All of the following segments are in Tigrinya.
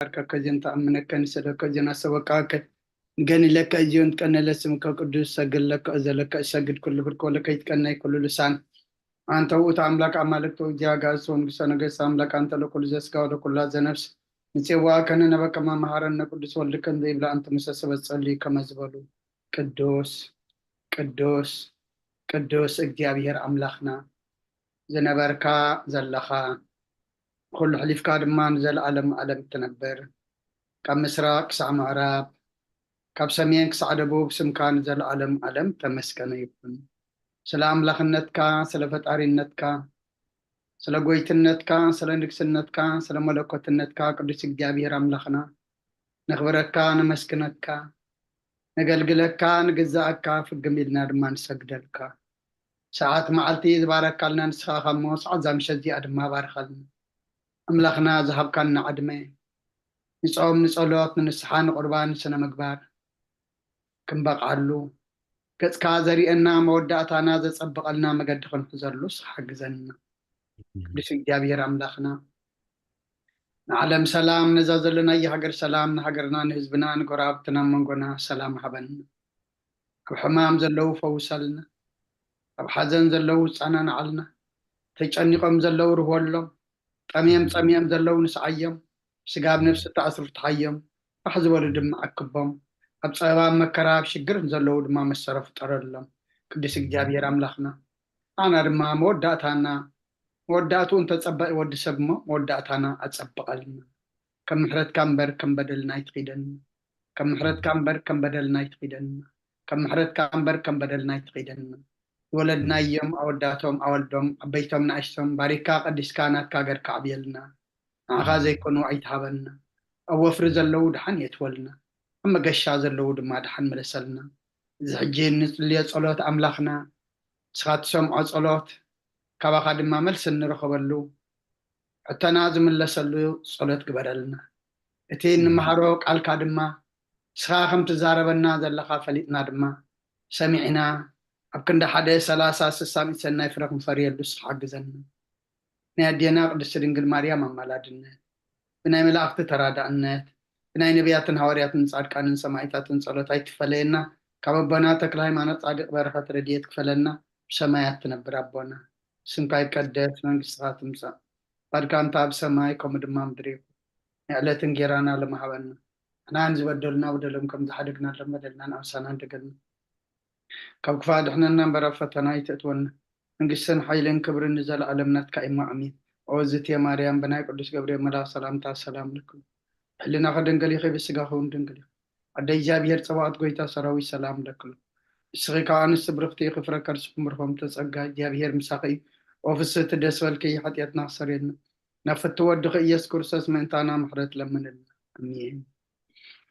ባርከከ እዚን ተኣምነከ ንሰደከ እዚን ኣሰበቃከ ንገኒ ለከ እዚዮን ትቀነለ ስምከ ቅዱስ ሰግድ ለከ እዘለከ እሰግድ ኩሉ ብርክ ወለከ ይትቀነይ ኩሉ ልሳን ኣንተ ውእቱ ኣምላክ ኣማልክት ወእግዚአ ኣጋእዝት ወንጉሰ ነገስት ኣምላክ ኣንተ ለኩሉ ዘስጋ ወለኩላ ዘነፍስ ንጽዋ ከነ ነበከማ መሃረነ ቅዱስ ወልድከ እንዘ ይብላ ኣንተ ሙሰ ሰበት ጸልዩ ከመ ዝበሉ ቅዱስ ቅዱስ ቅዱስ እግዚኣብሔር ኣምላኽና ዝነበርካ ዘለኻ ኩሉ ሕሊፍካ ድማ ንዘለኣለም ኣለም ትነብር ካብ ምስራቅ ክሳዕ ምዕራብ ካብ ሰሜን ክሳዕ ደቡብ ስምካ ንዘለኣለም ኣለም ተመስገነ ይኹን። ስለ ኣምላኽነትካ ስለ ፈጣሪነትካ ስለ ጎይትነትካ ስለ ንግስነትካ ስለ መለኮትነትካ ቅዱስ እግዚኣብሔር ኣምላኽና ነኽብረካ ነመስግነካ ነገልግለካ ንግዛኣካ ፍግም ኢልና ድማ ንሰግደልካ። ሰዓት መዓልቲ ዝባረካልና ንስኻ ኢኻ እሞ ሰዓት እዛ ምሸት እዚኣ ድማ ባርኸልና። ኣምላኽና ዝሃብካና ዕድመ ንጾም ንጸሎት ንንስሓ ንቁርባን ንስነ ምግባር ክንበቕዓሉ ገጽካ ዘርእየና መወዳእታና ዘጸብቐልና መገዲ ክንሕዘሉ ንስኻ ሓግዘና። ቅዱስ እግዚኣብሔር ኣምላኽና ንዓለም ሰላም ነዛ ዘለናያ ሃገር ሰላም ንሃገርና ንህዝብና ንጎረባብትና መንጎና ሰላም ሃበና። ኣብ ሕማም ዘለዉ ፈውሰልና። ኣብ ሓዘን ዘለዉ ጸናንዓልና። ተጨኒቖም ዘለዉ ርህወሎም። ጠምየም ጸሚየም ዘለዉ ንስዓዮም። ስጋብ ነፍሲ ተኣስሩ ፍትሓዮም። ፋሕ ዝበሉ ድማ ኣክቦም። ኣብ ጸበባ መከራ ኣብ ሽግር ዘለዉ ድማ መሰረ ፍጠረሎም። ቅዱስ እግዚኣብሔር ኣምላኽና ኣና ድማ መወዳእታና መወዳእትኡ እንተጸበቕ ወዲ ሰብ እሞ መወዳእታና ኣጸብቐልና። ከም ምሕረትካ እምበር ከም በደልና ኣይትኺደና። ከም ምሕረትካ እምበር ከም በደልና ኣይትኺደና። ከም ምሕረትካ እምበር ከም በደልና ኣይትኺደና። ዝወለድናዮም ኣወዳቶም ኣወልዶም ዓበይቶም ንኣሽቶም ባሪካ ቀዲስካ ናትካ ገርካ ኣዕብየልና። ንዓኻ ዘይኮኑ ኣይትሃበና። ኣብ ወፍሪ ዘለዉ ደሓን የትወልና። ኣብ መገሻ ዘለዉ ድማ ደሓን ምለሰልና። እዚ ሕጂ እንጽልዮ ጸሎት ኣምላኽና ንስኻ ትሰምዖ ጸሎት ካባኻ ድማ መልሲ እንረኸበሉ ሕቶና ዝምለሰሉ ጸሎት ግበረልና። እቲ እንመሃሮ ቃልካ ድማ ንስኻ ከም ትዛረበና ዘለኻ ፈሊጥና ድማ ሰሚዕና ኣብ ክንዲ ሓደ ሰላሳ ስሳ ሚእቲ ሰናይ ፍረ ክንፈርየሉ ንስኻ ሓግዘና። ናይ ኣዴና ቅድስቲ ድንግል ማርያም ኣማላድነት ብናይ መላእኽቲ ተራዳእነት ብናይ ነቢያትን ሃዋርያትን ጻድቃንን ሰማዒታትን ጸሎት ኣይትፈለየና። ካብ ኣቦና ተክለ ሃይማኖት ጻድቅ በረኸት ረድኤት ክፈለና። ብሰማያት ትነብር ኣቦና ስምካ ይቀደስ መንግስትኻ ትምጻእ ፈቃድካ እንተ ኣብ ሰማይ ከምኡ ድማ ምድሪ ይኹን። ናይ ዕለት እንጌራና ሎሚ ሃበና። ንሕና ንዝበደሉና በደሎም ከም ዝሓደግናሎም በደልና ንኣምሳና ንደገልና። ካብ ክፋእ ድሕነና እምበር ኣብ ፈተና ኣይተእትወና። መንግስትን ሓይልን ክብርን ንዘለኣለም ናትካ እዩ እሞ ኣሜን። ኦ ዝትየ ማርያም ብናይ ቅዱስ ገብርኤል መልኣኽ ሰላምታ ሰላም ለክሉ። ብሕልናኺ ድንግል ኢኺ ብስጋኺ እውን ድንግል ኢኺ። ኣደ እግዚኣብሔር ጸባኦት ጎይታ ሰራዊት ሰላም ለክሉ። ንስኺ ካብ ኣንስቲ ብርኽቲ ኢኺ ፍረ ከርስኹም ብርኾም ተጸጋ እግዚኣብሔር ምሳኺ እዩ። ኦ ፍስህቲ ደስ በልኪ ሓጢኣትና ክሰርየልና ናብ ፍትው ወድኺ ኢየሱስ ክርስቶስ ምእንታና ምሕረት ለምንልና። ኣሜን።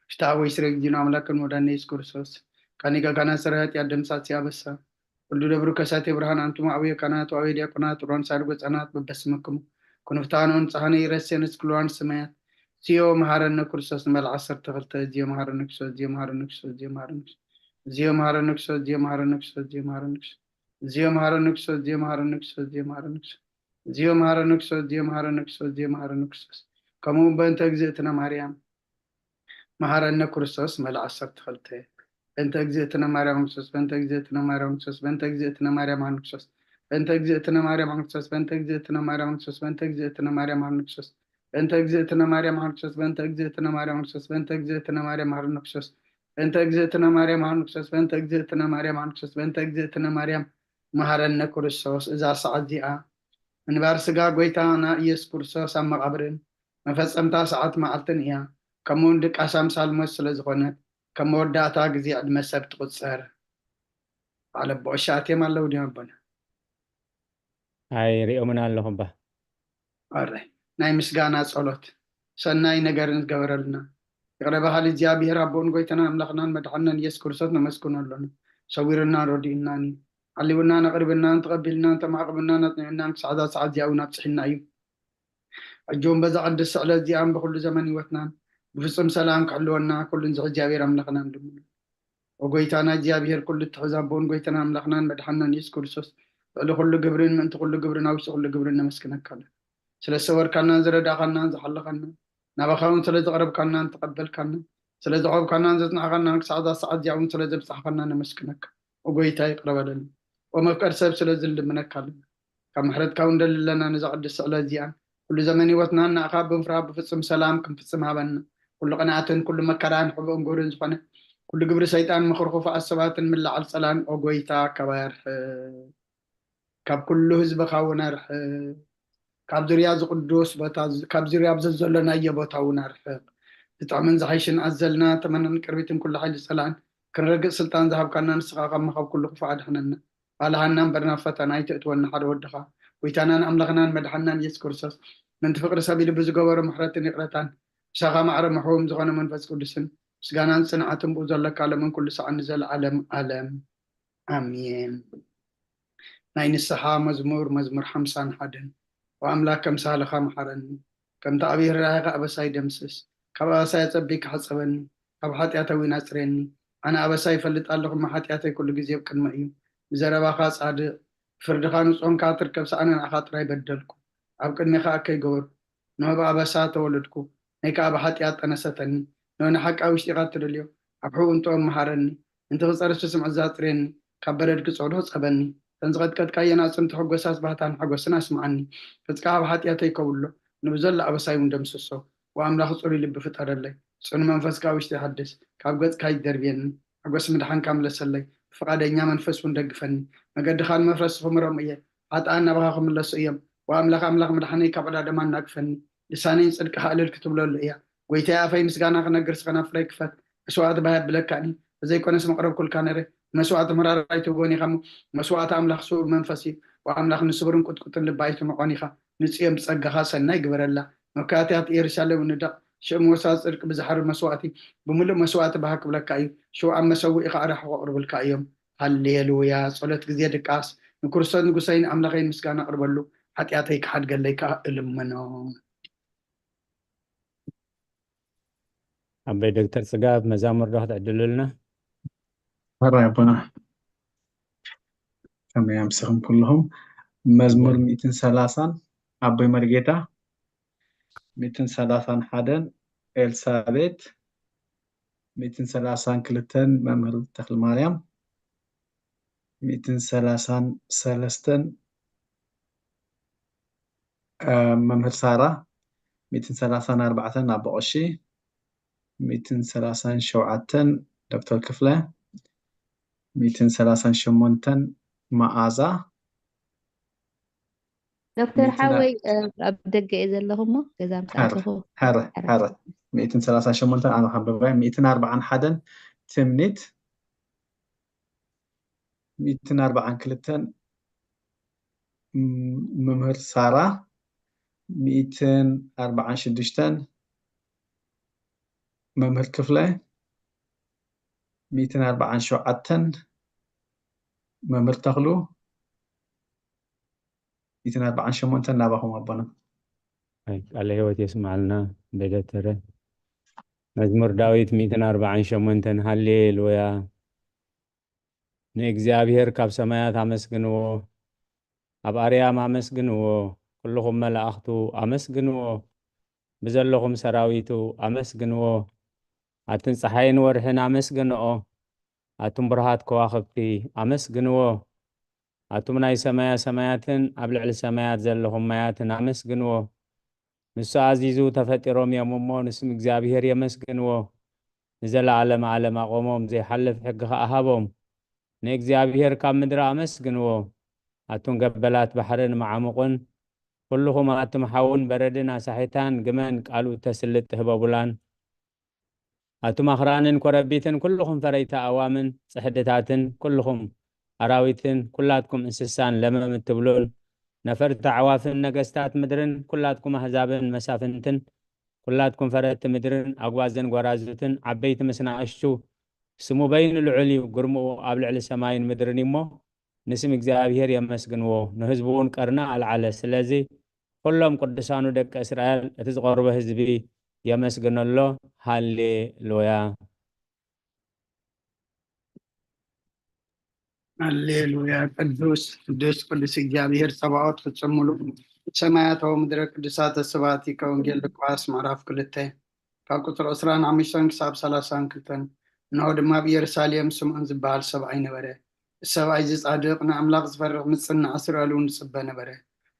ፍትሐ ወይ ስረ ጊዜና ኣምላክን ወዳነ ኢየሱስ ክርስቶስ ካኒ ጋጋና ስረ ኃጢአት ደምሳት ሲያበሳ ወልዱ ደብሩ ከሳቴ ብርሃን አንቱም አብየ ካህናት ወአብየ ዲያቆናት ሮን ሳድጎ ጸናት በበስምክሙ ኩንፍታኑ ንጽሐነ ይረሴ ንስክልዋን ስመያት እዚዮ መሃረነ ክርስቶስ ንመል ዓሰርተ ክልተ እዚዮ መሃረነ ክርስቶስ እዚዮ መሃረነ ክርስቶስ እዚዮ መሃረነ ክርስቶስ እዚዮ መሃረነ ክርስቶስ እዚዮ መሃረነ ክርስቶስ እዚዮ መሃረነ ክርስቶስ እዚዮ መሃረነ ክርስቶስ እዚዮ መሃረነ ክርስቶስ እዚዮ መሃረነ ክርስቶስ እዚዮ መሃረነ ክርስቶስ እዚዮ መሃረነ ክርስቶስ ከምኡ በእንተ እግዝእትነ ማርያም መሃረነ ክርስቶስ መለ ዓሰርተ ክልተ በእንተ እግዝእትነ ማርያም ክርስቶስ በእንተ እግዝእትነ ማርያም ክርስቶስ በእንተ እግዝእትነ ማርያም ሃን ክርስቶስ በእንተ እግዝእትነ ማርያም ሃን ክርስቶስ በእንተ እግዝእትነ ማርያም ክርስቶስ በእንተ እግዝእትነ ማርያም ሃን ክርስቶስ በእንተ እግዝእትነ ማርያም ሃን ክርስቶስ በእንተ እግዝእትነ ማርያም ሃን ክርስቶስ በእንተ እግዝእትነ ማርያም ሃን ክርስቶስ በእንተ እግዝእትነ ማርያም ሃን ክርስቶስ በእንተ እግዝእትነ ማርያም ሃን ክርስቶስ በእንተ እግዝእትነ ማርያም መሃረነ ክርስቶስ እዛ ሰዓት እዚኣ ምንባር ስጋ ጎይታና ኢየሱስ ክርስቶስ ኣብ መቓብርን መፈጸምታ ሰዓት መዓልትን እያ። ከምኡውን ድቃስ ኣምሳል ሞት ስለ ዝኾነት ከም መወዳእታ ግዜ ዕድመ ሰብ ትቑጸር። በዓል ኣቦ ቀሺ ኣትዮም ኣለዉ ድዮም ኣቦና? ኣይሪኦምን ኣለኹ እባ። ኣረ ናይ ምስጋና ጸሎት ሰናይ ነገር ንዝገበረልና ይቕረ በሃሊ እግዚኣብሔር ኣቦን ጎይታና ኣምላኽናን መድሓንናን ኢየሱስ ክርስቶስ ነመስግኖ ኣሎና። ሰዊርናን ረዲኡናን እዩ። ዓሊቡናን ኣቕሪብናን ተቐቢልናን ተማዕቕብናን ኣጽኒዑናን ክሳዕ እዛ ሰዓት እዚኣ እውን ኣብጽሒና እዩ። ሕጂ እውን በዛ ቅድስቲ ዕለት እዚኣን ብኹሉ ዘመን ህይወትናን ብፍጹም ሰላም ክሕልወና ኩሉ ንዝሕ እግዚኣብሔር ኣምላኽና ንልምኖ። ኦጎይታና እግዚኣብሔር ኩሉ እትሕዝ ኣቦን ጎይታና ኣምላኽናን መድሓንናን ኢየሱስ ክርስቶስ ልዕሊ ኩሉ ግብርን ምእንቲ ኩሉ ግብርን ኣብ ውሽጢ ኩሉ ግብርን ነመስግነካ ኣለና። ስለ ዝሰወርካናን ዝረዳእኻናን ዝሓለኻናን ናባኻ እውን ስለ ዘቕረብካናን ተቐበልካናን፣ ስለ ዘቕረብካናን ዘጽናዕካናን ክሳዕ እዛ ሰዓት እዚኣ እውን ስለ ዘብጻሕካና ነመስግነካ። ኦ ጎይታይ፣ ይቕረ በለልና። ኦ መፍቀር ሰብ፣ ስለዚ ንልምነካ ኣለና። ካብ ምሕረትካ እውን ንደሊ ኣለና፣ ነዛ ቅድስቲ ዕለት እዚኣን ኩሉ ዘመን ህይወትና ንኣኻ ብምፍራህ ብፍጹም ሰላም ክንፍጽም ሃበና። ኩሉ ቅንኣትን ኩሉ መከራን ሕቡእን ግብርን ዝኾነ ኩሉ ግብሪ ሰይጣን ምኽሪ ክፉኣት ሰባትን ምልዓል ጸላን ኦ ጎይታ ካባይ ኣርሕቕ። ካብ ኩሉ ህዝብኻ እውን ኣርሕቕ። ካብ ዙርያ እዚ ቅዱስ ቦታ፣ ካብ ዙርያ ኣብዚ ዘሎናዮ ቦታ እውን ኣርሕቕ። ዝጥዕምን ዝሓይሽን ኣዘልና ተመነን ቅርቢትን ኩሉ ሓይሊ ጸላእን ክንረግጽ ስልጣን ዝሃብካና ንስኻ ካብ መኸብ ኩሉ ክፉእ ኣድሕነና። ባልሃና እምበር ናብ ፈተና ኣይተእትወና፣ ሓደ ወድኻ ጎይታናን ኣምላኽናን መድሓንናን ኢየሱስ ክርስቶስ ምእንቲ ፍቕሪ ሰብ ኢሉ ብዝገበሮ ምሕረትን ይቕረታን ምሳኻ ማዕረ ምሕውም ዝኾነ መንፈስ ቅዱስን ምስጋናን ጽንዓትን ብኡ ዘለካ ለምን ኩሉ ሰዓት ንዘለዓለም ዓለም። ኣሜን። ናይ ንስሓ መዝሙር፣ መዝሙር ሓምሳን ሓደን። ወኣምላክ ከም ሳህልኻ መሓረኒ፣ ከምቲ ዓብዪ ርህራሄኻ ኣበሳይ ደምስስ። ካብ ኣበሳይ ኣጸቢካ ሕጸበኒ፣ ካብ ሓጢኣተይ እውን ኣጽርየኒ። ኣነ ኣበሳይ ይፈልጥ ኣለኹ፣ እሞ ሓጢኣተይ ኩሉ ግዜ ኣብ ቅድመይ እዩ። ብዘረባኻ ጻድቕ፣ ብፍርድኻ ንጹህ እንካ ትርከብ፣ ሰኣነ ንዓኻ ጥራይ በደልኩ። ኣብ ቅድሜኻ እከይ ገበርኩ። ንሆ ብኣበሳ ተወለድኩ፣ ነይ ከኣ ብሓጢኣት ጠነሰተኒ። ንሆ ንሓቂ ኣብ ውሽጢኻ እትደልዮ፣ ኣብ ሕቡእ እንተኦም መሃረኒ። እንቲ ክጸርፍ ስምዒት ዛጽርየኒ፣ ካብ በረድ ክጸድሆ ጸበኒ። እተን ዝቐጥቀጥካየን ኣጽምቲ ሕጎሳት ባህታን ሓጎስን ኣስምዓኒ። ገጽካ ኣብ ሓጢኣተይ ከብሎ፣ ንብዘሎ ኣበሳይ እውን ደምስሶ። ወኣምላኽ ጽሩይ ልቢ ፍጠረለይ፣ ጽኑ መንፈስ ካብ ውሽጢ ሓድስ። ካብ ገጽካ ይደርብየኒ፣ ሓጎስ ምድሓንካ ምለሰለይ። ብፍቓደኛ መንፈስ እውን ደግፈኒ። መገድኻ ንመፍረስቲ ክምሮም እየ፣ ሓጥኣን ናባኻ ክምለሱ እዮም። ወኣምላኽ ኣምላኽ ምድሓነይ ካብ ዕዳ ደማ ኣናግፈኒ። ልሳነይ ንጽድቅኻ እልል ክትብለሉ እያ። ጎይታይ ኣፈይ ምስጋና ክነግር ስኸ ናብ ፍረይ ክፈት። መስዋእቲ ባህ የብለካን እዩ፣ ተዘይኮነስ መቕረብኩልካ ነይረ። መስዋእቲ ምራር ኣይትብጎን ኢኻ እሞ፣ መስዋእቲ ኣምላኽ ስቡር መንፈስ እዩ። ወኣምላኽ ንስቡርን ቁጥቁጥን ልቢ ኣይትንዖን ኢኻ። ንጽዮን ብጸጋኻ ሰናይ ግበረላ። መካትያት ኢየሩሳሌም ንደቕ። ሽም ወሳ ጽድቂ ብዝሓርር መስዋእቲ ብምሉእ መስዋእቲ ባህ ክብለካ እዩ። ሽው ኣብ መሰውኢኻ ኣራሕቑ ኣቕርብልካ እዮም። ሃሌሉያ። ጸሎት ግዜ ድቃስ። ንክርስቶስ ንጉሰይን ኣምላኸይን ምስጋና ኣቕርበሉ፣ ሓጢኣተይ ክሓድገለይ ከኣ እልምኖ። ኣቦይ ዶክተር ጽጋብ መዛሙር ዶ ክትዕድሉልና? ሕራይ ኣቦና። ከመይ ኣምሲኹም ኩልኹም? መዝሙር ሚእትን ሰላሳን ኣቦይ መርጌታ፣ ሚእትን ሰላሳን ሓደን ኤልሳቤት፣ ሚእትን ሰላሳን ክልተን መምህር ተኽለ ማርያም፣ ሚእትን ሰላሳን ሰለስተን እ፣ መምህር ሳራ፣ ሚእትን ሰላሳን ኣርባዕተን ኣቦ ቀሺ፣ ሚእትን ሰላሳን ሸውዓተን ዶክተር ክፍለ፣ ሚእትን ሰላሳን ሸሞንተን መኣዛ። ዶክተር ሚእትን ሓወይ፣ እ፣ ኣብ ደገ እየ ዘለኹ እሞ ገዛ ምስ ኣተኹ። ሕረ፣ ሕረ። ሚእትን ሰላሳን ሸሞንተን ኣነ ከንብባ እየ። ሚእትን ኣርባዓን ሓደን ትምኒት፣ ሚእትን ኣርባዓን ክልተን ም-፣ መምህር ሳራ፣ ሚእትን ኣርባዓን ሽዱሽተን መምህር ክፍለ፣ ሚእትን ኣርባዓን ሸውዓተን መምህር ተኽሉ፣ ሚእትን ኣርባዓን ሸሞንተን ናባኹም ኣቦና። ኣይ፣ ቃለ ህይወት የስምዓልና በደተረ። መዝሙር ዳዊት ሚእትን ኣርባዓን ሸሞንተን። ሃሌሉያ። ንእግዚኣብሔር ካብ ሰማያት ኣመስግንዎ፣ ኣብ ኣርያም ኣመስግንዎ፣ ኩልኹም መላእኽቱ ኣመስግንዎ፣ ብዘለኹም ሰራዊቱ ኣመስግንዎ። ኣትን ጸሓይን ወርሕን ኣመስግንኦ፣ ኣቱም ብሩሃት ከዋኽብቲ ኣመስግንዎ። ኣቱም ናይ ሰማያ ሰማያትን ኣብ ልዕሊ ሰማያት ዘለኹም ማያትን ኣመስግንዎ። ንሱ ኣዚዙ ተፈጢሮም እዮም እሞ፣ ንስም እግዚኣብሄር የመስግንዎ። ንዘለዓለመ ዓለም ኣቖሞም፣ ዘይሓልፍ ሕጊ ኸኣ ሃቦም። ንእግዚኣብሄር ካብ ምድሪ ኣመስግንዎ። ኣቱም ገበላት ባሕርን መዓሙቕን፣ ኩልኹም ኣቱም ሓውን በረድን ኣሳሒታን፣ ግመን ቃሉ እተስልጥ ህበቡላን። ኣቱም ኣኽራንን ኮረቢትን፣ ኩልኹም ፈረይቲ ኣእዋምን ጽሕድታትን፣ ኩልኹም ኣራዊትን፣ ኩላትኩም እንስሳን ለመም እትብሉን፣ ነፈርቲ ኣዕዋፍን ነገስታት ምድርን፣ ኩላትኩም ኣህዛብን መሳፍንትን፣ ኩላትኩም ፈረድቲ ምድርን ኣጓዝን ጓራዙትን፣ ዓበይቲ ምስ ንኣሽቱ፣ ስሙ በይኑ ልዑል እዩ፣ ግርምኡ ኣብ ልዕሊ ሰማይን ምድርን እዩ እሞ፣ ንስም እግዚኣብሄር የመስግንዎ፣ ንህዝቡ እውን ቀርኒ ኣልዓለ። ስለዚ ኩሎም ቅዱሳኑ ደቂ እስራኤል፣ እቲ ዝቐርቦ ህዝቢ የመስግኖ ኣሎ። ሃሌሉያ። ሃሌሉያ። ቅዱስ፣ ቅዱስ፣ ቅዱስ እግዚኣብሄር ጸባኦት ፍጹም ምሉእ ሰማያት፣ ምድረ ቅዱሳተ ስብሐቲከ። ወንጌል ሉቃስ ምዕራፍ ክልተ ካብ ቁጽሪ ዕስራን ሓሙሽተን ክሳብ ሰላሳን ክልተን። እንሆ ድማ ኣብ ኢየሩሳሌም ስምዖን ዝበሃል ሰብኣይ ነበረ። እዚ ሰብኣይ እዚ ጻድቕ፣ ንኣምላኽ ዝፈርህ፣ ምጽናዕ ስረሉ ንጽበ ነበረ።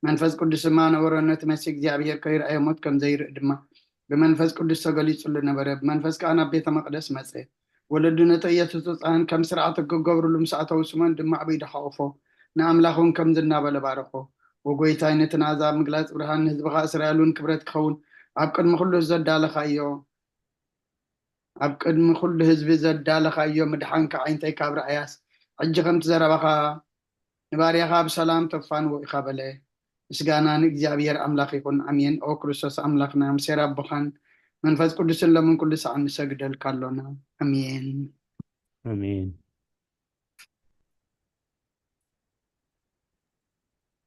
መንፈስ ቅዱስ ድማ ነበሮ፣ ነቲ መሲህ እግዚኣብሔር ከይረኣየ ሞት ከም ዘይርኢ ድማ ብመንፈስ ቅዱስ ተገሊጹሉ ነበረ። ብመንፈስ ከኣ ናብ ቤተ መቕደስ መጸ። ወለዱ ነቲ ኢየሱስ ህጻን ከም ስርዓት ክገብርሉ ምስ ኣተዉ፣ ስምዖን ድማ ኣብ ኢዱ ሓቑፎ፣ ንኣምላኽ እውን ከምዚ እናበለ ባረኾ። ወጎይታይ፣ ነቲ ናዛ ምግላጽ ብርሃን ንህዝብኻ እስራኤል እውን ክብረት ክኸውን ኣብ ቅድሚ ኩሉ ዘዳለኻዮ፣ ኣብ ቅድሚ ኩሉ ህዝቢ ዘዳለኻዮ ምድሓንካ ዓይንተይ ካብ ረኣያስ፣ ሕጂ ከምቲ ዘረባኻ ንባርያኻ ብሰላም ተፋንዎ ኢኻ በለ። ምስጋና ንእግዚኣብሔር ኣምላኽ ይኹን፣ ኣሜን። ኦ ክርስቶስ ኣምላኽና፣ ምሴር ኣቦኻን መንፈስ ቅዱስን ለምን ኩሉ ሰዓት ንሰግደልካ ኣሎና። ኣሜን። ኣሜን።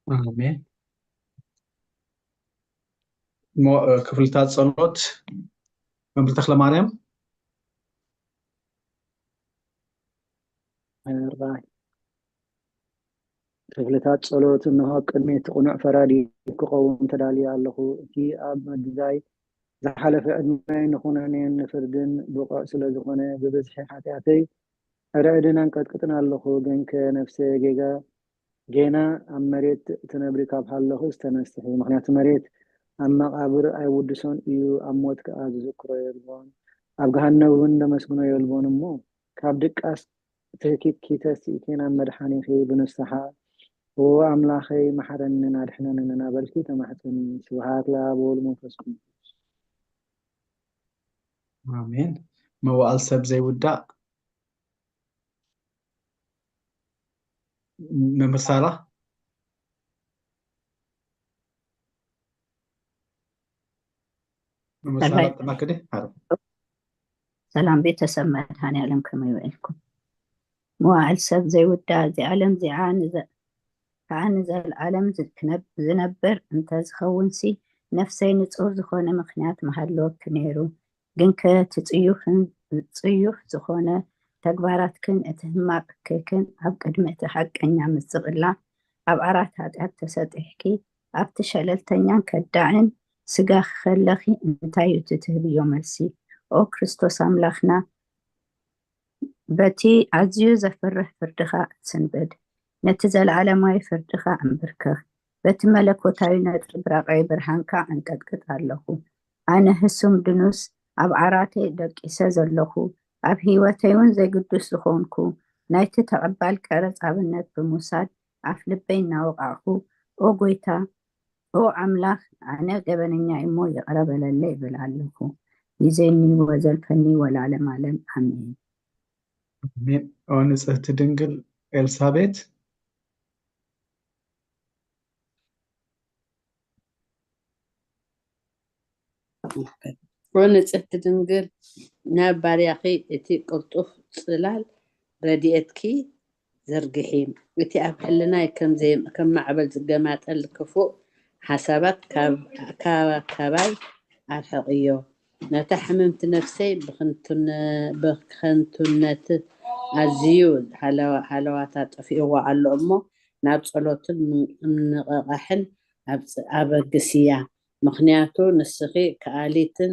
ኣሜን። እሞ እ፣ ክፍልታት ጸሎት መምህር ተክለ ማርያም። ራይ ክፍልታት ጸሎት። እንሆ ቅድሚ እቲ ቅኑዕ ፈራዲ ክቐውም ተዳልየ ኣለኹ። እቲ ኣብ መግዛይ ዝሓለፈ ዕድመይ ንኹነኔን ንፍርድን ብቑዕ ስለ ዝኾነ፣ ብብዝሒ ሓጢኣተይ ዕርዕድን ኣንቀጥቅጥን ኣለኹ። ግንከ ነፍሰ ጌጋ ጌና ኣብ መሬት ትነብሪ ካብ ሃለኹ ዝተነስሒ። ምኽንያቱ መሬት ኣብ መቓብር ኣይውድሶን እዩ፣ ኣብ ሞት ከኣ ዝዝክሮ የልቦን፣ ኣብ ገሃነብ እውን ዘመስግኖ የልቦን። እሞ ካብ ድቃስ ትህኪኪ ተሲእኪ ናብ መድሓኒኺ ብንስሓ፣ "ኦ ኣምላኸይ፣ መሓረንን ኣድሕነንን" እናበልኪ ተማሕጸኒ። ስብሃት ለኣብ ወወልድ መንፈስ ቅዱስ። ኣሜን። መዋእል ሰብ ዘይውዳእ። መምህር ሳራ። መምህር ሳራ ኣራይ። ጥማክደ። ሰላም ቤተሰብ፣ መድኃኔዓለም ከመይ ውዒልኩም? መዋዕል ሰብ ዘይውዳእ፣ እዚ ዓለም እዚኣ ንዘ-፣ ከዓ ንዘለዓለም ዝ-፣ ክነብ-፣ ዝነብር እንተዝኸውንሲ፣ ነፍሰይ ንጹር ዝኾነ ምኽንያት ምሃለወኪ ነይሩ። ግንከ እቲ ጽዩፍን ጽዩፍ ዝኾነ ተግባራትክን እቲ ህማቕ እከይክን ኣብ ቅድሚ እቲ ሓቀኛ ምስቕላ ኣብ ዓራት ኃጢኣት ተሰጢሕኪ፣ ኣብቲ ሸለልተኛን ከዳዕን ስጋኺ ከለኺ እንታይ እዩ እቲ ትህብዮ መልሲ? ኦ ክርስቶስ ኣምላኽና፣ በቲ ኣዝዩ ዘፍርህ ፍርድኻ እትስንብድ፣ ነቲ ዘለዓለማዊ ፍርድኻ ኣንብርክኽ። በቲ መለኮታዊ ነጸብራቓዊ ብርሃንካ ኣንቀጥቅጥ ኣለኹ። ኣነ ህሱም ድኑስ ኣብ ዓራተይ ደቂሰ ዘለኹ፣ ኣብ ህይወተይ እውን ዘይግዱስ ዝኾንኩ፣ ናይቲ ተቐባል ቀረጽ ኣብነት ብምውሳድ ኣፍ ልበይ እናወቓዕኹ፣ ኦ ጐይታ፣ ኦ ኣምላኽ፣ ኣነ ገበነኛ እሞ ይቕረ በለለይ እብል ኣለኹ። ግዜኒ ወዘልፈኒ ወለዓለመ ዓለም። ኣሜን። ኣሜን። ኦ ንጽህቲ ድንግል ኤልሳቤት። ኦ ንጽህቲ ድንግል፣ ናብ ባርያኺ እቲ ቅልጡፍ ጽላል ረድኤትኪ ዘርግሒ። እቲ ኣብ ሕልናይ ከም ዘይ-፣ ከም ማዕበል ዝገማጠል ክፉእ ሓሳባት ካብ፣ ካብ፣ ካባይ ኣርሕቕዮ። ነታ ሕምምቲ ነፍሰይ ብኽንቱነ-፣ ብኸንቱነት ኣዝዩ ሃለዋ-፣ ሃለዋታ ጠፊእዋ ኣሎ እሞ፣ ናብ ጸሎትን ምንቕቓሕን ኣብጽ-፣ ኣበግስያ። ምኽንያቱ ንስኺ ከኣሊትን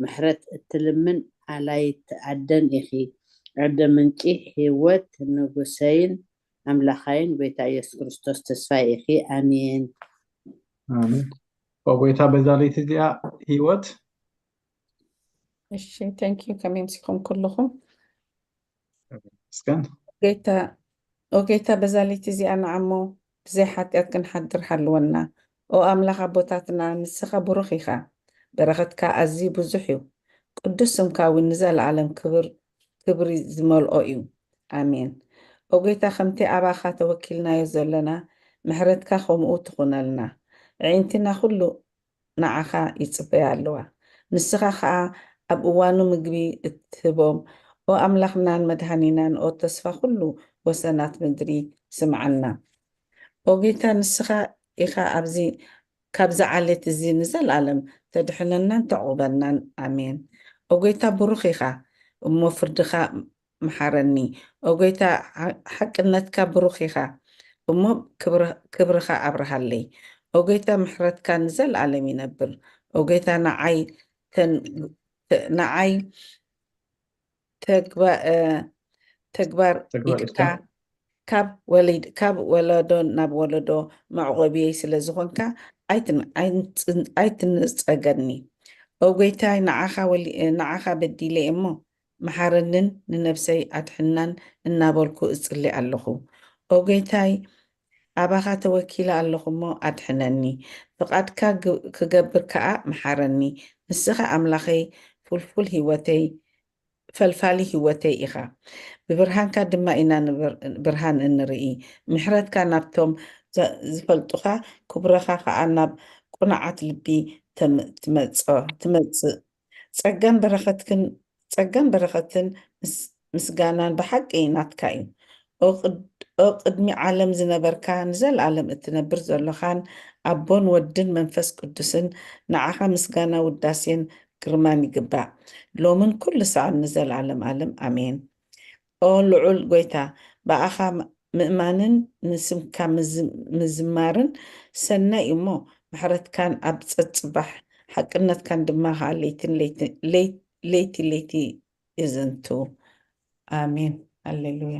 ምሕረት እትልምን ኣላይት ኣደን ኢኺ። ዕርዲ ምንጪ ህይወት፣ ንጉሰይን ኣምላኻይን ጐይታ ኢየሱስ ክርስቶስ ተስፋይ ኢኺ። ኣሜን። ኣሜን። ኦ ጐይታ፣ በዛ ለይቲ እዚኣ ህይወት። እሺ፣ thank you። ከመይ ኣምሲኹም ኩልኹም? እስከን። ጌታ፣ ኦ ጌታ፣ በዛ ለይቲ እዚኣ ንዓሞ ብዘይ ሓጢኣት ክንሓድር ሓልወና። ኦ ኣምላኽ ኣቦታትና፣ ንስኻ ብሩኽ ኢኻ። በረኸትካ ኣዝዩ ብዙሕ እዩ። ቅዱስ ስምካ እውን ንዘለኣለም ክብር፣ ክብሪ ዝመልኦ እዩ። ኣሜን። ኦ ጌታ፣ ከምቲ ኣባኻ ተወኪልናዮ ዘለና፣ ምሕረትካ ከምኡ ትኹነልና። ኣዒንትና ኩሉ ንዓኻ ይጽበያ ኣለዋ። ንስኻ ኸኣ ኣብ እዋኑ ምግቢ እትህቦም፣ ኦ ኣምላኽናን መድኃኒናን፣ ኦ ተስፋ ኩሉ ወሰናት ምድሪ፣ ስምዓና። ኦ ጌታ፣ ንስኻ ኢኻ ኣብዚ፣ ካብዚ ዓሌት እዚ ንዘለኣለም ተድሕነናን ተዕቑበናን። ኣሜን። ኦ ጌታ፣ ብሩኽ ኢኻ፣ እሞ ፍርድኻ ምሓረኒ። ኦ ጐይታ፣ ሓ-፣ ሓቅነትካ ብሩኽ ኢኻ እሞ ክብር-፣ ክብርኻ ኣብርሃለይ። ኦ ጎይታ፣ ምሕረትካ ንዘለኣለም ይነብር። ኦ ጎይታ፣ ንዓይ ተን-፣ ተ-፣ ንዓይ ተግባ-፣ እ፣ ተግባር ተግባር ኢድካ ኢድካ። ካብ ወሊድ-፣ ካብ ወለዶ ናብ ወለዶ መዕቆቢየይ ስለ ዝኾንካ ኣይትን-፣ ኣይንጽ-፣ ኣይትንጸገኒ። ኦ ጎይታይ፣ ንዓኻ ወሊ-፣ ንዓኻ በዲለ እሞ መሓረንን ንነብሰይ ኣድሕናን እናበልኩ እጽሊ ኣለኹ። ኦ ጎይታይ፣ ኣባኻ ተወኪለ ኣለኹ እሞ ኣድሕነኒ። ፍቓድካ ግ-፣ ክገብር ከኣ መሓረኒ። ንስኻ ኣምላኸይ፣ ፍልፉል ህይወተይ፣ ፈልፋሊ ህይወተይ ኢኻ። ብብርሃንካ ድማ ኢና ንብር-፣ ብርሃን እንርኢ። ምሕረትካ ናብቶም ዘ-፣ ዝፈልጡኻ፣ ክብረኻ ከኣ ናብ ቅኑዓት ልቢ ተም-፣ ትመጾ-፣ ትመጽእ። ጸጋን በረኸትክን፣ ጸጋን በረኸትን ምስ-፣ ምስጋናን ብሓቂ ናትካ እዩ። ኦ ቅድ-፣ ኦ ቅድሚ ዓለም ዝነበርካ፣ ንዘለኣለም እትነብር ዘሎኻን ኣቦን ወድን መንፈስ ቅዱስን፣ ንዓኻ ምስጋና ውዳሴን ግርማን ይግባእ፣ ሎምን ኩሉ ሰዓት ንዘለኣለም ኣለም ኣሜን። ኦ ልዑል ጎይታ፣ ብኣኻ ም-፣ ምእማንን ንስምካ ምዝ-፣ ምዝማርን ሰናይ እዩ እሞ፣ ምሕረትካን ኣብ ጸጽባሕ ሓቅነትካን ድማ ኸኣ ለይትን ለይቲ፣ ለይ-፣ ለይቲ ለይቲ ይዝንቱ። ኣሜን። ሃሌሉያ።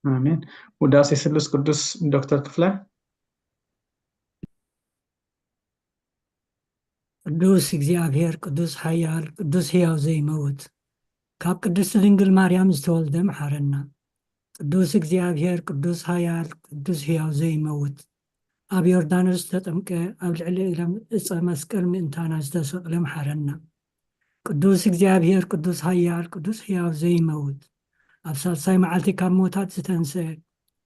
ኣሜን። ውዳሴ ስሉስ ቅዱስ ዶክተር ክፍለ። ቅዱስ እግዚኣብሔር፣ ቅዱስ ሓያል፣ ቅዱስ ሕያው ዘይመውት፣ ካብ ቅድስቲ ድንግል ማርያም ዝተወልደ መሓረና። ቅዱስ እግዚኣብሔር፣ ቅዱስ ሓያል፣ ቅዱስ ሕያው ዘይመውት፣ ኣብ ዮርዳኖስ ዝተጠምቀ፣ ኣብ ልዕሊ ዕለ-፣ ዕፀ መስቀል ምእንታና ዝተሰቕለ መሓረና። ቅዱስ እግዚኣብሔር፣ ቅዱስ ሓያል፣ ቅዱስ ሕያው ዘይመውት፣ ኣብ ሳልሳይ መዓልቲ ካብ ሞታት ዝተንስአ፣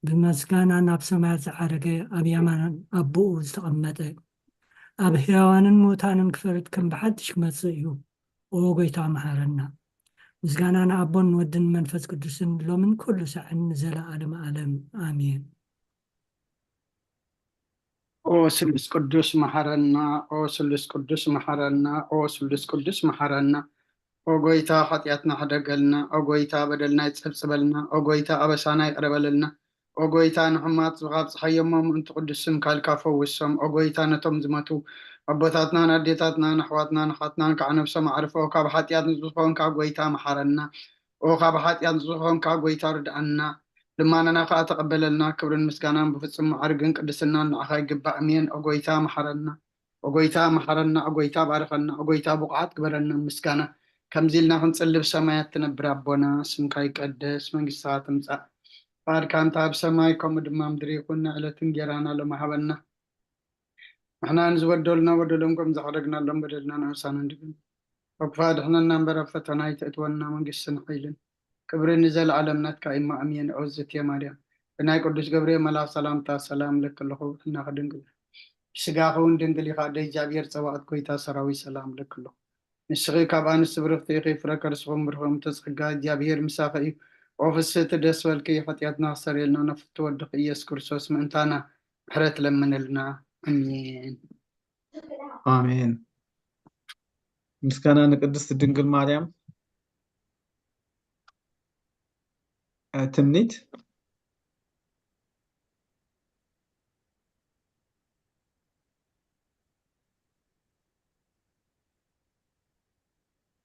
ብምስጋና ናብ ሰማያት ዝዓረገ፣ ኣብ የማን ኣቦኡ ዝተቐመጠ፣ ኣብ ሕያዋንን ሙታንን ክፈርድ ከም ብሓድሽ ክመጽእ እዩ። ኦ ጎይታ፣ መሓረና። ምስጋና ንኣቦን ወድን መንፈስ ቅዱስን ሎምን ኩሉ ሳዕን ንዘለኣለም ኣለም። ኣሜን። ኦ ስሉስ ቅዱስ መሓረና፣ ኦ ስሉስ ቅዱስ መሓረና፣ ኦ ስሉስ ቅዱስ መሓረና። ኦ ጎይታ፣ ሓጢኣትና ሕደገልና። ኦ ጎይታ፣ በደልና ይጸብጽበልና። ኦ ጎይታ፣ ኣበሳና ይቕረ በለልና። ኦ ጎይታ፣ ንሕማት ዝኻብ ጸሓዮሞ ምእንቲ ቅዱስ ስምካ ኢልካ ፈውሶም። ኦ ጎይታ፣ ነቶም ዝመቱ ኣቦታትናን ኣዴታትናን ኣሕዋትናን ኣሓትናን ከዓ ነብሶም ኣዕርፎ። ካብ ሓጢኣት ንጹህ ዝኾንካ ጎይታ መሓረና። ኦ ካብ ሓጢኣት ንጹህ ዝኾንካ ጎይታ ርድኣና። ልማናና ከዓ ተቐበለልና። ክብርን ምስጋናን ብፍጹም ማዕርግን ቅድስናን ንዓኻ ይግባእ። ኣሜን። ኦ ጎይታ መሓረና። ኦ ጎይታ መሓረና። ኦ ጎይታ ባርኸና። ኦ ጎይታ ብቑዓት ግበረና። ምስጋና ከምዚ ኢልና ክንጽሊ ብሰማያት ትነብር ኣቦና፣ ስምካ ይቀደስ፣ መንግስትኻ ትምጻእ፣ ፍቓድካ እንተ ኣብ ሰማይ ከምኡ ድማ ምድሪ ይኹን። ንዕለት እንጌራና ሎሚ ሃበና። ንሕና ንዝበደሉና በደሎም ከም ዘሕደግናሎም በደልና ንኣሳና እንድግም። ካብ ክፉእ ኣድሕነና እምበር ኣብ ፈተና ኣይተእትወና። መንግስትን ሓይልን ክብርን ንዘለኣለም ናትካ እዩ። ኣሜን። ኦ ዝትየ ማርያም፣ ብናይ ቅዱስ ገብርኤል መልኣኽ ሰላምታ ሰላም እለኪ ኣለኹ። ብሕልናኺ ድንግል፣ ብስጋኺ እውን ድንግል ኢኻ። ኣደ እግዚኣብሔር ጸባኦት፣ ጎይታ ሰራዊት ሰላም እለኪ ኣለኹ። ንስኺ ካብ ኣንስቲ ብርኽቲ ኢኺ፣ ፍረ ከርስኹም ብሩኽ እዩ። እምተ ጸጋ፣ እግዚኣብሔር ምሳኺ እዩ። ኦ ፍስህቲ፣ ደስ በልኪ፣ ሓጢኣትና ክሰርየልና፣ ነፍቲ ወድኺ ኢየሱስ ክርስቶስ ምእንታና ምሕረት ለምንልና። ኣሜን። ኣሜን። ምስጋና ንቅድስት ድንግል ማርያም። እ፣ ትምኒት።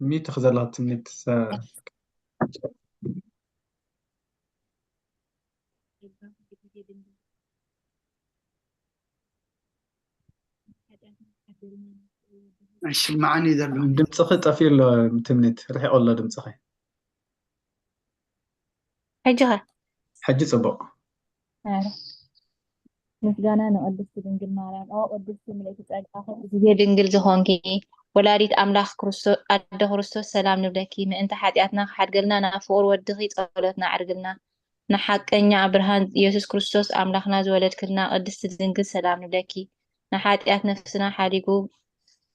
ሚዩት ክዘላ ትምኒት ሰ-፣ ኣይስማዕን እዩ ዘሎ። ድምፅኺ ጠፊኡ ኣሎ ትምኒት፣ ርሒቑ ኣሎ ድምፅኺ። ሕጂ ኸ? ሕጂ ፅቡቕ። ኣረ። ምስጋና ንቅድስቲ ድንግል ማርያም። ኦ ቅድስቲ ምልእቲ ጸጋ፣ ኩሉ ግዜ ድንግል ዝኾንኪ፣ ወላዲት ኣምላኽ ክርስቶ-፣ ኣደ ክርስቶስ፣ ሰላም ንብለኪ። ምእንቲ ሓጢኣትና ክሓድገልና፣ ናብ ፍቑር ወድኺ ጸሎትና ኣዕርግልና። ንሓቀኛ ብርሃን ኢየሱስ ክርስቶስ ኣምላኽና ዝወለድክልና ቅድስቲ ድንግል፣ ሰላም ንብለኪ። ንሓጢኣት ነፍስና ሓዲጉ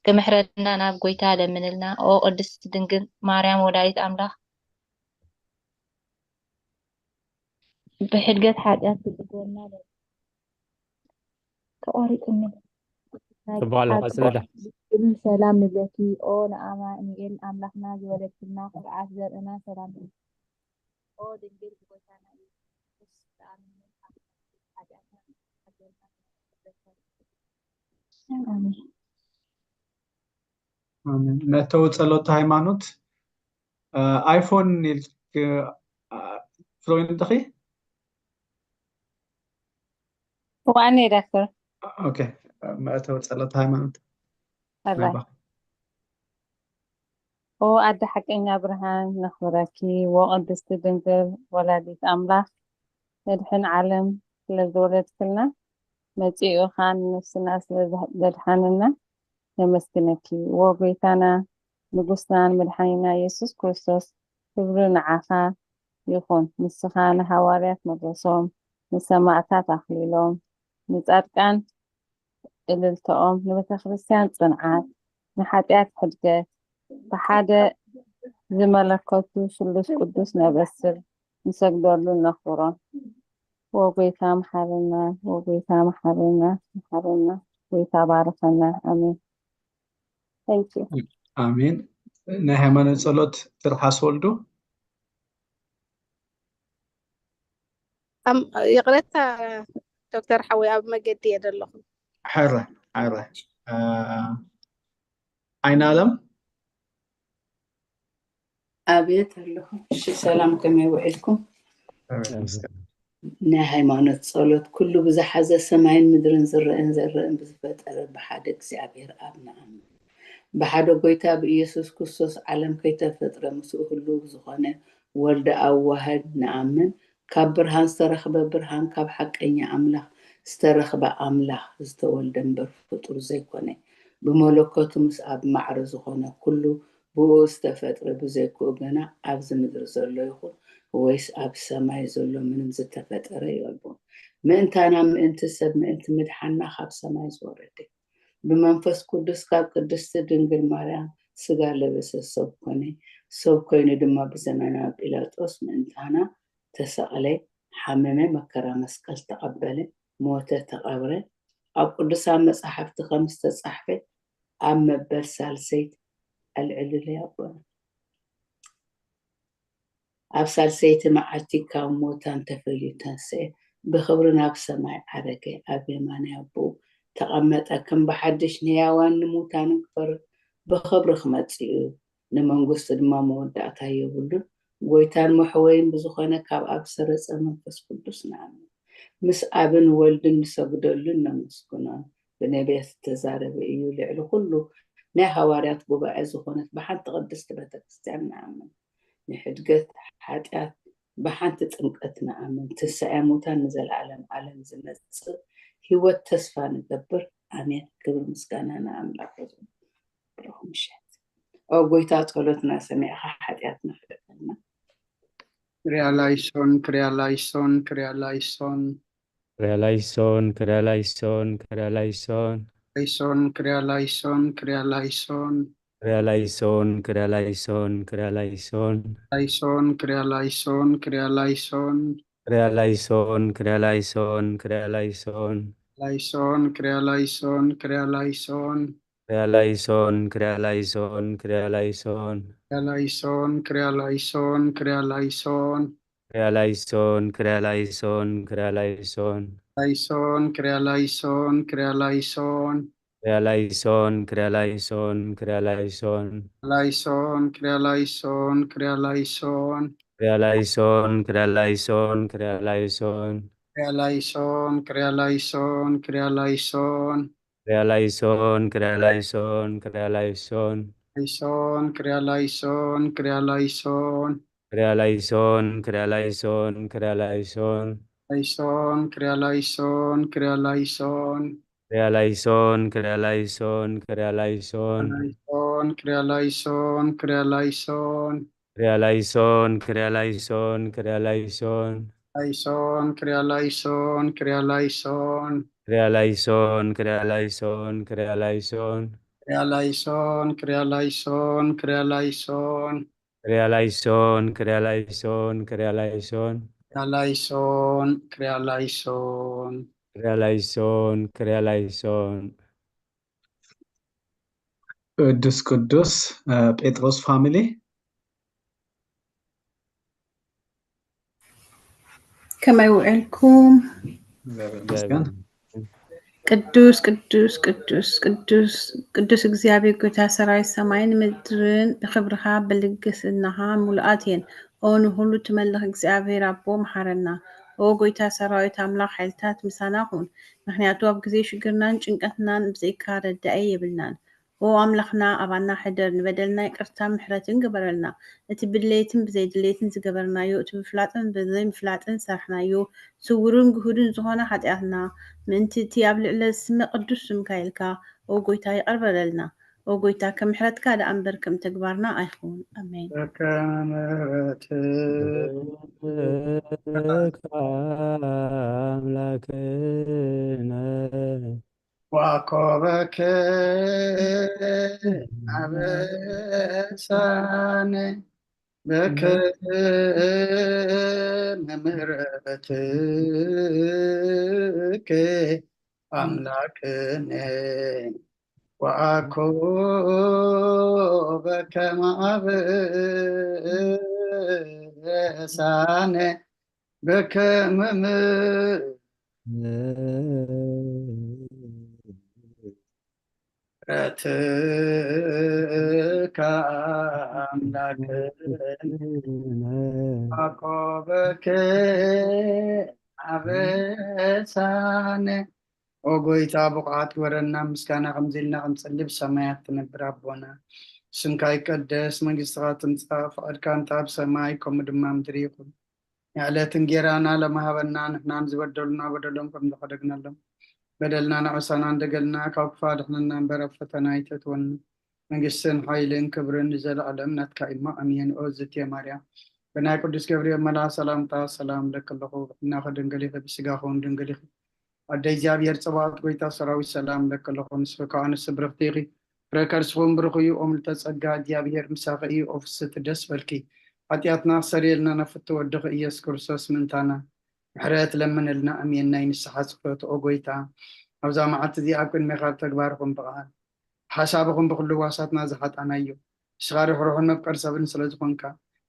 ክምሕረልና ናብ ጎይታ ለምንልና። ኦ ቅድስቲ ድንግል ማርያም፣ ወላዲት ኣምላኽ፣ ብሕድገት ሓጢኣት ክጽገወልና ለ-፣ ተቋሪጹኒ። ናይ ጽቡቕ ኣለኻ፣ ጽናዳ። ሰላም ንብለኪ፣ ኦ ንኣማኑኤል ኣምላኽና ዝወለድክልና፣ ኩርዓት ዘርእና፣ ሰላም ንብለኪ። ኦ ድንግል ብጎይታና ኢየሱስ ክርስቶስ ተኣሚነ፣ ኣብ ሓጢኣትና ሓገርና፣ ኣሜን። መእተዊ ጸሎት ሃይማኖት። ኣይፎን ኢልክ ፍሎይን ድኺ? ዋኔ ዳክተር። ኦኬ። መእተዊ ጸሎት ሃይማኖት። ኦ ኣደ ሓቀኛ ብርሃን ነኽብረኪ። ዎ ቅድስቲ ድንግል ወላዲት ኣምላኽ መድሕን ዓለም ስለ ዝወለድክልና መጺኡ ኸኣ ንነፍስና ስለ ዘድሓነና ነመስግነኪ። ዎ ጎይታና ንጉስናን መድሓኒና የሱስ ክርስቶስ ክብሪ ንዓኻ ይኹን። ንስኻ ንሃዋርያት ሞገሶም፣ ንሰማእታት ኣኽሊሎም፣ ንጻድቃን እልልታኦም፣ ንቤተ ክርስቲያን ጽንዓት፣ ንሓጢኣት ሕድገት፣ ብሓደ ዝመለከቱ ስሉስ ቅዱስ ነበስር ንሰግደሉ ነኽብሮን። ወጎይታ መሓረና፣ ወጎይታ መሓረና፣ መሓረና፣ ጎይታ ባርኸና። ኣሜን። Thank you። ኣሜን። ናይ ሃይማኖት ጸሎት ትርሓስ ወልዱ። ይቕረታ ዶክተር ሓወይ ኣብ መገዲ እየ ዘለኹ። ሕረ ሕረ። ኣይናለም። ኣብየት ኣለኹ። እሺ ሰላም፣ ከመይ ውዒልኩም? ናይ ሃይማኖት ጸሎት። ኩሉ ብዝሓዘ ሰማይን ምድርን ዝረአን ዘረእን ብዝፈጠረ ብሓደ እግዚኣብሔር ኣብ ንኣምን። ብሓደ ጎይታ ብኢየሱስ ክርስቶስ ዓለም ከይተፈጥረ ምስኡ ህልው ዝኾነ ወልደ ኣዋህድ ንኣምን። ካብ ብርሃን ዝተረኽበ ብርሃን፣ ካብ ሓቀኛ ኣምላኽ ዝተረኽበ ኣምላኽ ዝተወልደ እምበር ፍጡር ዘይኮነ፣ ብመለኮቱ ምስ ኣብ ማዕረ ዝኾነ ኩሉ ብኡ ዝተፈጥረ ብዘይክኡ ግና ኣብዚ ምድሪ ዘሎ ይኹን ወይስ ኣብ ሰማይ ዘሎ ምንም ዝተፈጠረ የልቦን። ምእንታና ምእንቲ ሰብ ምእንቲ ምድሓና ካብ ሰማይ ዝወረደ ብመንፈስ ቅዱስ ካብ ቅድስቲ ድንግል ማርያም ስጋ ለበሰ ሰብ ኮነ። ሰብ ኮይኑ ድማ ብዘመናዊ ጲላጦስ ምእንታና ተሰቕለ፣ ሓመመ፣ መከራ መስቀል ተቐበለ፣ ሞተ፣ ተቐብረ። ኣብ ቅዱሳን መጻሕፍቲ ከም ዝተጻሕፈ ኣብ መበል ሳልሰይቲ ኣልዕልለይ ኣቦና። ኣብ ሳልሰይቲ መዓልቲ ካብ ሙታን ተፈልዩ ተንስኤ፣ ብኽብሪ ናብ ሰማይ ዓረገ፣ ኣብ የማናይ ኣቦኡ ተቐመጠ። ከም ብሓድሽ ንሕያዋን ንሙታንን ክፈርድ ብኽብሪ ክመጽእ እዩ። ንመንግስቱ ድማ መወዳእታ የብሉን። ጎይታን መሕወይን ብዝኾነ ካብ ኣብ ሰረጸ መንፈስ ቅዱስ ንኣምን። ምስ ኣብን ወልድን ንሰግደሉን ነመስግኖን። ብነቢያት ዝተዛረበ እዩ። ልዕሊ ኩሉ ናይ ሃዋርያት ጉባኤ ዝኾነት ብሓንቲ ቅድስቲ ቤተክርስትያን ንኣምን። ንሕድገት ሓጢኣት ብሓንቲ ጥምቀት ንኣምን። ትንሳኤ ሙታን ንዘለዓለም ዓለም ዝመጽእ ህይወት ተስፋ ንገብር። ኣሜን። ክብሪ ምስጋና ንኣምላኽ ይኹን። ብሩኽ ምሸት። ኦ ጎይታ ጸሎትና ሰሚዕኻ ሓጢኣትና ሕደገልና። ክሪያ ላይሶን፣ ክሪያ ላይሶን፣ ክሪያ ላይሶን። ክሪያ ላይሶን፣ ክሪያ ላይሶን፣ ክሪያ ላይሶን። ላይሶን፣ ክሪያ ላይሶን፣ ክሪያ ላይሶን። ክሪያ ላይሶን፣ ክሪያ ላይሶን፣ ክሪያ ላይሶን። ላይሶን፣ ክሪያ ላይሶን፣ ክሪያ ላይሶን። ክሪያ ላይሶን፣ ክሪያ ላይሶን፣ ክሪያ ላይሶን። ላይሶን፣ ክሪያ ላይሶን፣ ክሪያ ላይሶን። ክሪያ ላይሶን፣ ክሪያ ላይሶን፣ ክሪያ ላይሶን። ክሪያ ላይሶን፣ ክሪያ ላይሶን፣ ክሪያ ላይሶን። ክሪያ ላይሶን፣ ክሪያ ላይሶን፣ ክሪያ ላይሶን። ላይሶን፣ ክሪያ ላይሶን፣ ክሪያ ላይሶን። ክሪያ ላይሶን፣ ክሪያ ላይሶን፣ ክሪያ ላይሶን። ላይሶን፣ ክሪያ ላይሶን፣ ክሪያ ላይሶን። ክሪያ ላይሶን፣ ክሪያ ላይሶን፣ ክሪያ ላይሶን። ክሪያ ላይሶን፣ ክሪያ ላይሶን፣ ክሪያ ላይሶን። ክሪያ ላይሶን፣ ክሪያ ላይሶን፣ ክሪያ ላይሶን። ላይሶን፣ ክሪያ ላይሶን፣ ክሪያ ላይሶን። ክሪያ ላይሶን፣ ክሪያ ላይሶን፣ ክሪያ ላይሶን። ላይሶን፣ ክሪያ ላይሶን፣ ክሪያ ላይሶን። ክሪያ ላይሶን፣ ክሪያ ላይሶን፣ ክሪያ ላይሶን። ላይሶን፣ ክሪያ ላይሶን፣ ክሪያ ላይሶን። ክሪያ ላይሶን፣ ክሪያ ላይሶን፣ ክሪያ ላይሶን። ላይሶን፣ ክሪያ ላይሶን፣ ክሪያ ላይሶን። ክሪያ ላይሶን፣ ክሪያ ላይሶን፣ ክሪያ ላይሶን። ክሪያ ላይሶን፣ ክሪያ ላይሶን፣ ክሪያ ላይሶን። ክሪያ ላይሶን፣ ክሪያ ላይሶን፣ ክሪያ ላይሶን። ክሪያ ላይሶን፣ ክሪያ ላይሶን። ክሪያ ላይሶን፣ ክሪያ ላይሶን። ቅዱስ ቅዱስ እ፣ ጴጥሮስ ፋሚሊ። ከመይ ውዕልኩም? እግዚኣብሔር ይመስገን። ቅዱስ ቅዱስ ቅዱስ ቅዱስ ቅዱስ እግዚኣብሔር ጎይታ ሰራዊት፣ ሰማይን ምድርን ብክብርኻ ብልግስናኻ ምሉኣት እየን። ኦ ንኹሉ ትመልኽ እግዚኣብሔር ኣቦ፣ መሓረና። ኦ ጎይታ ሰራዊት ኣምላኽ፣ ሓይልታት ምሳና ኩን፣ ምኽንያቱ ኣብ ግዜ ሽግርናን ጭንቀትናን ብዘይካ ረዳኢ የብልናን። ኦ ኣምላኽና፣ ኣባና ሕደር፣ ንበደልና ይቅርታን ምሕረትን ግበረልና። እቲ ብድሌትን ብዘይድሌትን ዝገበርናዮ፣ እቲ ብፍላጥን ብዘይምፍላጥን ዝሰርሕናዮ፣ ስውርን ግሁድን ዝኾነ ሓጢኣትና፣ ምእንቲ እቲ ኣብ ልዕለ ስመ ቅዱስ ስምካ ኢልካ፣ ኦ ጎይታ፣ ይቕር በለልና። ኦ ጎይታ፣ ከም ምሕረትካ ደኣ እምበር ከም ተግባርና ኣይኹን። ኣሜን። ከመ ምሕረትከ ኣምላክነ ወአኮበከ አበሳነ በከመ ምሕረትከ አምላክነ ወአኮበከ አበሳነ በከመ ምሕረትከ አምላክነ አኮበከ አበሳነ። ኦ ጎይታ፣ ብቑዓት ግበረና። ምስጋና ከምዚ ኢልና ክንጽሊ፣ ብሰማያት ትነብር ኣቦና፣ ስምካ ይቀደስ፣ መንግስትኻ ትምጻእ፣ ፍቓድካ እንተ ኣብ ሰማይ ከምኡ ድማ ምድሪ ይኹን። ንዕለት እንጌራና ለመሃበና፣ ንሕናን ዝበደሉና በደሎም ከም ዝኸደግናሎም በደልና ንዕሳና እንደገልና፣ ካብ ክፋ ድሕንና እምበር ኣብ ፈተና ኣይተእትወና። መንግስትን ሓይልን ክብርን ንዘለኣለም ናትካ እሞ ኣሜን። ኦ ዝትየ ማርያም፣ ብናይ ቅዱስ ገብርኤል መልኣ ሰላምታ ሰላም ለኪ ኣለኹ፣ ብሕና ከድንግል ኢኺ፣ ብስጋ ኸውን ድንግል ኢኺ። ኣደ እግዚኣብሔር ጸባኦት ጎይታ ሰራዊት ሰላም ለኪ ኣለኹ፣ ንስኺ ከኣ ንስብርኽቲ ኢኺ። ፍረ ከርስኹም ብሩኽ እዩ። ኦም ልተጸጋ እግዚኣብሔር ምሳኺ እዩ። ኦ ፍስሕቲ ደስ በልኪ፣ ሓጢኣትና ክሰርየልና ናብ ፍትወ ወድኺ ኢየሱስ ክርስቶስ ምእንታና ምሕረት ለምንልና። ኣሜን። ናይ ንስሓ ጸሎት ኦ ጎይታ፣ ኣብዛ መዓልቲ እዚኣ ኣብ ቅድሜኻ ብተግባርኹም ብቕዓት ሓሳብኹም ብኹሉ ዋሳትና ዝሓጣናዮ፣ ንስኻ ርሕሩሕን መፍቀር ሰብን ስለ ዝኾንካ፣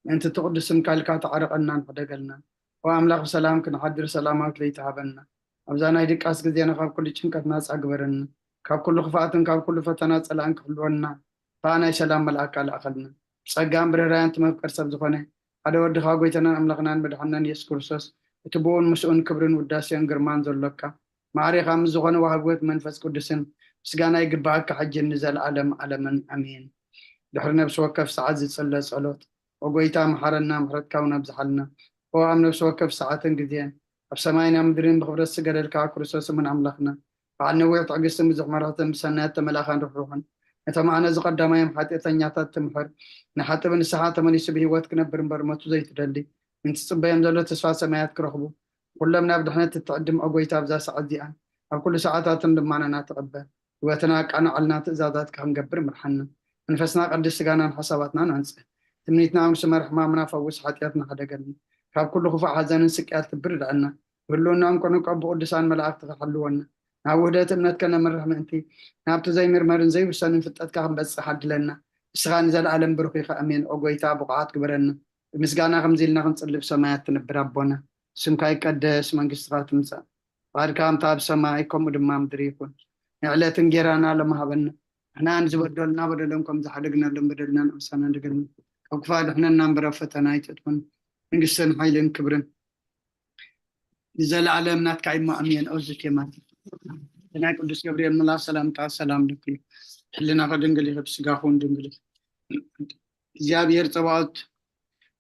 ምእንቲ እቲ ቅዱስ ስምካ ኢልካ ተዓረቐልናን ሕደገልናን። ኦ ኣምላኽ፣ ብሰላም ክንሓድር ሰላማዊት ለይቲ ሃበና። ኣብዛ ናይ ድቃስ ግዜና ካብ ኩሉ ጭንቀት ናጻ ግበረና። ካብ ኩሉ ክፍኣትን ካብ ኩሉ ፈተና ጸላእን ክሕልወና ከኣ ናይ ሰላም መልኣካ ልኣኸልና። ብጸጋን ብርህራያን እቲ መፍቀር ሰብ ዝኾነ ሓደ ወድኻ ጎይታናን ኣምላኽናን መድሓንናን የሱስ ክርስቶስ፣ እቲ ብኡን ምስኡን ክብርን ውዳሴን ግርማን ዘሎካ፣ ማዕሬኻ ምስ ዝኾነ ወሃቢ ህይወት መንፈስ ቅዱስን ምስጋና ይግብኣካ፣ ሕጅን ንዘለኣለም ዓለምን ኣሜን። ድሕሪ ነፍሲ ወከፍ ሰዓት ዝጽለ ጸሎት፣ ኦ ጎይታ መሓረና፣ ምሕረትካ እውን ኣብዝሓልና። ኦ ኣብ ነፍሲ ወከፍ ሰዓትን ግዜን ኣብ ሰማይን ኣብ ምድርን ብኽብረት ዝገደልካ ክርስቶስ እሙን ኣምላኽና፣ በዓል ነዊሕ ትዕግስትን ብዙሕ ምሕረትን ብሰናያት ተመላእኻን ርሕሩሕን፣ ነቶም ኣነ ዝቐዳማዮም ሓጢኣተኛታት ትምሕር፣ ንሓጥብ ንስሓ ተመሊሱ ብህይወት ክነብር እምበር ሞቱ ዘይትደሊ፣ እንትጽበዮም ዘሎ ተስፋ ሰማያት ክረኽቡ፣ ኩሎም ናብ ድሕነት እትዕድም ኦ ጎይታ ኣብዛ ሰዓት እዚኣ ኣብ ኩሉ ሰዓታትን ልማናና ተቐበል። ህይወትና ኣቃንዓልና፣ ትእዛዛትካ ክንገብር ምርሓና። መንፈስና ቀድስ፣ ስጋናን ሓሳባትናን ኣንጽህ። ትምኒትና ኣምርሲ፣ መርሕ ሕማምና ፈውስ፣ ሓጢኣትና ሓደገልና። ካብ ኩሉ ክፉእ ሓዘንን ስቅያት ልቢ ርድዐና። ብህልውናን ቅኑቀ ብቅዱሳን መላእክትኻ ሓልወና። ናብ ውህደት እምነት ከነምርሕ ምእንቲ፣ ናብቲ ዘይምርመርን ዘይውሰንን ፍልጠትካ ክንበጽሕ ዓድለና። ንስኻ ንዘለኣለም ብሩኽ ኢኻ። ኣሜን። ኦ ጎይታ፣ ብቑዓት ግበረና። ብምስጋና ከምዚ ኢልና ክንጽሊ ብሰማያት ትነብር ኣቦና፣ ስምካ ይቀደስ፣ መንግስትኻ ትምጻእ፣ ፍቓድካ ከምታ ኣብ ሰማይ ከምኡ ድማ ምድሪ ይኹን። ንዕለት እንጌራና ሎሚ ሃበና። ንሕና ንዝበደሉና በደሎም ከም ዝሓደግናሎም በደልና ንዕሳና እንደገና፣ ካብ ክፋ ድሕነና እምበር ኣብ ፈተና ኣይተእትወና። መንግስትን ሓይልን ክብርን ንዘለኣለም ናትካ እዩ። ኣሜን። ኦ ዝቴማ ናይ ቅዱስ ገብርኤል መልኣኽ ሰላምታ ሰላም ለኪ፣ ሕልናኺ ድንግል ኢኺ፣ ብስጋኺ እውን ድንግል ኢኺ። እግዚኣብሔር ጸባኦት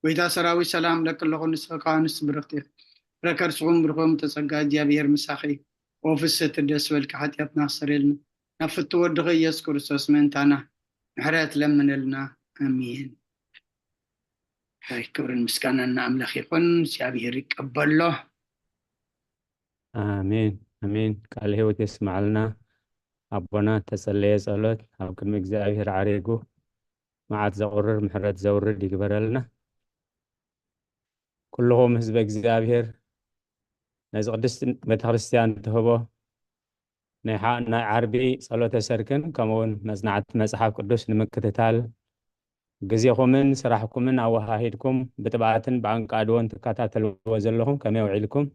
ጎይታ ሰራዊት ሰላም ለኪ ኣለኹ፣ ንስኺ ከኣ ንስቲ ብርኽቲ ኢኺ። ፍረ ከርስኹም ብሩኽ ተጸጋ እግዚኣብሔር ምሳኺ። ኦ ፍስሕቲ ደስ በልኪ፣ ሓጢኣትና ክሰርየልና ናብ ፍቱ ወድኺ ኢየሱስ ክርስቶስ ምእንታና ምሕረት ለምንልና። ኣሜን። ኣይ፣ ክብርን ምስጋናን ንኣምላኽ ይኹን። እግዚኣብሔር ይቀበሎ። ኣሜን ኣሜን። ቃለ ህይወት የስምዓልና። ኣቦና ተጸለየ ጸሎት ኣብ ቅድሚ እግዚኣብሔር ዓሪጉ መዓት ዘቑርር ምሕረት ዘውርድ ይግበረልና። ኩልኹም ህዝበ እግዚኣብሔር ነዚ ቅድስቲ ቤተክርስትያን ትህቦ ናይ ሓ- ናይ ዓርቢ ጸሎተ ሰርክን ከምኡውን መጽናዕቲ መጽሓፍ ቅዱስ ንምክትታል ግዜኹምን ስራሕኩምን ኣወሃሂድኩም ብጥብኣትን ብኣንቃድዎን ትከታተልዎ ዘለኹም ከመይ ውዒልኩም?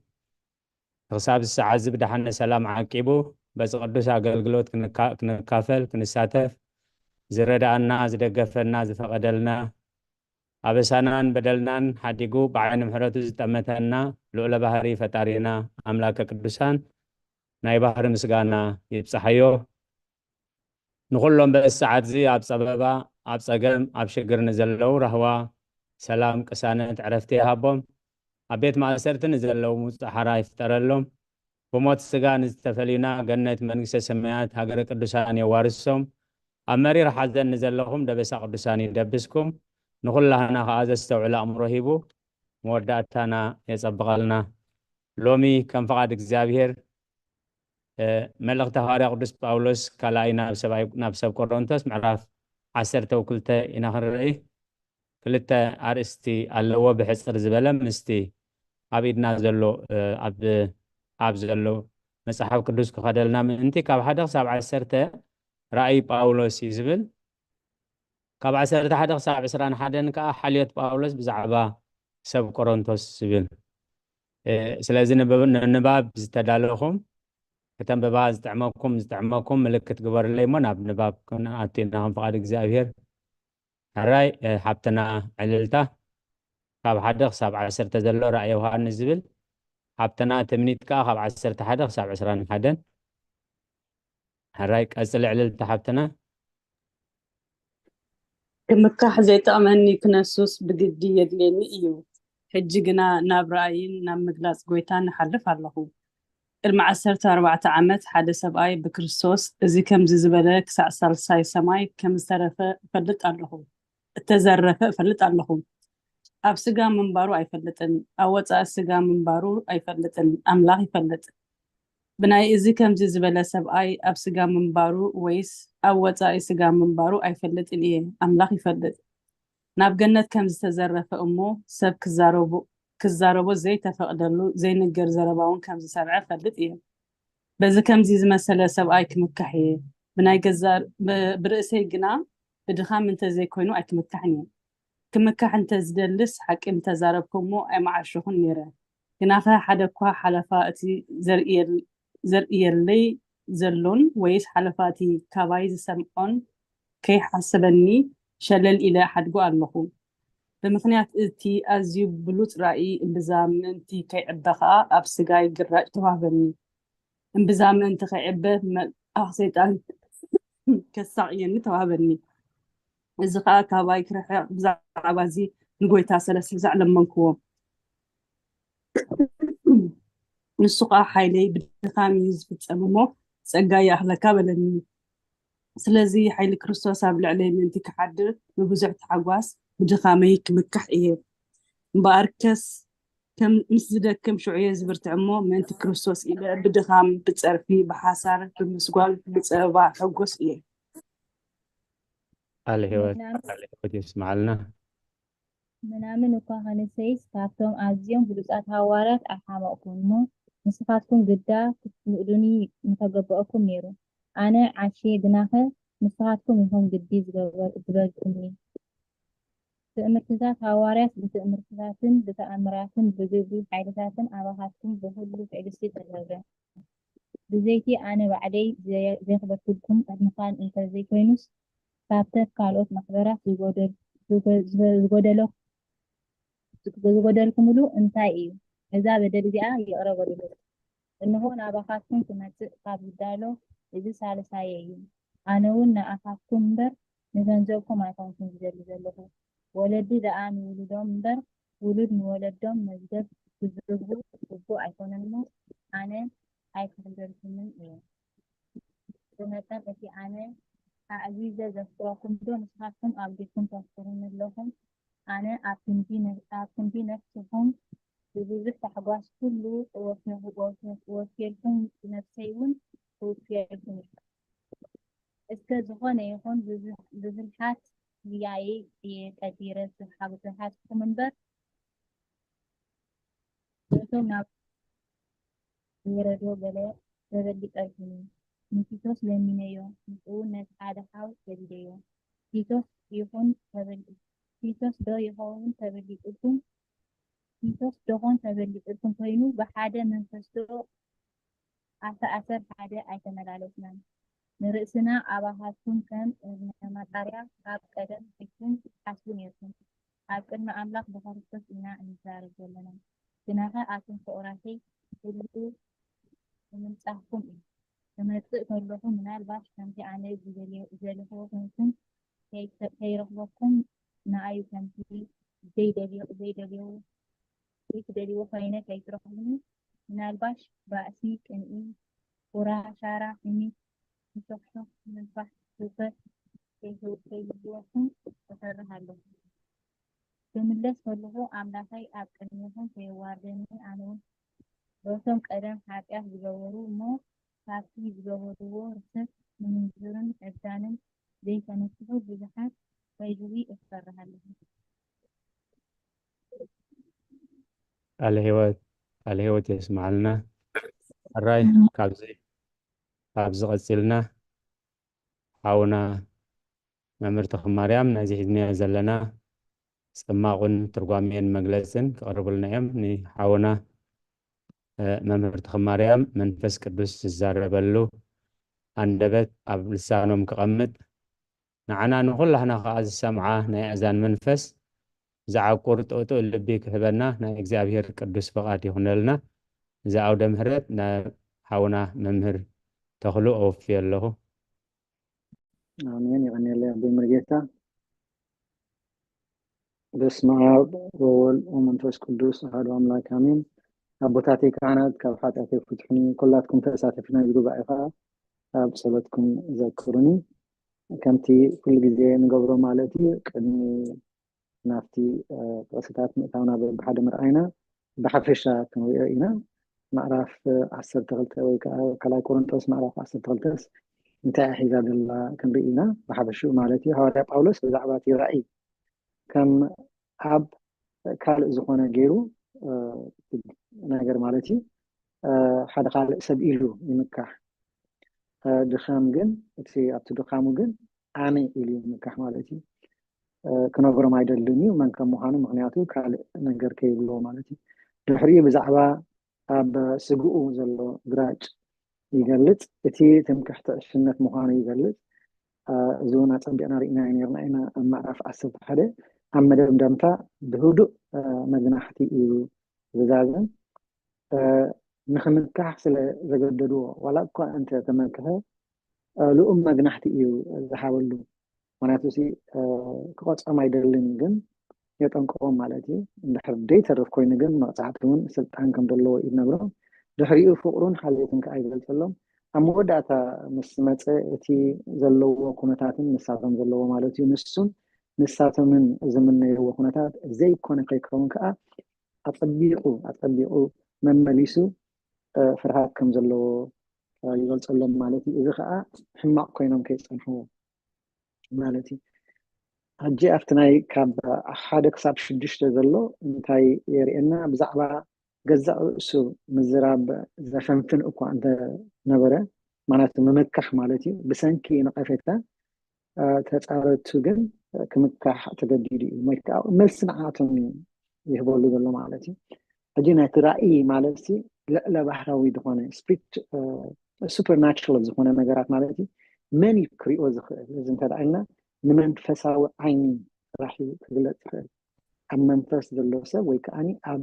ንክሳብ እዚ ሰዓት እዚ ብደሓነ ሰላም ዓቂቡ በዚ ቅዱስ ኣገልግሎት ክንካ- ክንካፈል፣ ክንሳተፍ ዝረዳኣና፣ ዝደገፈና፣ ዝፈቐደልና፣ ኣበሳናን በደልናን ሓዲጉ ብዓይኒ ምሕረቱ ዝጠመተና ልዑለ ባህሪ ፈጣሪና ኣምላከ ቅዱሳን ናይ ባህሪ ምስጋና ይብጻሓዮ። ንኹሎም በዚ ሰዓት እዚ ኣብ ጸበባ፣ ኣብ ጸገም፣ ኣብ ሽግር ንዘለዉ ራህዋ፣ ሰላም፣ ቅሳነት፣ ዕረፍቲ ይሃቦም። ኣብ ቤት ማእሰርቲ ንዘለዉ ምውጻእ ሓራ ይፍጠረሎም። ብሞት ስጋ ንዝተፈልዩና ገነት መንግስተ ሰማያት ሃገረ ቅዱሳን የዋርሶም። ኣብ መሪር ሓዘን ንዘለኹም ደበሳ ቅዱሳን ይደብስኩም። ንኹላህና ከኣ ዘስተውዕል ኣእምሮ ሂቡ መወዳእታና የጸብቐልና። ሎሚ ከም ፍቓድ እግዚኣብሔር፣ እ፣ መልእኽቲ ሃዋርያ ቅዱስ ጳውሎስ ካልኣይ ናብ ሰብኣይ- ናብ ሰብ ቆሮንቶስ ምዕራፍ ዓሰርተ ወክልተ ኢና ክንርኢ። ክልተ ኣርእስቲ ኣለዎ። ብሕጽር ዝበለ ምስቲ ኣብ ኢድና ዘሎ፣ እ፣ ኣብ ኣብ ዘሎ መጽሓፍ ቅዱስ ክኸደልና ምእንቲ ካብ ሓደ ክሳብ ዓሰርተ ራእይ ጳውሎስ እዩ ዝብል። ካብ ዓሰርተ ሓደ ክሳብ ዕስራን ሓደን ከኣ ሓልዮት ጳውሎስ ብዛዕባ ሰብ ቆሮንቶስ ዝብል። እ፣ ስለዚ ንብ- ንንባብ ዝተዳለኹም ከተንብባ ዝጥዕመኩም ዝጥዕመኩም ምልክት ግበርለይ እሞ ናብ ንባብ ክንኣቱ ኢና ከም ፍቓድ እግዚኣብሔር። ሕራይ፣ እ፣ ሓብትና ዕልልታ ካብ ሓደ ክሳብ ዓሰርተ ዘሎ ራእይ ዮሃንስ ዝብል፣ ሓብትና ትምኒት ከኣ ካብ ዓሰርተ ሓደ ክሳብ ዕስራን ሓደን። ሕራይ ቀጽሊ ዕልልታ ሓብትና። ክምካሕ ዘይጠቕመኒ ክነሱስ ብግዲ የድልየኒ እዩ። ሕጂ ግና ናብ ራእይን ናብ ምግላጽ ጎይታን እሓልፍ ኣለኹ። ቅድሚ ዓሰርተ ኣርባዕተ ዓመት ሓደ ሰብኣይ ብክርስቶስ እዚ ከምዚ ዝበለ ክሳዕ ሳልሳይ ሰማይ ከም ዝተረፈ እፈልጥ ኣለኹ። እተዘረፈ እፈልጥ ኣለኹ። ኣብ ስጋ ምንባሩ ኣይፈልጥን፣ ኣብ ወጻኢ ስጋ ምንባሩ ኣይፈልጥን፣ ኣምላኽ ይፈልጥ። ብናይ እዚ ከምዚ ዝበለ ሰብኣይ ኣብ ስጋ ምንባሩ ወይስ ኣብ ወጻኢ ስጋ ምንባሩ ኣይፈልጥን እየ፣ ኣምላኽ ይፈልጥ። ናብ ገነት ከም ዝተዘረፈ እሞ ሰብ ክዛረቦ ክዛረቦ ዘይተፈቕደሉ ዘይንገር ዘረባ እውን ከም ዝሰምዐ እፈልጥ እየ። በዚ ከምዚ ዝመሰለ ሰብኣይ ክምካሕ እየ። ብናይ ገዛእ ብ- ብርእሰይ ግና ብድኻም እንተዘይኮይኑ ኣይክምካሕን እየ። ክምካሕ እንተዝደልስ ሓቂ ምተዛረብኩ እሞ ኣይምዓሸኹን ነይረ። ግናኸ ሓደ እኳ ሓለፋ እቲ ዘርእየል- ዘርእየለይ ዘሎን ወይስ ሓለፋ እቲ ካባይ ዝሰምዖን ከይሓስበኒ ሸለል ኢለ እሓድጎ ኣለኹ። ብምኽንያት እቲ ኣዝዩ ብሉጽ ራእይ እምብዛ ምእንቲ ከይዕበ ኸኣ ኣብ ስጋይ ግራጭ ተዋህበኒ። እምብዛ ምእንቲ ከይዕበ መልኣኽ ሰይጣን ከሳቕየኒ ተዋህበኒ። እዚ ኸኣ ካባይ ክርሕቕ ብዛዕባ እዚ ንጎይታ ሰለስተ ግዛዕ ለመንክዎ። ንሱ ኸኣ ሓይለይ ብድኻም እዩ ዝፍጸም እሞ ጸጋ ይኣኽለካ በለኒ። ስለዚ ሓይሊ ክርስቶስ ኣብ ልዕለይ ምእንቲ ክሓድር ብብዙሕ ታሕጓስ ብድኻመይ ክምካሕ እየ። እምበኣርከስ ከም ምስ ዝደክም ሽዑ እየ ዝብርትዕ እሞ ምእንቲ ክርስቶስ ኢለ ብድኻም፣ ብጸርፊ፣ ብሓሳር፣ ብምስጓግ፣ ብጸበባ ሕጎስ እየ። ቃል ህይወት ምናምን- ቃል ህይወት ይስማዓልና። ምናምን እኳ ከንሰይስ ካብቶም ኣዝዮም ብሉጻት ሃዋርያት ኣይሓመቕኩን እሞ ንስኻትኩም ግዳ ክትንእዱኒ ምተገበኣኩም ነይሩ። ኣነ ዓሽየ ግናኸ ንስኻትኩም ኢኹም ግዲ ዝገበር- ዝበልኩምኒ። ትእምርትታት ሃዋርያት ብትእምርትታትን ብተኣምራትን ብግብሪ ሓይልታትን ኣባኻትኩም ብኹሉ ትዕግስቲ ተገብረ። ብዘይቲ ኣነ ባዕለይ ዘየ- ዘየኽበድኩልኩም ቅድሚ ኻል እንተዘይኮይኑስ ካብተት ካልኦት ማሕበራት ዝጎደል- ዝጎ- ዝጎደሎ- ዝጎደልኩምሉ እንታይ እዩ? እዛ በደል እዚኣ ይቕረ በሉለይ። እንሆ ናባኻትኩም ክመጽእ ካብ ዝዳሎ እዚ ሳልሳየ እዩ። ኣነ እውን ንኣኻትኩም እምበር ንገንዘብኩም ኣይኮንኩን ዝደሊ ዘለኹ። ወለዲ ደኣ ንውሉዶም እምበር ውሉድ ንወለዶም መዝገብ ክዝርጉ ግቡእ ኣይኮነን እሞ ኣነ ኣይክሕደልኩምን እየ። ብመጠን እቲ ኣነ ኣዕዚዘ ዘፍቅረኩም ዶ ንስኻትኩም ኣዕዚዝኩም ተፍቅሩኒ ኣለኹም? ኣነ ኣብ ክንዲ ነ- ኣብ ክንዲ ነፍስኹም ብብዙሕ ታሕጓስ ኩሉ ወፍ- ወፍ- ወፍየልኩም ነፍሰይ እውን ክውፍየልኩም እየ። እስከ ዝኾነ ይኹን ብብዙ- ብብልሓት ጉያየ እየ ቀዲረ ዝሓ- ዝሓዝኩም እምበር ነቶም ናብ ዝወረዶ ገለ ተበሊጠልኩምኒ። ንቲቶስ ለሚነዮ፣ ንሱ እውን ነቲ ሓደ ሓው ሰዲደዮ። ቲቶስ ይኹን ተበሊ- ቲቶስ ዶ ይኸውን ተበሊጥልኩም? ቲቶስ ዶኾን ተበሊጥልኩም ኮይኑ ብሓደ መንፈስ ዶ ኣብቲ ኣሰር ሓደ ኣይተመላለስናን። ንርእስና ኣባኻትኩም ከም እዝነ ማጣርያ ካብ ቀደም ኣትሒዝኩም ትሓስቡ ኔርኩም። ኣብ ቅድሚ ኣምላኽ ብኽርስቶስ ኢና እንዛረብ ዘለና። ግናኸ ኣቱም ፍቑራተይ፣ ኩሉ ብምንጻፍኩም እዩ። ክመጽእ ከለኹ ምናልባሽ ከምቲ ኣነ ዝደልዮ-፣ ዝደለኽዎ ኮንኩም ከይ-፣ ከይረኽበኩም፣ ንኣይ ከምቲ ዘይደልዮ-፣ ዘይደልዮ-፣ ዘይትደልይዎ ኮይነ ከይትረኽቡኒ፣ ምናልባሽ ባእሲ፣ ቅንኢ፣ ቁራ፣ ሻራ፣ ሕሚት፣ ምሾኽሾኽ፣ ምንፋሕ፣ ህውከት ከይህው-፣ ከይህልወኩም እፈርህ ኣለኹ። ክምለስ ከለኹ ኣምላኸይ ኣብ ቅድሜኹም ከየዋርደኒ፣ ኣነ እውን በቶም ቀደም ሓጢኣት ዝገበሩ እሞ ካብቲ ዝገበርዎ ርኽሰት ምንዝርን ዕብዳንን ዘይተነስሑ ብዙሓት ከይህዊ እፈርህ ኣለኹ። ቃለ ህይወት፣ ቃለ ህይወት የስምዓልና። ሕራይ፣ ካብዚ፣ ካብዚ ቀጺልና ሓውና መምህር ተኽማርያም ነዚ ሒዝናዮ ዘለና ጽማቑን ትርጓሜን መግለጽን ክቕርቡልና እዮም። ንሓውና፣ እ፣ መምህር ተኽማርያም መንፈስ ቅዱስ ዝዛረበሉ ኣንደበት ኣብ ልሳኖም ክቐምጥ፣ ንዓና ንኹላህና ኸኣ ዝሰምዓ ናይ ኣእዛን መንፈስ ዝዓቁር ጥቕጥቕ ልቢ ክህበና ናይ እግዚኣብሔር ቅዱስ ፍቓድ ይኹነልና። እዚ ኣውደ ምህረት ናብ ሓውና መምህር ተኽሉ ኣወፍዮ ኣለኹ። ኣሜን። የቐንየለይ ኣቦይ መርጌታ። በስመ ኣብ ወወልድ ወመንፈስ ቅዱስ ኣሐዱ ኣምላክ ኣሜን። ኣቦታተይ ካህናት ካብ ሓጢኣተይ ፍትሑኒ፣ ኩላትኩም ተሳተፍቲ ናይዚ ጉባኤ ከዓ ኣብ ጸሎትኩም ዘክሩኒ። ከምቲ ኩሉ ግዜ ንገብሮ ማለት እዩ፣ ቅድሚ ናብቲ፣ እ፣ ጥቕስታት ምእታውና በብሓደ ምርኣይና ብሓፈሻ ክንሪኦ ኢና። ምዕራፍ ዓሰርተ ክልተ ወይ ከዓ ካልኣይ ቆሮንቶስ ምዕራፍ ዓሰርተ ክልተስ እንታይ እያ ሒዛ ዘላ ክንርኢ ኢና። ብሓፈሽኡ ማለት እዩ፣ ሃዋርያ ጳውሎስ ብዛዕባ እቲ ራእይ ከም ኣብ ካልእ ዝኾነ ገይሩ፣ እ፣ ነገር ማለት እዩ፣ እ፣ ሓደ ካልእ ሰብ ኢሉ ይምካሕ። እ፣ ድኻም ግን፣ እቲ ኣብቲ ድኻሙ ግን ኣነ ኢሉ ይምካሕ ማለት እዩ። እ፣ ክነግሮም ኣይደልን እዩ መን ከም ምዃኑ፣ ምኽንያቱ ካልእ ነገር ከይብልዎ ማለት እዩ። ድሕሪኡ ብዛዕባ ኣብ ስግኡ ዘሎ ግራጭ ይገልጽ፣ እቲ ትምክሕቲ ዕሽነት ምዃኑ ይገልጽ። እ፣ እዚ እውን ኣጸቢቕና ርኢና ነርና ኢና ኣብ ምዕራፍ ዓሰርተ ሓደ። ኣብ መደምደምታ ብህዱእ፣ እ፣ መግናሕቲ እዩ ዝዛዘም። እ፣ ንኽምካሕ ስለ ዘገደድዎ፣ ዋላ እኳ እንተ ተመክሐ፣ እ፣ ልኡም መግናሕቲ እዩ ዝሃበሉ። ምኽንያቱ፣ እዚ፣ እ፣ ክቐጽዖም ኣይደልን፣ ግን የጠንቅቖም ማለት እዩ። እንድሕር ደይተርፍ ኮይኑ ግን መቕጻዕቲ እውን ስልጣን ከም ዘለዎ እዩ ዝነግሮም። ድሕሪኡ ፍቕሩን ሓልዮትን ከዓ ይገልጸሎም። ኣብ መወዳእታ ምስ መጸ፣ እቲ ዘለዎ ኩነታትን ንሳቶም ዘለዎ ማለት እዩ፣ ንሱን ንሳቶምን ዝምነይዎ ኩነታት ዘይኮነ ከይከውን ከዓ ኣጸቢቑ፣ ኣጸቢቑ መመሊሱ፣ እ፣ ፍርሃት ከም ዘለዎ፣ እ፣ ይገልጸሎም ማለት እዩ። እዚ ከዓ ሕማቕ ኮይኖም ከይጸንሕዎ ማለት እዩ። ሕጂ ኣብቲ ናይ ካብ ሓደ ክሳብ ሽዱሽተ ዘሎ እንታይ የርእየና? ብዛዕባ ገዛእ ርእሱ ምዝራብ ዘፈንፍን እኳ እንተነበረ፣ ማለት ምምካሕ ማለት እዩ፣ ብሰንኪ ነቐፌታ፣ እ፣ ተጻረቱ ግን ክምካሕ ተገዲዱ እዩ፣ ወይ ከዓ መልሲ ንዓቶም እዩ ይህበሉ ዘሎ ማለት እዩ። ሕጂ ናይቲ ራእይ ማለት ሲ ልዕለ ባህራዊ ዝኾነ ስፕሪት፣ እ፣ ሱፐርናቹራል ዝኾነ ነገራት ማለት እዩ። መን እዩ ክሪኦ ዝኽእል? እዚ እንተ ደኣ ኢልና ንመንፈሳዊ ዓይኒ ጥራሕ እዩ ክግለጽ ይኽእል። ኣብ መንፈስ ዘሎ ሰብ ወይ ከዓኒ ኣብ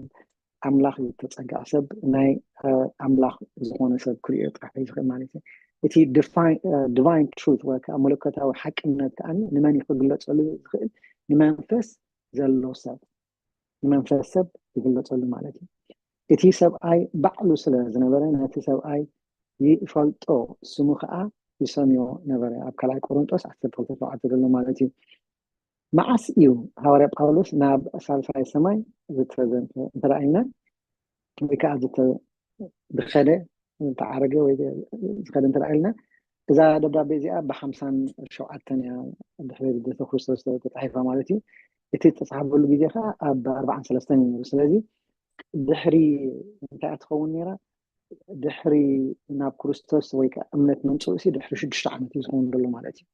ኣምላኽ ዝተጸግዐ ሰብ፣ ናይ፣ እ፣ ኣምላኽ ዝኾነ ሰብ ክሪኦ ጥራሕ እዩ ዝኽእል ማለት እዩ። እቲ ዲፋይ-፣ እ፣ ዲቫይን ትሩት ወይ ከዓ መለኮታዊ ሓቅነት ከዓኒ ንመን እዩ ክግለጸሉ ዝኽእል? ንመንፈስ ዘሎ ሰብ፣ ንመንፈስ ሰብ ይግለጸሉ ማለት እዩ። እቲ ሰብኣይ ባዕሉ ስለ ዝነበረ ነቲ ሰብኣይ ይፈልጦ፣ ስሙ ከዓ ይሰምዮ ነበረ። ኣብ ካልኣይ ቆሮንጦስ ዓሰርተ ክልተ ሸውዓተ ዘሎ ማለት እዩ። መዓስ እዩ ሃዋርያ ጳውሎስ ናብ ሳልሳይ ሰማይ ዝተዘንተ እንተ ኢልና፣ ወይ ከዓ ዝተ-፣ ዝኸደ፣ ዝተዓረገ ወይ ዝኸደ እንተ ኢልና፣ እዛ ደብዳቤ እዚኣ ብሓምሳን ሸውዓተን እያ ድሕሪ ልደተ ክርስቶስ ተጻሒፋ ማለት እዩ። እቲ ዝተጻሕፈሉ ግዜ ከዓ ኣብ ኣርባዓን ሰለስተን እዩ ነይሩ። ስለዚ ድሕሪ እንታይ እያ ትኸውን ነይራ? ድሕሪ ናብ ክርስቶስ ወይ ከዓ እምነት ምምፅኡ ሲ ድሕሪ ሽዱሽተ ዓመት እዩ ዝኸውን ዘሎ ማለት እዩ።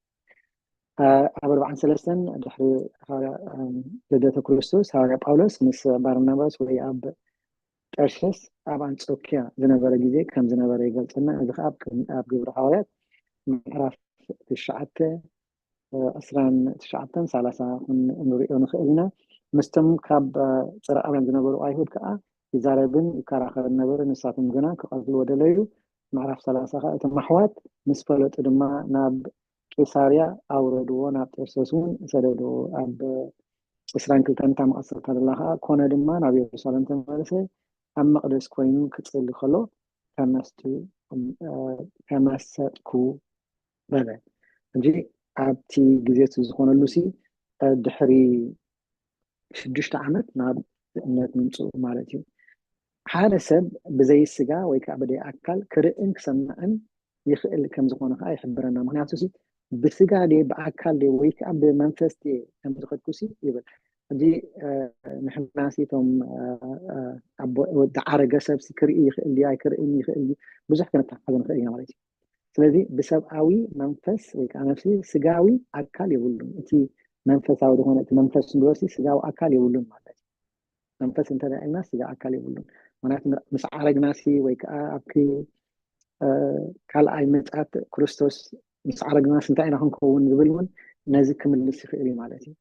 አ-፣ ኣብ ኣርባዓን ሰለስተን ድሕሪ ሃዋርያ፣ እም፣ ልደተ ክርስቶስ ሃዋርያ ጳውሎስ ምስ ባርናባስ ወይ ኣብ ቀርሴስ ኣብ ኣንጾኪያ ዝነበረ ግዜ ከም ዝነበረ ይገልጸልና። እዚ ከዓ ኣብ ቅድሚ- ኣብ ግብሪ ሃዋርያት ምዕራፍ ትሽዓተ ዕስራን ትሽዓተን ሰላሳ ክንሪኦ ንኽእል ኢና። ምስቶም ካብ ጽርዓውያን ዝነበሩ ኣይሁድ ከዓ ይዛረብን ይከራኸርን ነበረ። ንሳቶም ግና ክቐትልዎ ደለዩ። ምዕራፍ ሰላሳ ከዓ እቶም ኣሕዋት ምስ ፈለጡ ድማ ናብ ቂሳርያ ኣውረድዎ፣ ናብ ጤርሶስ እውን ሰደድዎ። ኣብ ዕስራን ክልተን እታ መቐጸልታ ደላ ከዓ ኮነ ድማ ናብ የሩሳሌም ተመለሰ። ኣብ መቕደስ ኮይኑ ክጽሊ ከሎ ተመስጡ ተመሰጥኩ በለ። እንጂ ኣብቲ ግዜ እቲ ዝኾነሉ ሲ ድሕሪ ሽዱሽተ ዓመት ናብ እምነት ምምፅኡ ማለት እዩ። ሓደ ሰብ ብዘይ ስጋ ወይ ከዓ ብደይ ኣካል ክርእን ክሰምዕን ይኽእል ከም ዝኾነ ከዓ ይሕብረና። ምክንያቱ ሲ ብስጋ ደ ብኣካል ደ ወይ ከዓ ብመንፈስ ደ ከም ዝኸድኩ ሲ ይብል። እዚ ንሕና ሲ እቶም ዝዓረገ ሰብ ሲ ክርኢ ይኽእል ድዩ ኣይክርእን ይኽእል ድዩ ብዙሕ ክንተሓዝ ንኽእል ኢና ማለት እዩ። ስለዚ ብሰብኣዊ መንፈስ ወይ ከዓ ነፍሲ ስጋዊ ኣካል የብሉን። እቲ መንፈሳዊ ዝኾነ እቲ መንፈስ ንበርሲ ስጋዊ ኣካል የብሉን ማለት እዩ። መንፈስ እንተ ኢልና ስጋ ኣካል የብሉን። ምክንያቱ ምስ ዓረግናሲ ወይ ከዓ ኣብቲ ካልኣይ ምጻት ክርስቶስ ምስ ዓረግናስ እንታይ ኢና ክንከውን ዝብል እውን ነዚ ክምልስ ይኽእል እዩ ማለት እዩ።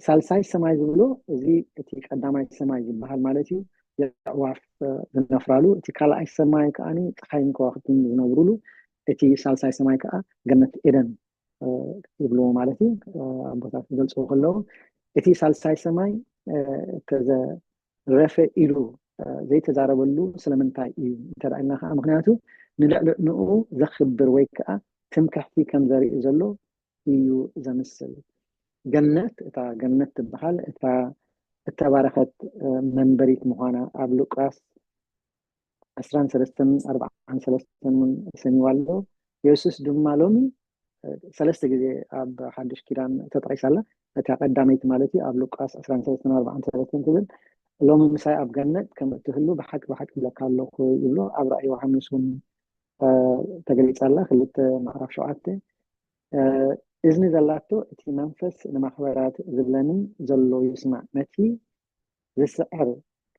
ሳልሳይ ሰማይ ዝብሎ እዚ እቲ ቀዳማይ ሰማይ ዝበሃል ማለት እዩ። የዕዋፍ ዝነፍራሉ፣ እቲ ካልኣይ ሰማይ ከዓ ፀሓይን ከዋክብትን ዝነብሩሉ፣ እቲ ሳልሳይ ሰማይ ከዓ ገነት ኤደን ይብልዎ ማለት እዩ። ኣቦታት ዝገልፅዎ ከለዉ እቲ ሳልሳይ ሰማይ ተዘረፈ ኢሉ ዘይተዛረበሉ ስለምንታይ እዩ እንተ ኢልና ከዓ ምክንያቱ ንልዕሊ ንኡ ዘክብር ወይ ከዓ ትምክሕቲ ከም ዘርኢ ዘሎ እዩ ዘምስል። ገነት እታ ገነት ትበሃል እታ እተባረኸት መንበሪት ምዃና ኣብ ሉቃስ ዕስራን ሰለስተን ኣርባዓን ሰለስተን እውን ሰሚዋ ኣሎ። የሱስ ድማ ሎሚ ሰለስተ ግዜ ኣብ ሓድሽ ኪዳን ተጠቂሳ ኣላ። እታ ቀዳመይቲ ማለት እዩ ኣብ ሉቃስ ዕስራን ሰለስተን ኣርባዓን ሰለስተን ትብል ሎሚ ምሳይ ኣብ ገነት ከም እትህሉ ብሓቂ ብሓቂ እብለካ ኣለኹ ይብሎ። ኣብ ራእይ ዮሃንስ እውን ተገሊጻ ኣላ ክልተ ምዕራፍ ሸውዓተ። እዝኒ ዘላቶ እቲ መንፈስ ንማሕበራት ዝብለንን ዘሎ ይስማዕ። ነቲ ዝስዕር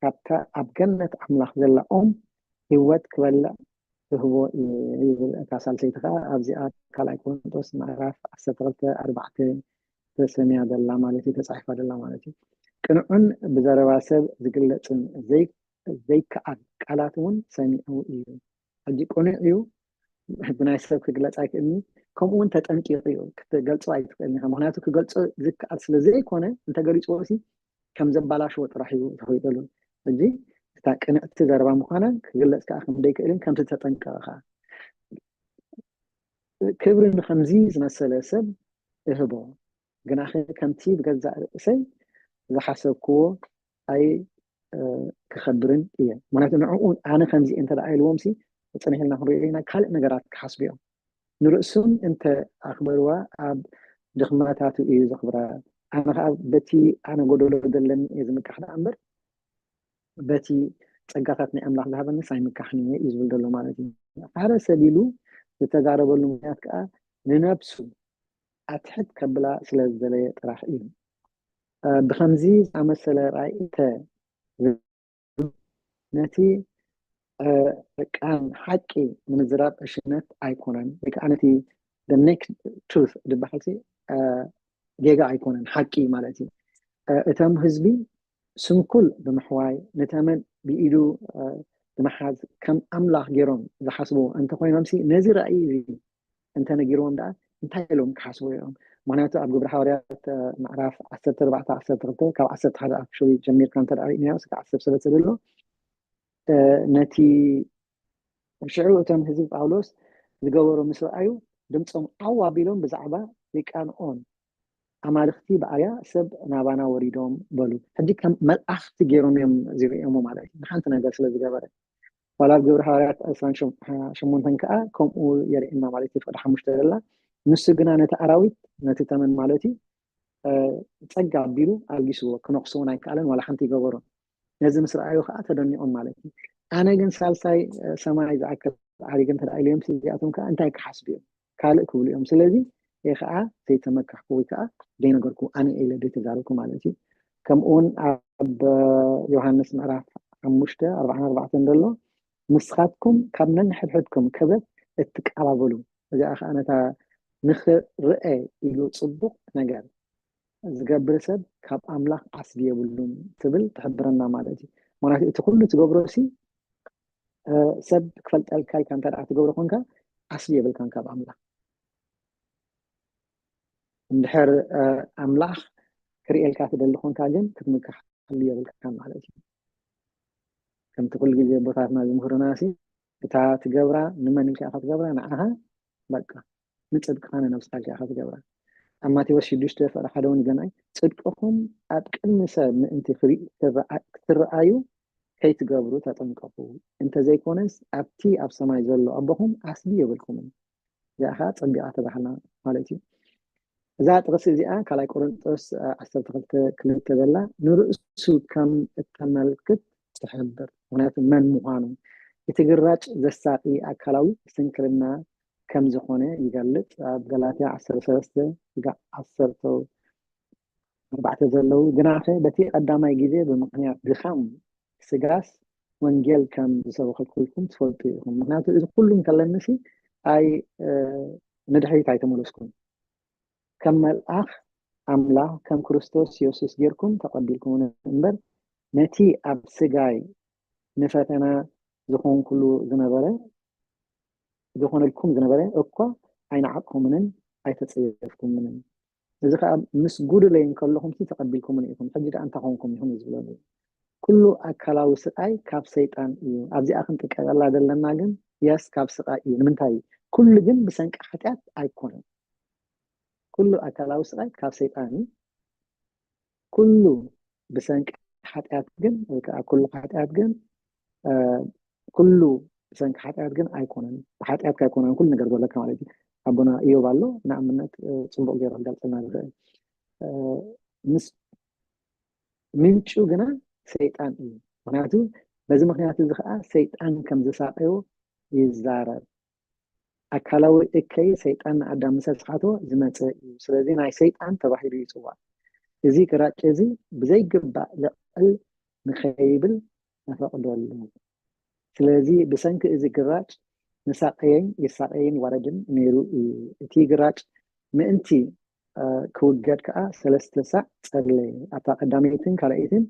ካብታ ኣብ ገነት ኣምላኽ ዘላ ኦም ህይወት ክበልዕ ክህቦ እየ ይብል። እታ ሳልሰይቲ ከዓ ኣብዚኣ ካልኣይ ቆሮንጦስ ምዕራፍ ዓሰርተ ክልተ ኣርባዕተ ተሰምያ ዘላ ማለት እዩ፣ ተፃሒፋ ዘላ ማለት እዩ። ቅኑዕን ብዘረባ ሰብ ዝግለፅን ዘይከዓል ቃላት እውን ሰሚዑ እዩ። ሕጂ ቅኑዕ እዩ ብናይ ሰብ ክግለፅ ኣይክእልኒ፣ ከምኡ እውን ተጠንቂቑ እዩ ክትገልፆ ኣይትኽእልኒ። ምክንያቱ ክገልፆ ዝከኣል ስለ ዘይኮነ እንተገሊፅዎ ሲ ከም ዘባላሽዎ ጥራሕ እዩ ተፈይጠሉ። ሕጂ እታ ቅንዕቲ ዘረባ ምዃና ክግለፅ ከዓ ከም ዘይክእልን ከም ዝተጠንቀቐ ከዓ ክብሪ ንከምዚ ዝመሰለ ሰብ እህቦ፣ ግናኸ ከምቲ ብገዛእ ርእሰይ ዝሓሰብክዎ ኣይ ክኸብርን እየ። ምክንያቱ ንዕኡ ኣነ ከምዚ እንተ ደኣ ኢልዎም ሲ ፅንሕ ኢልና ክንሪኦ ኢና ካልእ ነገራት ክሓስቡ እዮም። ንርእሱም እንተ ኣኽበርዋ ኣብ ድኽመታቱ እዩ ዘኽብራ። ኣነ ከዓ በቲ ኣነ ጎደሎ ዘለኒ እየ ዝምካሕ ደኣ እምበር በቲ ጸጋታት ናይ ኣምላኽ ዝሃበኒ ሳይምካሕን እየ እዩ ዝብል ዘሎ ማለት እዩ። ሓደ ሰብ ኢሉ ዝተዛረበሉ ምክንያት ከዓ ንነብሱ ኣትሕት ከብላ ስለ ዝደለየ ጥራሕ እዩ። ብከምዚ ዝኣመሰለ ራእይ እተ ነቲ ቃን ሓቂ ንምዝራብ ዕሽነት ኣይኮነን ወይ ከዓ ነቲ ኔክድ ትሩት ዝበሃል ጌጋ ኣይኮነን ሓቂ ማለት እዩ። እቶም ህዝቢ ስንኩል ብምሕዋይ ንተመን ብኢዱ ብምሓዝ ከም ኣምላኽ ገይሮም ዝሓስቡ እንተኮይኖም ሲ ነዚ ራእይ እዚ እንተነጊርዎም ደኣ እንታይ ኢሎም ክሓስቡ እዮም? ምክንያቱ ኣብ ግብሪ ሓዋርያት ምዕራፍ ዓሰርተ ኣርባዕተ ዓሰርተ ክልተ ካብ ዓሰርተ ሓደ ኣክቹዋሊ ጀሚርካ እንተ ርኢናዮ እስከ ዓሰርተ ሰለስተ ዘሎ ነቲ ሽዑ እቶም ህዝቢ ጳውሎስ ዝገበሮ ምስ ረኣዩ ድምፆም ዓው ኣቢሎም ብዛዕባ ሊቃንኦን ኣማልኽቲ ብኣርያ ሰብ ናባና ወሪዶም በሉ። ሕጂ ከም መልኣኽቲ ገይሮም እዮም ዝርእዮሞ ማለት እዩ ንሓንቲ ነገር ስለ ዝገበረ። ዋላ ኣብ ግብሪ ሃዋርያት ዕስራን ሸሞንተን ከዓ ከምኡ የርእየና ማለት እዩ። ፍቅዲ ሓሙሽተ ዘላ ንሱ ግና ነቲ ኣራዊት ነቲ ተመን ማለት እዩ ጸጋ ኣቢሉ ኣልጊስዎ ክነኽስዎን ኣይከኣለን ዋላ ሓንቲ ይገበሮን። ነዚ ምስ ረኣዩ ከዓ ተደኒቖም ማለት እዩ። ኣነ ግን ሳልሳይ ሰማይ ዝኣክል ዓሪግ እንተ ኢልዮም እዚኣቶም ከዓ እንታይ ክሓስቡ እዮም ካልእ ክብሉ እዮም። ስለዚ እየ ከዓ ዘይተመካሕኩ ወይ ከዓ ዘይነገርኩ ኣነ ኢለ ዘይተዛረብኩ ማለት እዩ። ከምኡውን ኣብ ዮሃንስ ምዕራፍ ሓሙሽተ ኣርባዓን ኣርባዕተን ዘሎ፣ ንስኻትኩም ካብ ነንሕድሕድኩም ክብረት እትቀባበሉ፣ እዚኣ ከዓ ነታ ንኽርአ ኢሉ ጽቡቕ ነገር ዝገብር ሰብ ካብ ኣምላኽ ዓስቢ የብሉን ትብል ትሕብረና ማለት እዩ። ምክንያቱ እቲ ኩሉ ትገብሮ ሲ ሰብ ክፈልጠልካ ኢልካ እንተ ትገብሮ ኮንካ ዓስቢ የብልካን ካብ ኣምላኽ። እንድሕር ኣምላኽ ክርእየልካ ትደሊ ኮንካ ግን ክትምክሓሉ የብልካን ማለት እዩ። ከምቲ ኩሉ ግዜ ቦታትና ዝምህሩና ሲ እታ ትገብራ ንመን ኢልካ ኢኻ ትገብራ? ንዓኻ በቃ ንጽድቅኻ ንነብስኻ ኢልካ ኢኻ ትገብራ። ኣብ ማቴዎስ ሽዱሽተ ፍቕሪ ሓደ እውን ይገናይ፣ ጽድቅኹም ኣብ ቅድሚ ሰብ ምእንቲ ክትረኣዩ ከይትገብሩ ተጠንቀቑ፣ እንተዘይኮነስ ኣብቲ ኣብ ሰማይ ዘሎ ኣቦኹም ዓስቢ የብልኩምን። እዚኣ ከዓ ጸቢቓ ተባህልና ማለት እዩ። እዛ ጥቕሲ እዚኣ ካልኣይ ቆሮንጦስ ዓሰርተ ክልተ ክልተ ዘላ ንርእሱ ከም እተመልክት ትሕብር። ምክንያቱ መን ምዃኑ እቲ ግራጭ ዘሳቂ ኣካላዊ ስንክልና ከም ዝኾነ ይገልጽ። ኣብ ገላትያ ዓሰርተ ሰለስተ ስጋዕ ዓሰርተ ኣርባዕተ ዘለዉ ግናኸ በቲ ቀዳማይ ግዜ ብምኽንያት ድኻም ስጋስ ወንጌል ከም ዝሰበኸኩልኩም ትፈልጡ ኢኹም። ምክንያቱ እዚ ኩሉ እንከለኒ ሲ ኣይ ንድሕሪት ኣይተመለስኩም። ከም መልኣኽ ኣምላኽ ከም ክርስቶስ የሱስ ጌርኩም ተቐቢልኩም እምበር ነቲ ኣብ ስጋይ ንፈተና ዝኾንኩሉ ዝነበረ ዝኾነልኩም ዝነበረ እኳ ኣይነዓቕኩምንን ኣይተጸየፍኩምንን። እዚ ከዓ ምስ ጉዱለይ እንከለኹም ሲ ተቐቢልኩምን ኢኹም፣ ሕጂ ደኣ እንታይ ኮንኩም ኢኹም እዩ ዝብለኒ። ኩሉ ኣካላዊ ስቃይ ካብ ሰይጣን እዩ። ኣብዚኣ ክንጥቀቀላ ዘለና ግን የስ ካብ ስቃይ እዩ። ንምንታይ እዩ? ኩሉ ግን ብሰንቂ ሓጢኣት ኣይኮነን። ኩሉ ኣካላዊ ስቃይ ካብ ሰይጣን እዩ። ኩሉ ብሰንቂ ሓጢኣት ግን ወይ ከዓ ኩሉ ሓጢኣት ግን ኩሉ ብሰንኪ ሓጢኣት ግን ኣይኮነን። ብሓጢኣትካ ኣይኮነን ኩሉ ነገር ዘለካ ማለት እዩ። ኣቦና እዮብ ኣሎ ንኣብነት ጽቡቕ ገይሩ ክገልጸልና ዝኽእል ምስ ምንጩ ግና ሰይጣን እዩ። ምክንያቱ በዚ ምክንያት እዚ ከዓ ሰይጣን ከም ዝሳቀዮ ይዛረብ። ኣካላዊ እከይ ሰይጣን ንኣዳም ምስ ኣስሓቶ ዝመፀ እዩ። ስለዚ ናይ ሰይጣን ተባሂሉ ይፅዋዕ። እዚ ግራጭ እዚ ብዘይግባእ ልዕል ንኸይብል ነፈቕደሉ። ስለዚ ብሰንኪ እዚ ግራጭ ንሳቀየን ይሳቀይን ይዋረድን ነይሩ እዩ። እቲ ግራጭ ምእንቲ ክውገድ ከዓ ሰለስተ ሳዕ ጸለየ። ኣብታ ቀዳመይትን ካልኣይትን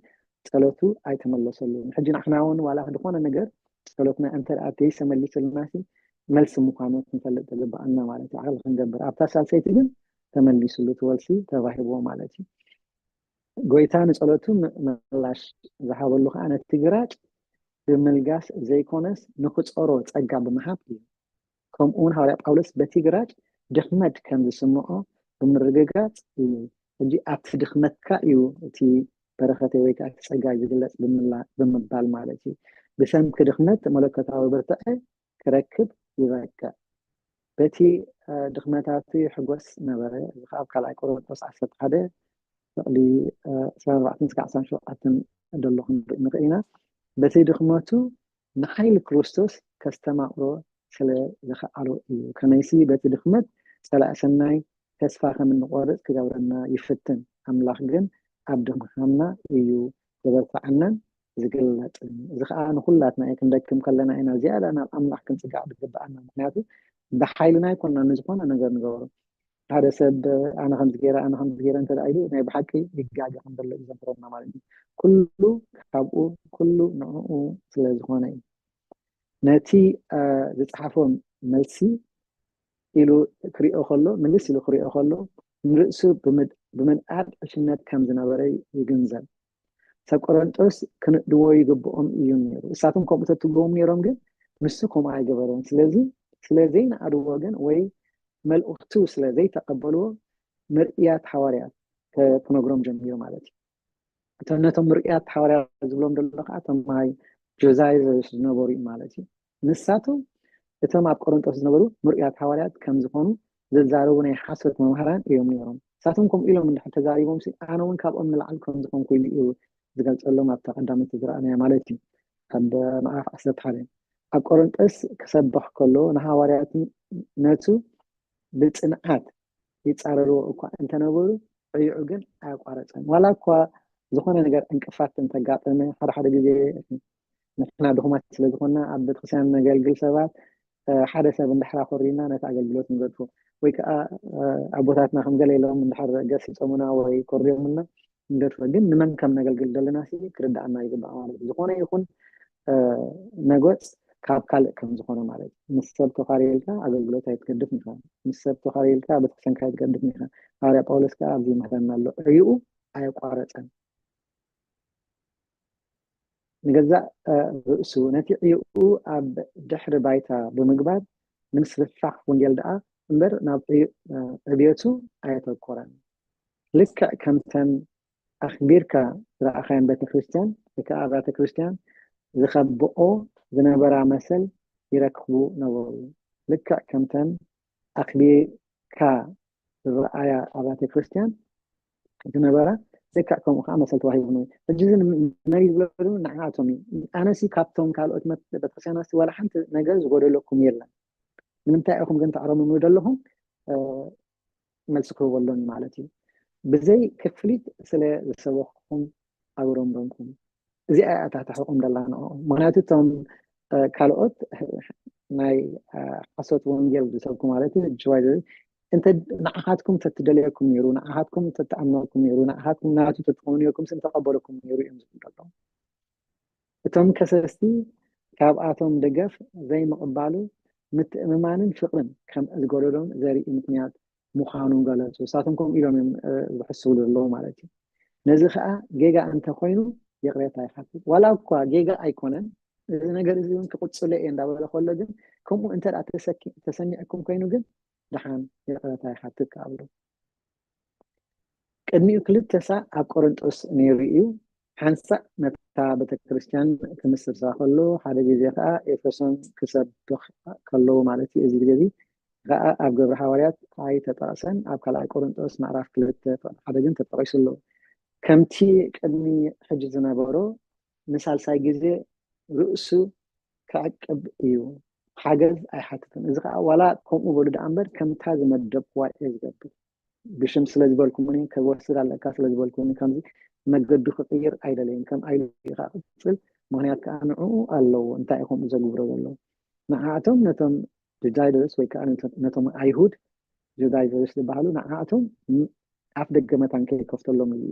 ጸሎቱ ኣይተመለሰሉን። ሕጂ ንሕና እውን ዋላ ዝኾነ ነገር ጸሎትና እንተ ደኣ ዘይተመሊስልና ሲ መልሲ ምዃኑ ክንፈልጥ ዝግበኣና ማለት እዩ። ዓቕሊ ክንገብር ኣብታ ሳልሰይቲ ግን ተመሊስሉ እቲ ወልሲ ተዋሂብዎ ማለት እዩ። ጎይታ ንጸሎቱ ምላሽ ዝሃበሉ ከዓ ነቲ ግራጭ ብምልጋስ ዘይኮነስ ንክጸሮ ጸጋ ብምሃብ እዩ። ከምኡ እውን ሃዋርያ ጳውሎስ በቲ ግራጭ ድኽመት ከም ዝስምዖ ብምርግጋጽ እዩ። ሕጂ ኣብቲ ድኽመትካ እዩ እቲ በረኸተይ ወይ ከዓ እቲ ጸጋ ዝግለጽ ብምባል ማለት እዩ። ብሰንኪ ድኽመት መለኮታዊ ብርትዐ ክረክብ ይበቅዕ። በቲ ድኽመታቱ ይሕጎስ ነበረ። እዚ ከዓ ኣብ ካልኣይ ቆሮንጦስ ዓሰርተ ሓደ ፍቕዲ ዕስራን ኣርባዕተን እስካዕ ዓሰርተ ሸውዓተን ዘሎ ክንርኢ ንኽእል ኢና። በቲ ድኽመቱ ንሓይሊ ክርስቶስ ከስተማቕሮ ስለ ዝኸኣሎ እዩ። ከመይሲ በቲ ድኽመት ጸላኢ ሰናይ ተስፋ ከም እንቆርጽ ክገብረና ይፍትን። ኣምላኽ ግን ኣብ ድኻምና እዩ ዘበርትዓናን ዝግለጽን። እዚ ከዓ ንኹላትና እዩ። ክንደክም ከለና ኢና ዝያዳ ናብ ኣምላኽ ክንጽጋዕ ዝግብኣና። ምክንያቱ ብሓይልና ኣይኮንና ንዝኾነ ነገር ንገብሮ። ሓደ ሰብ ኣነ ከምዚ ገይረ ኣነ ከምዚ ገይረ እንተ ኢሉ ናይ ብሓቂ ይጋገ ከም ዘሎ እዩ ዘምህረና ማለት እዩ። ኩሉ ካብኡ ኩሉ ንዕኡ ስለ ዝኾነ እዩ። ነቲ ዝፀሓፎ መልሲ ኢሉ ክሪኦ ከሎ ምልስ ኢሉ ክሪኦ ከሎ ንርእሱ ብምንኣድ ዕሽነት ከም ዝነበረ ይግንዘብ። ሰብ ቆረንጦስ ክንእድዎ ይግብኦም እዩ ነይሩ። እሳቶም ከምኡ ተትብዎም ነይሮም ግን ንሱ ከምኡ ኣይገበረን። ስለዚ ስለ ዘይነኣድዎ ግን ወይ መልእኽቱ ስለ ዘይተቐበልዎ ምርእያት ሃዋርያት ክነግሮም ጀሚሩ ማለት እዩ። እቶም ነቶም ምርእያት ሃዋርያት ዝብሎም ዘሎ ከዓ እቶም ናይ ጆዛይቨርስ ዝነበሩ እዩ ማለት እዩ። ንሳቶም እቶም ኣብ ቆሮንጦስ ዝነበሩ ምርእያት ሃዋርያት ከም ዝኾኑ ዘዛረቡ ናይ ሓሶት መምሃራን እዮም ነይሮም። ንሳቶም ከምኡ ኢሎም እንድሕር ተዛሪቦም ሲ ኣነ እውን ካብኦም ንላዕሊ ከም ዝኾንኩ ኢሉ እዩ ዝገልጸሎም ኣብታ ቀዳመይቲ ዝረኣናያ ማለት እዩ። ኣብ ምዕራፍ ዓሰርተ ሓደ ኣብ ቆሮንጦስ ክሰብኽ ከሎ ንሃዋርያትነቱ ብጽንዓት ይጻረርዎ እኳ እንተነበሩ ዕይዑ ግን ኣያቋረጸን። ዋላ እኳ ዝኾነ ነገር ዕንቅፋት እንተጋጠመ ሓደ ሓደ ግዜ ንሕና ድኹማት ስለ ዝኾንና ኣብ ቤተክርስትያን ነገልግል ሰባት ሓደ ሰብ እንድሕር ኮሪና ነቲ ኣገልግሎት ንገድፎ፣ ወይ ከዓ ኣቦታትና ከም ገለ ኢሎም እንድሕር ገሲፆምና ወይ ኮሪዮምና ንገድፎ። ግን ንመን ከም ነገልግል ዘለና ሲ ክርዳኣና ይግባእ ማለት እዩ። ዝኾነ ይኹን ነጎፅ ካብ ካልእ ከም ዝኾነ ማለት እዩ። ምስ ሰብ ተኻሪልካ ኣገልግሎት ኣይትገድፍ ኢኻ። ምስ ሰብ ተኻሪልካ ቤተክርስትያንካ ኣይትገድፍ ኢኻ። ሃዋርያ ጳውሎስ ከዓ ኣብዚ ይምህረና ኣሎ። ዕይኡ ኣየቋረፀን። ንገዛእ ርእሱ ነቲ ዕይኡ ኣብ ድሕሪ ባይታ ብምግባር ንምስፍፋሕ ወንጌል ደኣ እምበር ናብ ዕብየቱ ኣየተኮረን። ልክዕ ከምተን ኣኽቢርካ ዝረኣኻየን ቤተ ክርስቲያን ወይ ከዓ ኣብያተ ክርስቲያን ዝኸብኦ ዝነበራ መሰል ይረክቡ ነበሩ። ልክዕ ከምተን ኣኽቢርካ ዝረኣያ ኣብያተ ክርስቲያን ዝነበራ ልክዕ ከምኡ ከዓ መሰል ተዋሂቡ ነው። ሕጂ እዚ ንመን እዩ ዝብሎ? ንዓቶም እዩ። ኣነሲ ካብቶም ካልኦት ቤተክርስትያናት ዋላ ሓንቲ ነገር ዝጎደለኩም የለን። ንምንታይ ኢኹም ግን ተዕረምኑ ዘለኹም? መልሲ ክህበሎም ማለት እዩ። ብዘይ ክፍሊት ስለ ዝሰበኹም ኣጉረምረምኩም። እዚኣ እያ ታሕታሕቆም ደላ ንዕኦም። ምክንያቱ እቶም ካልኦት ናይ ሓሶት ወንጌል ዝሰብኩ ማለት እዩ ጅዋይ እንተ ንዓኻትኩም ተትደልየኩም ነይሩ፣ ንዓኻትኩም ተትኣምነኩም ነይሩ፣ ንዓኻትኩም ናቱ ተትኾኑ ነይርኩም ስም ተቐበለኩም ነይሩ እዮም ዝብሉ ኣለዉ። እቶም ከሰስቲ ካብኣቶም ደገፍ ዘይምቕባሉ ምትእምማንን ፍቕርን ከም ዝጎደሎም ዘርኢ ምክንያት ምዃኑ ገለጹ። ንሳቶም ከምኡ ኢሎም እዮም ዝሕስቡ ዘለዉ ማለት እዩ። ነዚ ከዓ ጌጋ እንተኮይኑ ይቕሬታ ይሓትት። ዋላ እኳ ጌጋ ኣይኮነን፣ እዚ ነገር እዚ እውን ክቕጽሎ እየ እንዳበለ ከሎ ግን ከምኡ እንተ ተሰሚዕኩም ኮይኑ ግን ደሓን ይቕሬታ ይሓትት ክኣብሉ ቅድሚኡ ክልተ ሳዕ ኣብ ቆሮንጦስ ነይሩ እዩ። ሓንሳእ ነታ ቤተክርስትያን ክምስርታ ከሎ ሓደ ግዜ ከዓ ኤፌሶን ክሰብኽ ከሎ ማለት እዩ። እዚ ግዜ እዚ ከዓ ኣብ ግብሪ ሃዋርያት ኣይተጠቕሰን። ኣብ ካልኣይ ቆሮንጦስ ምዕራፍ ክልተ ፍቕዲ ሓደ ግን ተጠቒሱ ኣሎ። ከምቲ ቅድሚ ሕጂ ዝነበሮ ንሳልሳይ ግዜ ርእሱ ክዕቅብ እዩ። ሓገዝ ኣይሓትትን። እዚ ከዓ ዋላ ከምኡ በሉ ደኣ እምበር ከምታ ዝመደብክዋ እየ ዝገብር። ብሽም ስለ ዝበልኩምኒ ከወስድ ኣለካ ስለ ዝበልኩምኒ ከምዚ መገዱ ክቅይር ኣይደለይን። ከም ኣይሉ ኢኻ ቅጽል ምክንያት ከዓ ንዕኡ ኣለዎ። እንታይ ኢኹም ዘግብሮ ዘለዉ? ንዓኣቶም ነቶም ጁዳይደርስ ወይ ከዓ ነቶም ኣይሁድ ጁዳይደርስ ዝበሃሉ ንዓኣቶም ኣፍ ደገ መታን ከይከፍተሎም እዩ።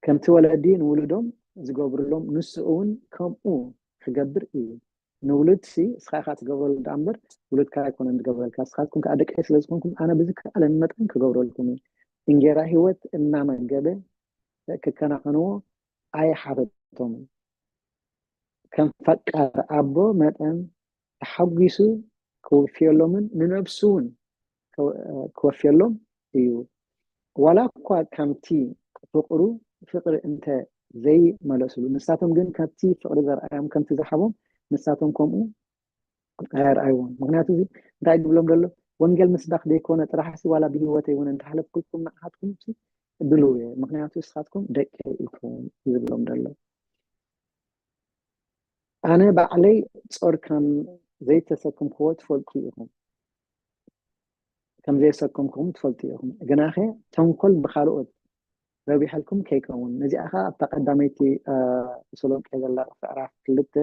ከምቲ ወለዲ ንውሉዶም ዝገብርሎም ንሱ እውን ከምኡ ክገብር እዩ። ንውሉድ ሲ እስኻ ኢኻ ትገብረሉ ደኣ እምበር ውሉድካ ኣይኮነን ዝገብረልካ። ንስኻትኩም ከዓ ደቀይ ስለ ዝኾንኩም ኣነ ብዝከኣለኒ መጠን ክገብረልኩም እዩ። እንጌራ ህይወት እናመገበ ክከናኸንዎ ኣይሓተቶምን። ከም ፈቃር ኣቦ መጠን ተሓጒሱ ክወፍየሎምን ንነብሱ እውን ክወፍየሎም እዩ። ዋላ እኳ ከምቲ ፍቕሩ ፍቕሪ እንተ ዘይመለሱሉ፣ ንሳቶም ግን ከምቲ ፍቕሪ ዘርኣዮም ከምቲ ዝሃቦም ንሳቶም ከምኡ ኣየርኣይዎን። ምክንያቱ እዚ እንታይ ዝብሎም ዘሎ? ወንጌል ምስባክ ዘይኮነ ጥራሕሲ ዋላ ብህይወተይ እውን እንተሃለፍኩልኩም ንዓኻትኩም ድልው እየ፣ ምክንያቱ ንስኻትኩም ደቂ ኢኹም ዝብሎም ዘሎ። ኣነ ባዕለይ ጾር ከም ዘይተሰክምክዎ ትፈልጡ ኢኹም፣ ከም ዘየሰከምኩም ትፈልጡ ኢኹም። ግናኸ ተንኮል ብኻልኦት ረቢሐልኩም ከይከውን። ነዚኣ ኸዓ ኣብታ ቀዳመይቲ ተሰሎንቄ ዘላ ምዕራፍ ክልተ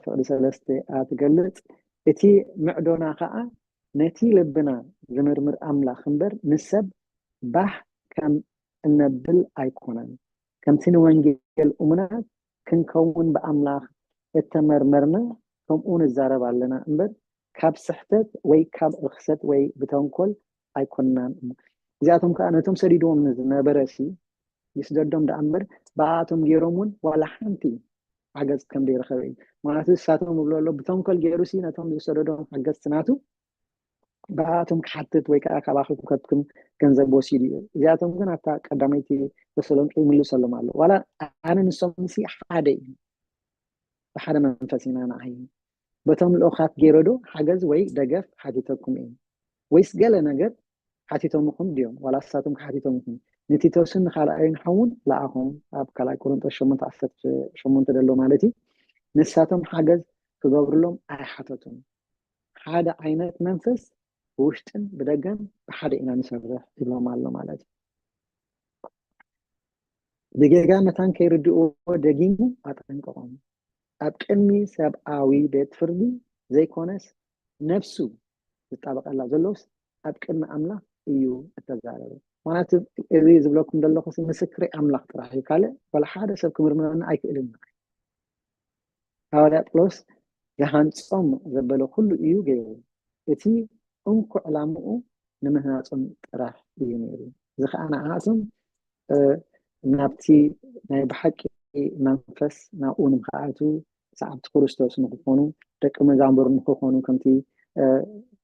ፍቕዲ ሰለስተ እያ ትገልጽ። እቲ ምዕዶና ኸዓ ነቲ ልብና ዝምርምር ኣምላኽ እምበር ንሰብ ባህ ከም እነብል ኣይኮነን። ከምቲ ንወንጌል እሙናት ክንከውን ብኣምላኽ እተመርመርና ከምኡ ንዛረብ ኣለና እምበር ካብ ስሕተት ወይ ካብ ርኽሰት ወይ ብተንኮል ኣይኮንናን እሞ። እዚኣቶም ከዓ ነቶም ሰዲድዎም ንዝነበረ ሲ ይስደዶም ደኣ እምበር ብኣኣቶም ገይሮም እውን ዋላ ሓንቲ ሓገዝ ከም ዘይረኸበ እዩ። ምክንያቱ ንሳቶም ይብሎ ኣሎ ብተንኮል ገይሩ ሲ ነቶም ዝሰደዶም ሓገዝቲ ናቱ ብኣቶም ክሓትት ወይ ከዓ ካባኹም ከትኩም ገንዘብ ወሲዱ እዩ። እዚኣቶም ግን ኣብታ ቀዳመይቲ ተሰሎንቄ ይምልሰሎም ኣሎ። ዋላ ኣነ ንሶም ሲ ሓደ እዩ፣ ብሓደ መንፈስ ኢና ንዓይ በቶም ልኡኻት ገይረ ዶ ሓገዝ ወይ ደገፍ ሓቲተኩም እዩ ወይስ ገለ ነገር ሓቲቶምኹም ድዮም? ዋላ ንሳቶም ክሓቲቶም ይኹን ንቲቶስን ንካልኣይን ሓውን ለኣኾም ኣብ ካልኣይ ቆሮንጦስ ሸሞንተ ዓሰርተ ሸሞንተ ዘሎ ማለት እዩ። ንሳቶም ሓገዝ ክገብርሎም ኣይሓተቱን። ሓደ ዓይነት መንፈስ ብውሽጥን ብደገን ብሓደ ኢና ንሰርሕ ይብሎም ኣሎ ማለት እዩ። ብጌጋ መታን ከይርድእዎ ደጊሙ ኣጠንቀቖም። ኣብ ቅድሚ ሰብኣዊ ቤት ፍርዲ ዘይኮነስ፣ ነፍሱ ዝጣበቐላ ዘሎስ ኣብ ቅድሚ ኣምላኽ እዩ እተዛረበ። ምክንያቱ፣ እዚ ዝብለኩም ዘለኹ ምስክሪ ኣምላኽ ጥራሕ እዩ፣ ካልእ ዋላ ሓደ ሰብ ክምርምረኒ ኣይክእልን። ሃዋርያ ጳውሎስ ዝሃንጾም ዘበለ ኩሉ እዩ ገይሩ። እቲ እንኮ ዕላምኡ ንምህናጾም ጥራሕ እዩ ነይሩ። እዚ ከዓ ንዓኣቶም ናብቲ ናይ ብሓቂ መንፈስ ናብኡ ንምክኣቱ፣ ሰዓብቲ ክርስቶስ ንክኾኑ፣ ደቂ መዛሙር ንክኾኑ፣ ከምቲ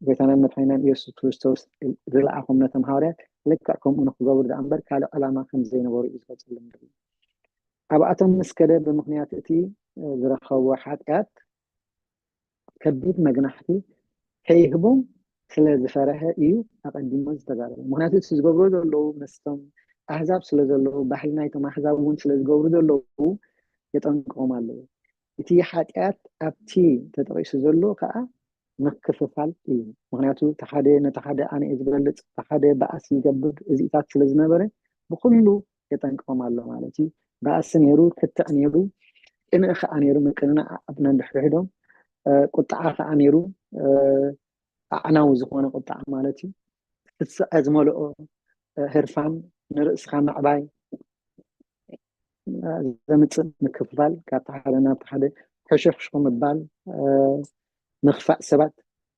ጎይታናን መድሓኒናን ኢየሱስ ክርስቶስ ዝለኣኾም ነቶም ሃዋርያት ልክዕ ከምኡ ንክገብሩ ደኣ እምበር ካልእ ዕላማ ከም ዘይነበሩ እዩ ዝገልጸሎም። ኣብኣቶም ምስ ከደ ብምክንያት እቲ ዝረኸቦ ሓጢኣት ከቢድ መግናሕቲ ከይህቦም ስለ ዝፈረሀ እዩ ኣቐዲሞ ዝተዛረበ። ምክንያቱ እቲ ዝገብሩ ዘለዉ ምስቶም ኣህዛብ ስለ ዘለዉ፣ ባህሊ ናይቶም ኣህዛብ እውን ስለ ዝገብሩ ዘለዉ የጠንቅቖም ኣለዉ። እቲ ሓጢኣት ኣብቲ ተጠቒሱ ዘሎ ከዓ ምክፍፋል እዩ። ምክንያቱ እቲ ሓደ ነቲ ሓደ ኣነ እየ ዝበልፅ፣ እቲ ሓደ በኣሲ ይገብር፣ እዚታት ስለ ዝነበረ ብኩሉ የጠንቅቖም ኣሎ ማለት እዩ። በኣሲ ነይሩ፣ ክትዕ ነይሩ፣ ቅንእ ከዓ ነይሩ። ምቅንና ኣብ ነንሕድሕዶም ቁጣዓ ከዓ ነይሩ፣ ኣዕናዊ ዝኾነ ቁጣዓ ማለት እዩ። ፍስዐ ዝመልኦ ህርፋን፣ ንርእስኻ ምዕባይ ዘምፅእ ምክፍፋል፣ ካብቲ ሓደ ናብቲ ሓደ ሕሹኽሹኽ ምባል፣ ምኽፋእ ሰባት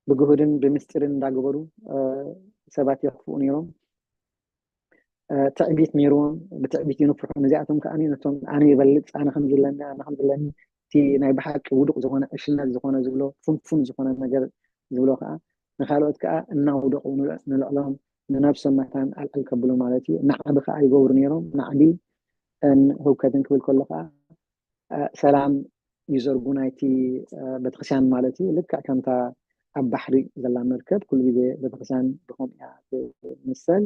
ብግሁድን ብምስጢርን እንዳገበሩ ሰባት የኽፍኡ ነይሮም። ትዕቢት ነይርዎም፣ ብትዕቢት ይንፍሑ። ነዚኣቶም ከዓ ነቶም ኣነ ይበልፅ፣ ኣነ ከም ዝለኒ፣ ኣነ ከም ዝለኒ፣ እቲ ናይ ብሓቂ ውዱቅ ዝኾነ ዕሽነት ዝኾነ ዝብሎ፣ ፍንፉን ዝኾነ ነገር ዝብሎ ከዓ ንካልኦት ከዓ እናውደቑ ንልዕሎም ንነብሶም መታን ኣልዕል ከብሉ ማለት እዩ። ናዕቢ ከዓ ይገብሩ ነይሮም። ናዕቢ ህውከትን ክብል ከሎ ከዓ ሰላም ይዘርጉ ናይቲ ቤተክርስትያን ማለት እዩ። ልክዕ ከምታ ኣብ ባሕሪ ዘላ መርከብ ኩሉ ግዜ ቤተክርስትያን ብኸምኡ እያ ትምሰል።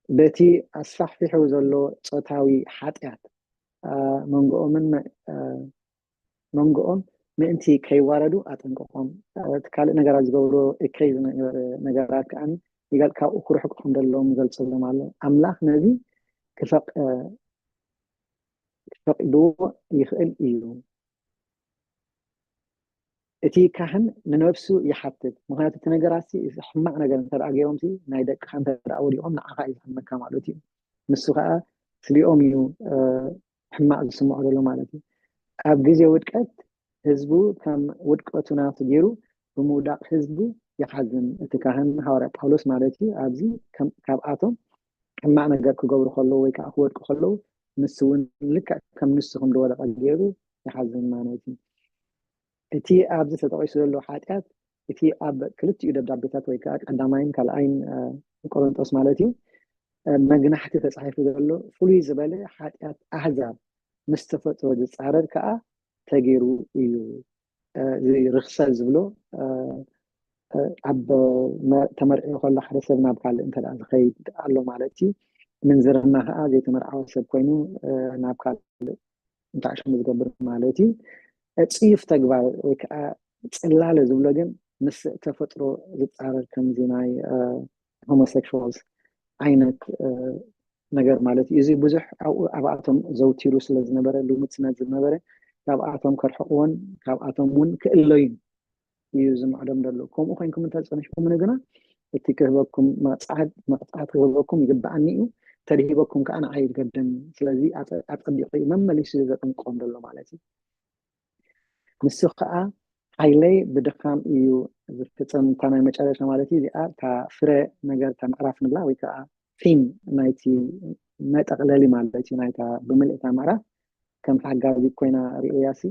በቲ ኣስፋሕፊሑ ዘሎ ጾታዊ ሓጢኣት መንጎኦምን መንጎኦም ምእንቲ ከይዋረዱ ኣጠንቀቖም። እቲ ካልእ ነገራት ዝገብሮ እከይ ዝነበረ ነገራት ከኣ ይገል ካብኡ ክርሕቁ ከም ዘለዎም ይገልጸሎም ኣሎ። ኣምላኽ ነዚ ክፈቕ ክፈቕድዎ ይኽእል እዩ። እቲ ካህን ንነብሱ ይሓትት። ምክንያቱ እቲ ነገራት ሕማቅ ነገር እንተ ገይሮም ናይ ደቅካ እንተ ወዲቆም ንዓካ እዩ ዝሓመካ ማለት እዩ። ንሱ ከዓ ስሊኦም እዩ ሕማቅ ዝስምዖ ዘሎ ማለት እዩ። ኣብ ግዜ ውድቀት ህዝቡ ከም ውድቀቱ ናቱ ገይሩ ብምውዳቅ ህዝቡ ይሓዝን። እቲ ካህን ሃዋርያ ጳውሎስ ማለት እዩ ኣብዚ ካብኣቶም ሕማቅ ነገር ክገብሩ ከለዉ ወይ ከዓ ክወድቁ ከለዉ ንሱ እውን ልክዕ ከም ንሱ ከም ዝወደቀ ገይሩ ይሓዝን ማለት እዩ። እቲ ኣብዚ ተጠቂሱ ዘሎ ሓጢኣት እቲ ኣብ ክልቲኡ ደብዳቤታት ወይ ከዓ ቀዳማይን ካልኣይን ቆሮንጦስ ማለት እዩ መግናሕቲ ተፃሒፉ ዘሎ ፍሉይ ዝበለ ሓጢኣት ኣህዛብ ምስ ተፈጥሮ ዝፃረር ከዓ ተገይሩ እዩ። እዚ ርክሰት ዝብሎ ኣብ ተመርዒ ከሎ ሓደ ሰብ ናብ ካልእ እንተ ዝኸይድ ኣሎ ማለት እዩ። ምንዝርና ከዓ ዘይተመርዓወ ሰብ ኮይኑ ናብ ካልእ እንተዓሽሙ ዝገብር ማለት እዩ። ፅዩፍ ተግባር ወይ ከዓ ፅላለ ዝብሎ ግን ምስ ተፈጥሮ ዝፃረር ከምዚ ናይ ሆሞሴክሹዋልስ ዓይነት ነገር ማለት እዩ። እዚ ብዙሕ ኣብኣቶም ዘውቲሩ ስለ ዝነበረ ልሙድ ስለ ዝነበረ ካብኣቶም ከርሕቅዎን ካብኣቶም እውን ክእለዩን እዩ ዝምዕዶም ዘሎ። ከምኡ ኮይንኩም እንተፀኒሕኩምኒ ግና እቲ ክህበኩም መቕፃዕት መቕፃዕቲ ክህበኩም ይግበኣኒ እዩ፣ ተድሂበኩም ከዓ ንዓይ ይገደም። ስለዚ ኣፀቢቑ እዩ መመሊሱ ዘጠንቅቆም ዘሎ ማለት እዩ። ንሱ ከዓ ሓይለይ ብድኻም እዩ ዝፍፀም። እታ ናይ መጨረሻ ማለት እዩ እዚኣ እታ ፍረ ነገር እታ ምዕራፍ ንብላ ወይ ከዓ ፊም ናይቲ መጠቕለሊ ማለት እዩ ናይታ ብምልእታ ምዕራፍ ከም ሓጋዚ ኮይና ርእያሲ።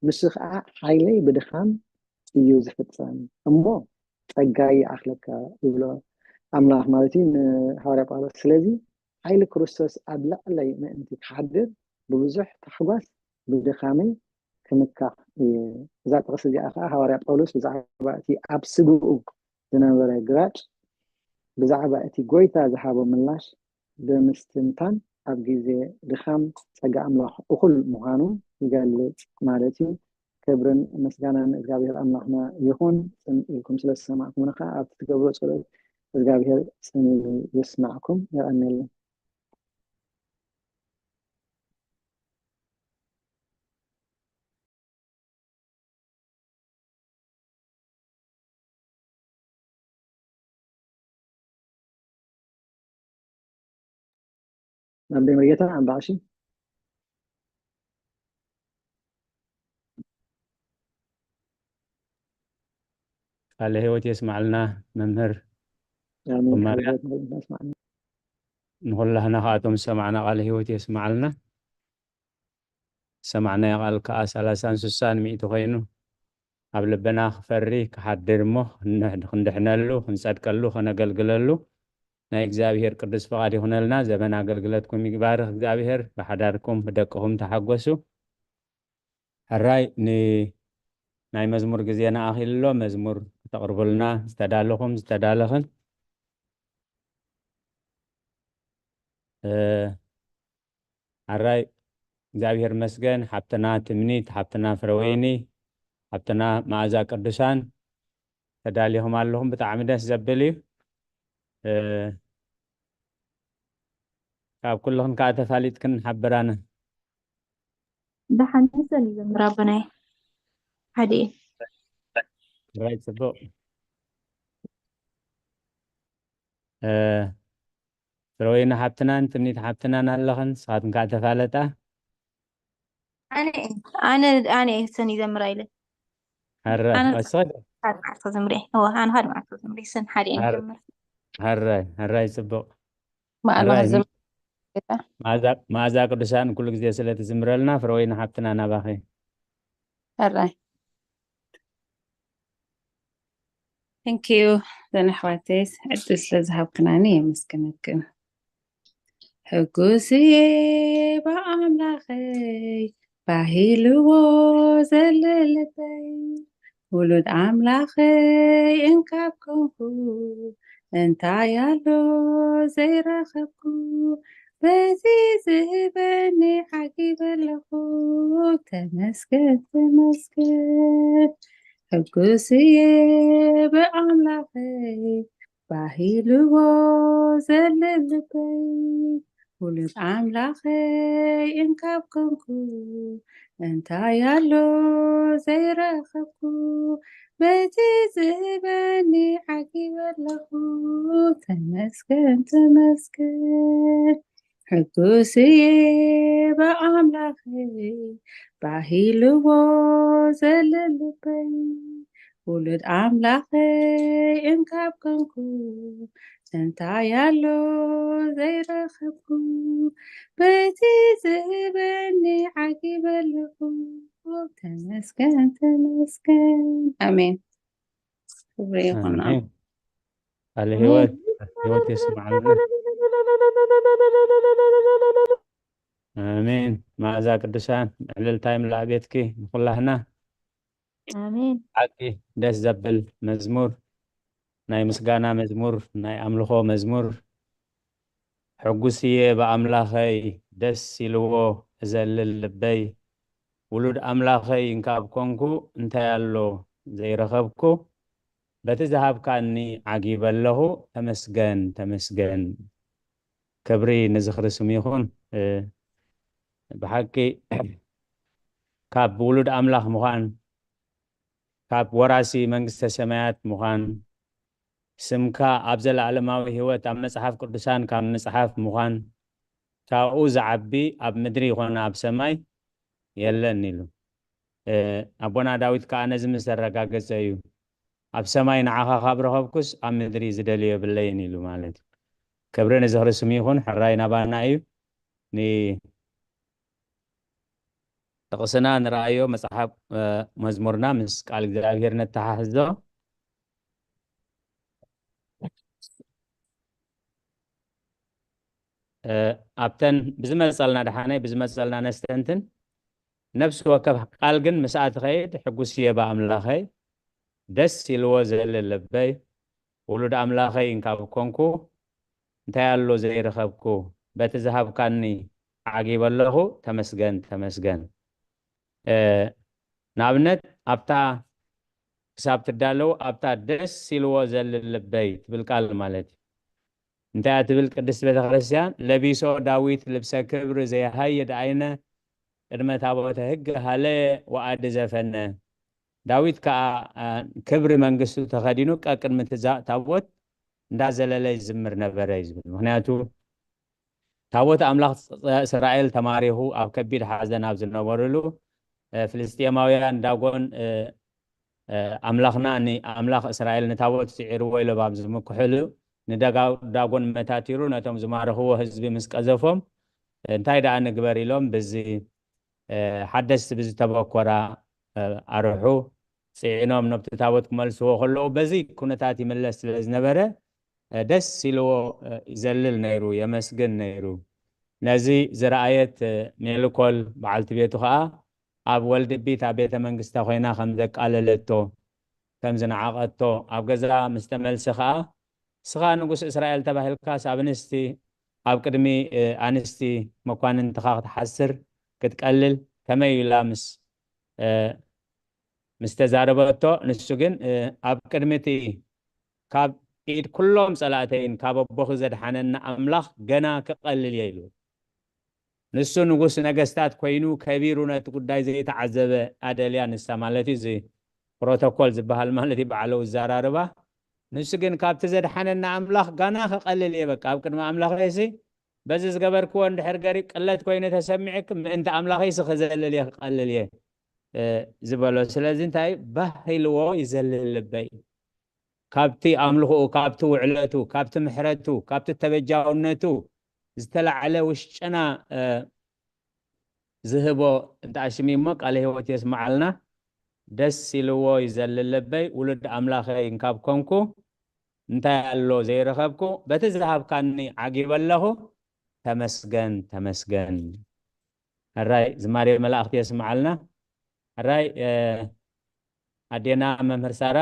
ንሱ ከዓ ሓይለይ ብድኻም እዩ ዝፍፀም እሞ ጸጋ ይኣኽለካ ይብሎ ኣምላኽ ማለት እዩ ንሃዋርያ ጳውሎስ። ስለዚ ሓይሊ ክርስቶስ ኣብ ልዕለይ ምእንቲ ክሓድር ብብዙሕ ታሕጓስ ብድኻመይ ክምካሕ እየ። እዛ ጥቕሲ እዚኣ ከዓ ሃዋርያ ጳውሎስ ብዛዕባ እቲ ኣብ ስግኡ ዝነበረ ግራጭ ብዛዕባ እቲ ጎይታ ዝሃቦ ምላሽ ብምስትንታን ኣብ ግዜ ድኻም ጸጋ ኣምላኽ እኹል ምዃኑ ይገልጽ ማለት እዩ። ክብርን ምስጋናን እግዚኣብሔር ኣምላኽና ይኹን። ጽን ኢልኩም ስለ ዝሰማዕኩምና ከዓ ኣብቲ ትገብሮ ጸሎት እግዚኣብሔር ጽን ኢሉ ይስማዕኩም። የቐንየልና። ናብ ደይ መርጌታ ኣምባቕሺ። ቃለ ህይወት የስማዕልና መምህር። ኣሜን። ቃለ ህይወት የስማዕልና። ንኹላህና ከኣቶም ዝሰማዕና ቃለ ህይወት የስማዕልና። ዝሰማዕናዮ ቃል ከኣ ሰላሳን ስሳን ሚእቲ ኮይኑ ኣብ ልብና ክፈሪ ክሓድር እሞ ክንድሕነሉ ክንጸድቀሉ ከነገልግለሉ ናይ እግዚኣብሔር ቅዱስ ፍቓድ ይኹነልና። ዘበን ኣገልግለትኩም ይግባርኽ እግዚኣብሔር። ብሓዳርኩም ብደቅኹም ተሓጎሱ። ሕራይ ን ናይ መዝሙር ግዜና ኣኺሉ ኣሎ። መዝሙር ክተቕርቡልና ዝተዳለኹም ዝተዳለኽን ሕራይ እግዚኣብሔር መስገን ሓብትና ትምኒት ሓብትና ፍረወይኒ ሓብትና መኣዛ ቅዱሳን ተዳሊኹም ኣለኹም። ብጣዕሚ ደስ ዘብል እዩ። ካብ ኩልኽን ከዓ ተፋሊጥክን ሓበራና። ደሓን ንሰን ይዘምር ኣቦናይ ሓደ ራይ ጽቡቕ። ፍረወይኒ ሓብትናን ትምኒት ሓብትናን ኣለኽን ንስኻትክን ከዓ ተፋለጣ። ኣነ ኣነ ኣነ ሰን ይዘምር ኣይለ ኧረ ኣነ ወስኸ ሓደ መዓልቲ ዘምሪ እወ ኣነ ሓደ መዓልቲ ዘምሪ ሰን ሓደ ኧረ- ዘምር ሀራይ ሀራይ ጽቡቕ። ባዕልኻ ራይ- ዘም ጌታ መኣዛ መኣዛ ቅዱሳን ኩሉ ግዜ ስለ ትዝምረልና ፍረወይኒ ሓብትና ናባኺ። ሕራይ። Thank you ዘን ኣሕዋተይስ ዕድል ስለ ዝሃብክናኒ የመስግነክን። ሕጉስ እየ ብኣምላኸይ ባሂልዎ ዘለ ልበይ ውሉድ ኣምላኸይ እንካብ ኮንኩ እንታይ ኣሎ ዘይረኸብኩ በዚ ዝህበኒ ዓጊበ ኣለኹ ተመስገን ተመስገን ሕጉስ እየ ብኣምላኸይ ባሂልዎ ዘለ ልበይ ውሉድ ኣምላኸይ እንካብ ኮንኩ እንታይ ኣሎ ዘይረኸብኩ በቲ ዝህበኒ ዓጊበ ኣለኹ ተመስገን ተመስገን ሕጉስ እየ ብኣምላኸይ ባሂልዎ ዘለ ልበይ ውሉድ ኣምላኸይ እንካብ ኮንኩ እንታይ ኣሎ ዘይረኸብኩ በቲ ዝህበኒ ዓጊበ ኣለኹ ተመስገን ተመስገን ኣሜን ክብሪ ይኹን ኣሜን። ቃለ ህይወት ህይወት የስማዕልና። ኣሜን። መኣዛ ቅዱሳን ዕልልታ ይምላእ ቤትኪ ንኩላህና። ኣሜን ሓቂ ደስ ዘብል መዝሙር ናይ ምስጋና መዝሙር ናይ ኣምልኾ መዝሙር ሕጉስ እየ ብኣምላኸይ ደስ ኢልዎ እዘልል ልበይ ውሉድ ኣምላኸይ እንካብ ኮንኩ እንታይ ኣሎ ዘይረኸብኩ በቲ ዝሃብካኒ ዓጊበ ኣለኹ ተመስገን ተመስገን ክብሪ ንዝኽሪ ስሙ ይኹን ብሓቂ ካብ ውሉድ ኣምላኽ ምዃን ካብ ወራሲ መንግስተ ሰማያት ምዃን ስምካ ኣብ ዘለኣለማዊ ህይወት ኣብ መጽሓፍ ቅዱሳን ካብ ምጽሓፍ ምዃን ካብኡ ዝዓቢ ኣብ ምድሪ ይኾነ ኣብ ሰማይ የለን ኢሉ ኣቦና ዳዊት ከዓ ነዚ ምስ ዘረጋገጸ እዩ ኣብ ሰማይ ንዓኻ ካብ ረኸብኩስ ኣብ ምድሪ ዝደልዮ የብለይን ኢሉ ማለት እዩ ክብሪ ንዝኽሪ ስሙ ይኹን ሕራይ ናባና እዩ ጥቕስና ንረኣዮ መጽሓፍ መዝሙርና ምስ ቃል እግዚኣብሔር ነተሓሕዞ ኣብተን ብዝመፀልና ደሓነይ ብዝመፀልና ነስተንትን ነብሲ ወከፍ ቃል ግን ምስኣ ትኸይድ ሕጉስ እየ ብኣምላኸይ ደስ ኢልዎ ዘለ ልበይ ውሉድ ኣምላኸይ እንካብ ኮንኩ እንታይ ኣሎ ዘይረኸብኩ በቲ ዝሃብካኒ ዓጊበ ኣለኹ ተመስገን ተመስገን ንኣብነት ኣብታ ክሳብ ትዳለው ኣብታ ደስ ኢልዎ ዘለ ልበይ ትብል ቃል ማለት እዩ እንታይ ትብል ቅድስት ቤተክርስትያን ለቢሶ ዳዊት ልብሰ ክብር ዘይሃይድ ኣይነ ቅድመ ታቦተ ህግ ሃለ ወኣድ ዘፈነ ዳዊት ከዓ ክብሪ መንግስቱ ተኸዲኑ ቀቅድሚ ታቦት እንዳዘለለ ይዝምር ነበረ እዩ ዝብል ምክንያቱ ታቦት ኣምላኽ እስራኤል ተማሪኹ ኣብ ከቢድ ሓዘን ኣብ ዝነበሩሉ፣ እ፣ ፍልስጤማውያን ዳጎን፣ እ፣ እ፣ ኣምላኽና ን-፣ ኣምላኽ እስራኤል ንታቦት ስዒርዎ ኢሎም ኣብ ዝምክሕሉ፣ ንደጋ-፣ ዳጎን መታቲሩ ነቶም ዝማረኽዎ ህዝቢ ምስ ቀዘፎም፣ እንታይ ደኣ ንግበር ኢሎም ብዚ፣ እ፣ ሓደስቲ ብዝተበኮራ፣ እ፣ ኣርሑ ጽዒኖም ነብቲ ታቦት ክመልስዎ ከለዉ፣ በዚ ኩነታት ይምለስ ስለ ዝነበረ፣ እ፣ ደስ ኢልዎ፣ እ፣ ይዘልል ነይሩ፣ የመስግን ነይሩ። ነዚ ዝረኣየት፣ እ፣ ሜልኮል በዓልቲ ቤቱ ኸኣ ኣብ ወልድቢት ኣብ ቤተ መንግስታ ኮይና ከም ዘቃለለቶ፣ ከም ዝነዓቐቶ፣ ኣብ ገዛ ምስ ተመልሰ ኸኣ፣ "ንስኻ ንጉስ እስራኤል ተባሂልካስ ኣብ ኣንስቲ፣ ኣብ ቅድሚ፣ እ፣ ኣንስቲ መኳንንትኻ ክትሓስር፣ ክትቀልል ከመይ?" ኢላ ምስ፣ እ፣ ምስ ተዛረበቶ፣ ንሱ ግን፣ እ፣ "ኣብ ቅድሚ እቲ ካብ ኢድ ኩሎም ጸላእተይን ካብ ኣቦኺ ዘድሓነና ኣምላኽ ገና ክቐልል እየ" ኢሉ። ንሱ ንጉስ ነገስታት ኮይኑ ከቢሩ ነቲ ጉዳይ ዘይተዓዘበ ኣደልያ፣ ንሳ ማለት እዩ፣ እዚ ፕሮቶኮል ዝበሃል ማለት እዩ፣ ባዕለዊ ኣዘራርባ። ንሱ ግን፣ "ካብቲ ዘድሓነና ኣምላኽ ጋና ክቐልል እየ፣ በቃ፣ ኣብ ቅድሚ ኣምላኸይሲ በዚ ዝገበርክዎ እንድሕር ገሪ ቅለት ኮይኑ ተሰሚዕክ፣ ምእንቲ ኣምላኸይሲ ክዘልል እየ፣ ክቐልል እየ፣ እ፣ ዝበሎ። ስለዚ እንታይ ባህ ኢልዎ ይዘልል ልበይ?" ካብቲ ኣምልኾኡ፣ ካብቲ ውዕለቱ፣ ካብቲ ምሕረቱ፣ ካብቲ ተበጃውነቱ ዝተላዕለ ውሽጥና፣ እ፣ ዝህቦ እንተኣሽሚ እሞ ቃለ ህይወት የስምዓልና። ደስ ኢልዎ ይዘልል ልበይ፣ ውሉድ ኣምላኸይ እንካብ ኮንኩ፣ እንታይ ኣሎ ዘይረኸብኩ? በቲ ዝሃብካኒ ዓጊበ ኣለኹ። ተመስገን፣ ተመስገን። ሕራይ ዝማሬ መላእኽቲ የስምዓልና። ሕራይ፣ እ፣ ኣዴና መምህር ሳራ።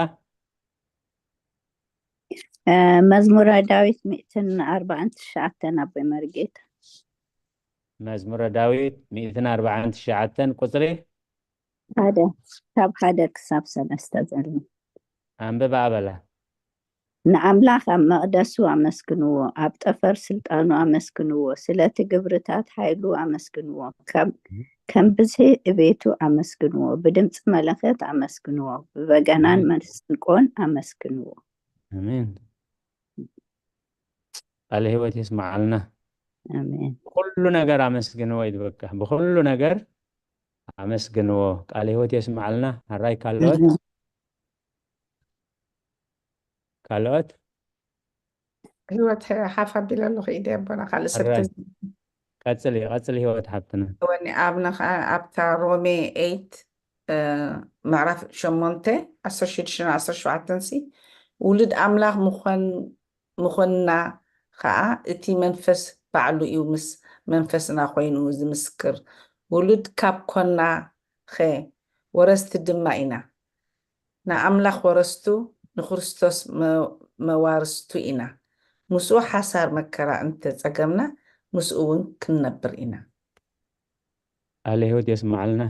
እ፣ መዝሙረ ዳዊት ሚእትን ኣርባዓን ትሽዓተን ኣቦይ መርጌታ። መዝሙረ ዳዊት ሚእትን ኣርባዓን ትሽዓተን ቁጽሪ ሓደ፣ ካብ ሓደ ክሳብ ሰለስተ ዘሎ። ኣንብባ በላ። ንኣምላኽ ኣብ መቕደሱ ኣመስግንዎ፣ ኣብ ጠፈር ስልጣኑ ኣመስግንዎ፣ ስለቲ ግብርታት ሓይሉ ኣመስግንዎ፣ ከም፣ ከም ብዝሒ እቤቱ ኣመስግንዎ፣ ብድምፂ መለኸት ኣመስግንዎ፣ ብበገናን ኣሜን። መሰንቆን ኣመስግንዎ። ኣሜን። ቃለ ህይወት የስምዓልና። ኣሜን። ብኹሉ ነገር ኣመስግንዎ እዩ ዝበቃ። ብኹሉ ነገር ኣመስግንዎ። ቃለ ህይወት የስምዓልና። ሕራይ ካልኦት? ኣሜን። ካልኦት? ህይወት ሓፍ ኣቢለ ኣለኹ ኢደ ኣቦና፣ ካልእ ሰብ ሕራይ። ተዝ-፣ ቀጽሊ፣ ቀጽሊ ህይወት ሓብትና። ወኒ ኣብና ኸዓ ኣብታ ሮሜ ኤይት፣ እ፣ ምዕራፍ ሸሞንተ፣ ዓሰርተ ሽዱሽተ ዓሰርተ ሸውዓተን ሲ፣ ውሉድ ኣምላኽ ምዃን-፣ ምዃንና ኸዓ እቲ መንፈስ ባዕሉ እዩ ምስ መንፈስና ኮይኑ ዝምስክር። ውሉድ ካብ ኮና ኸ ወረስቲ ድማ ኢና። ንኣምላኽ ወረስቱ፣ ንክርስቶስ መ-፣ መዋርስቱ ኢና። ምስኡ ሓሳር መከራ እንተ ጸገምና፣ ምስኡ እውን ክንነብር ኢና። ቃለ ህይወት የስምዓልና።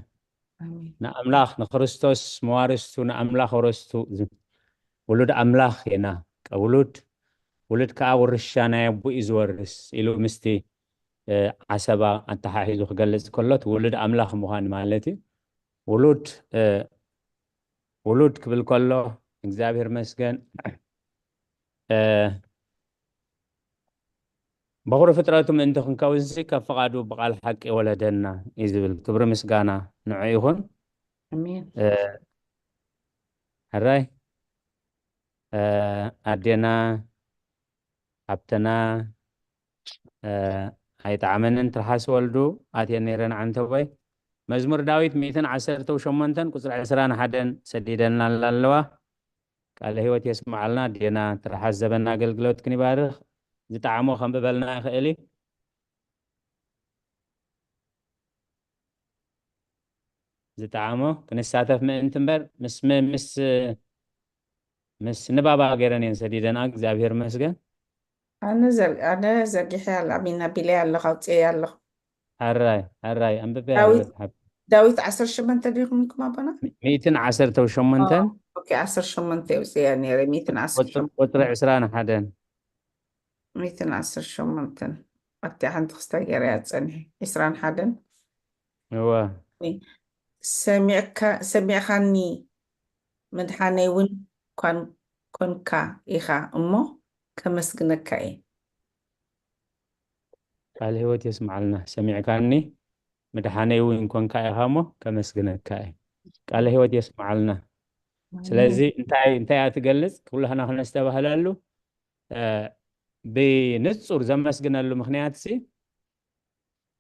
ኣሜን። ንኣምላኽ፣ ንክርስቶስ መዋርስቱ፣ ንኣምላኽ ወረስቱ፣ ዝ-፣ ውሉድ ኣምላኽ ኢና። ውሉድ፣ ውሉድ ከኣ ውርሻ ናይ ኣቦኡ እዩ ዝወርስ ኢሉ ምስቲ፣ እ፣ ዓሰባ ኣተሓሒዙ ክገልጽ ከሎ፣ እቲ ውሉድ ኣምላኽ ምዃን ማለት እዩ። ውሉድ፣ እ፣ ውሉድ ክብል ከሎ፣ እግዚኣብሔር መስገን፣ እ፣ በኹሪ ፍጥረቱ ምእንቲ ክንከውንሲ፣ ካብ ፍቓዱ ብቓል ሓቂ ወለደና እዩ ዝብል። ክብሪ ምስጋና ንዑ ይኹን። ኣሜን። እ፣ ሕራይ፣ እ፣ ኣዴና፣ ሓብትና፣ እ፣ ኣይጠዓመንን ትርሓስ ወልዱ ኣትየን ነይረን ዓንተቦይ። መዝሙር ዳዊት ሚእትን ዓሰርተ ሸሞንተን ቁጽሪ ዕስራን ሓደን ሰዲደልና ኣለዋ። ቃለ ህይወት የስምዓልና። ኣዴና ትርሓስ ዘበን ኣገልግሎትክን ይባርኽ። ዝጠዓሞ ከንብበልና ይኽእል እዩ። ዝጠዓሞ ክንሳተፍ ምእንቲ እምበር፣ ምስ፣ ም-፣ ምስ፣ ምስ ንባባ ገይረን እየን ሰዲደና። እግዚኣብሔር ይመስገን። ኣነ ዘር-፣ ኣነ ዘርጊሐ ኣላ፣ ኣሚን ኣቢለያ ኣለኹ፣ ኣውፅኤያ ኣለኹ። ሕራይ፣ ሕራይ፣ ኣንብበያ ዳዊት፣ ህይወት ሓብ-፣ ዳዊት ዓሰርተ ሸሞንተ ዲኹም ኢልኩም ኣቦና? ሚእትን ዓሰርተ ሸሞንተን። ኦ፣ ኦኬ፣ ዓሰርተ ሸሞንተ የውፅኤያ ነይረ፣ ሚእትን ዓሰርተ ቁጽሪ፣ ቁጽሪ ዕስራን ሓደን። ሚእትን ዓሰርተ ሸሞንተን። ኣብቲ ሓንቲ ክስታይ ገይረያ ጸኒሐ። ዕስራን ሓደን። እወ። ሰሚዕካ፣ ሰሚዕኻኒ፣ መድሓነይ እውን ኳን-፣ ኮንካ ኢኻ እሞ ከመስግነካ እየ። ቃለ ህይወት የስምዓልና። ሰሚዕካኒ፣ ምድሓነይ እውን ኮንካ ኢኻ እሞ ከመስግነካ እየ። ቃለ ህይወት የስምዓልና። ስለዚ እንታይ እንታይ እያ ትገልጽ? ኩላህና ክነስተባህለሉ፣ እ፣ ብንጹር ዘመስግነሉ ምኽንያት ሲ፣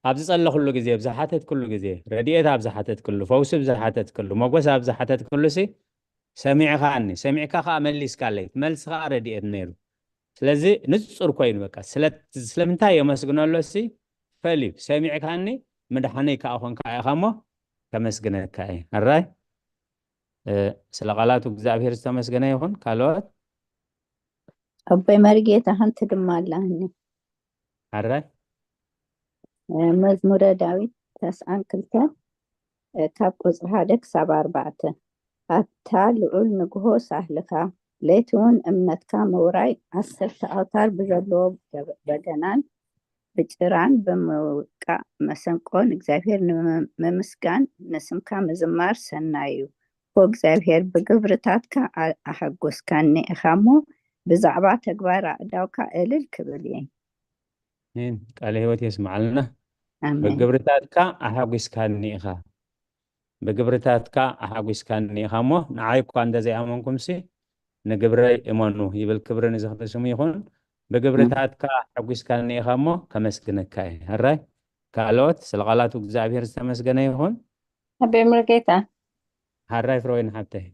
ኣብ ዝጸለኹሉ ግዜ፣ ኣብ ዝሓተትኩሉ ግዜ፣ ረድኤት ኣብ ዝሓተትኩሉ፣ ፈውሲ ኣብ ዝሓተትኩሉ፣ ሞጎስ ኣብ ዝሓተትኩሉ ሲ፣ ሰሚዕኻኒ፣ ሰሚዕካ ከኣ መሊስካለይ። እቲ መልሲ ከኣ ረድኤት ነይሩ። ስለዚ ንጹር ኮይኑ በቃ። ስለ-፣ ስለምንታይ የመስግነሎ ሲ፣ ፈልዩ። ሰሚዕካኒ፣ ምድሓነይ ከኣ ኾንካ ኢኻ እሞ ከመስግነካ እየ። ሕራይ? እ፣ ስለ ቃላቱ እግዚኣብሔር ዝተመስገነ ይኹን። ካልኦት? ኣቦይ መርጌታ ሓንቲ ድማ ኣላኒ። ሕራይ? እ፣ መዝሙረ ዳዊት ተስዓን ክልተን፣ እ፣ ካብ ቁጽሪ ሓደ ክሳብ ኣርባዕተ። ኣታ ልዑል ንግሆ ሳህልኻ፣ ለይቲ እውን እምነትካ ምውራይ፣ ዓሰርተ ኣውታር ብዘለዎ ገበ-፣ በገናን ብጭራን ብምውቃዕ መሰንቆ ንእግዚኣብሔር ንምምስጋን ንስምካ ምዝማር ሰናይ እዩ። ኦ እግዚኣብሔር፣ ብግብርታትካ ኣ-፣ ኣሐጎስካኒ ኢኻ እሞ፣ ብዛዕባ ተግባር ኣእዳውካ እልል ክብል እየ። ኣሜን። ቃለ ህይወት የስምዓልና። ኣሜን። ብግብርታትካ ኣሐጒስካኒ ኢኻ። ብግብርታትካ ኣሓጒስካኒ ኢኻ እሞ፣ ንዓይ እኳ እንተ ዘይኣመንኩምሲ፣ ንግብረይ እመኑ ይብል። ክብሪ ንዝኽሪ ስሙ ይኹን። ብግብርታትካ ኣሓጒስካኒ ኢኻ እሞ፣ ከመስግነካ እየ። ሕራይ ካልኦት፣ ስለ ቃላቱ እግዚኣብሔር ዝተመስገነ ይኹን። ኣቤ ሙሉጌታ። ሕራይ ፍረወይኒ ሓብተይ።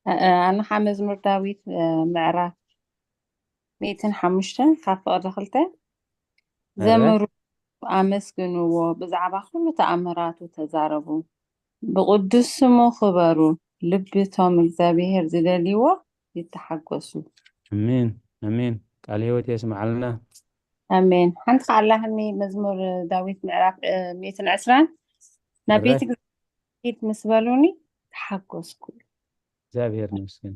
እ፣ እ፣ ኣነ ኸዓ መዝሙር ዳዊት፣ እ፣ ምዕራፍ ሚእትን ሓሙሽተን ካብ ፍቕዲ ክልተ። ሕራይ። ዘምሩ፣ ኣመስግንዎ፣ ብዛዕባ ኩሉ ተኣምራቱ ተዛረቡ፣ ብቕዱስ ስሙ ክበሩ፣ ልቢ እቶም እግዚኣብሔር ዝደልይዎ ይተሓጎሱ። ኣሜን፣ ኣሜን። ቃል ህይወት የስምዓልና። ኣሜን። ሓንቲ ኸዓ ኣላህኒ መዝሙር ዳዊት ምዕራፍ፣ እ፣ ሚእትን ዕስራን፣ ናብ ቤት ሕራይ። እግዚኣብሔር ኪድ ምስ በሉኒ ተሓጎስኩ። እግዚኣብሔር ይመስገን።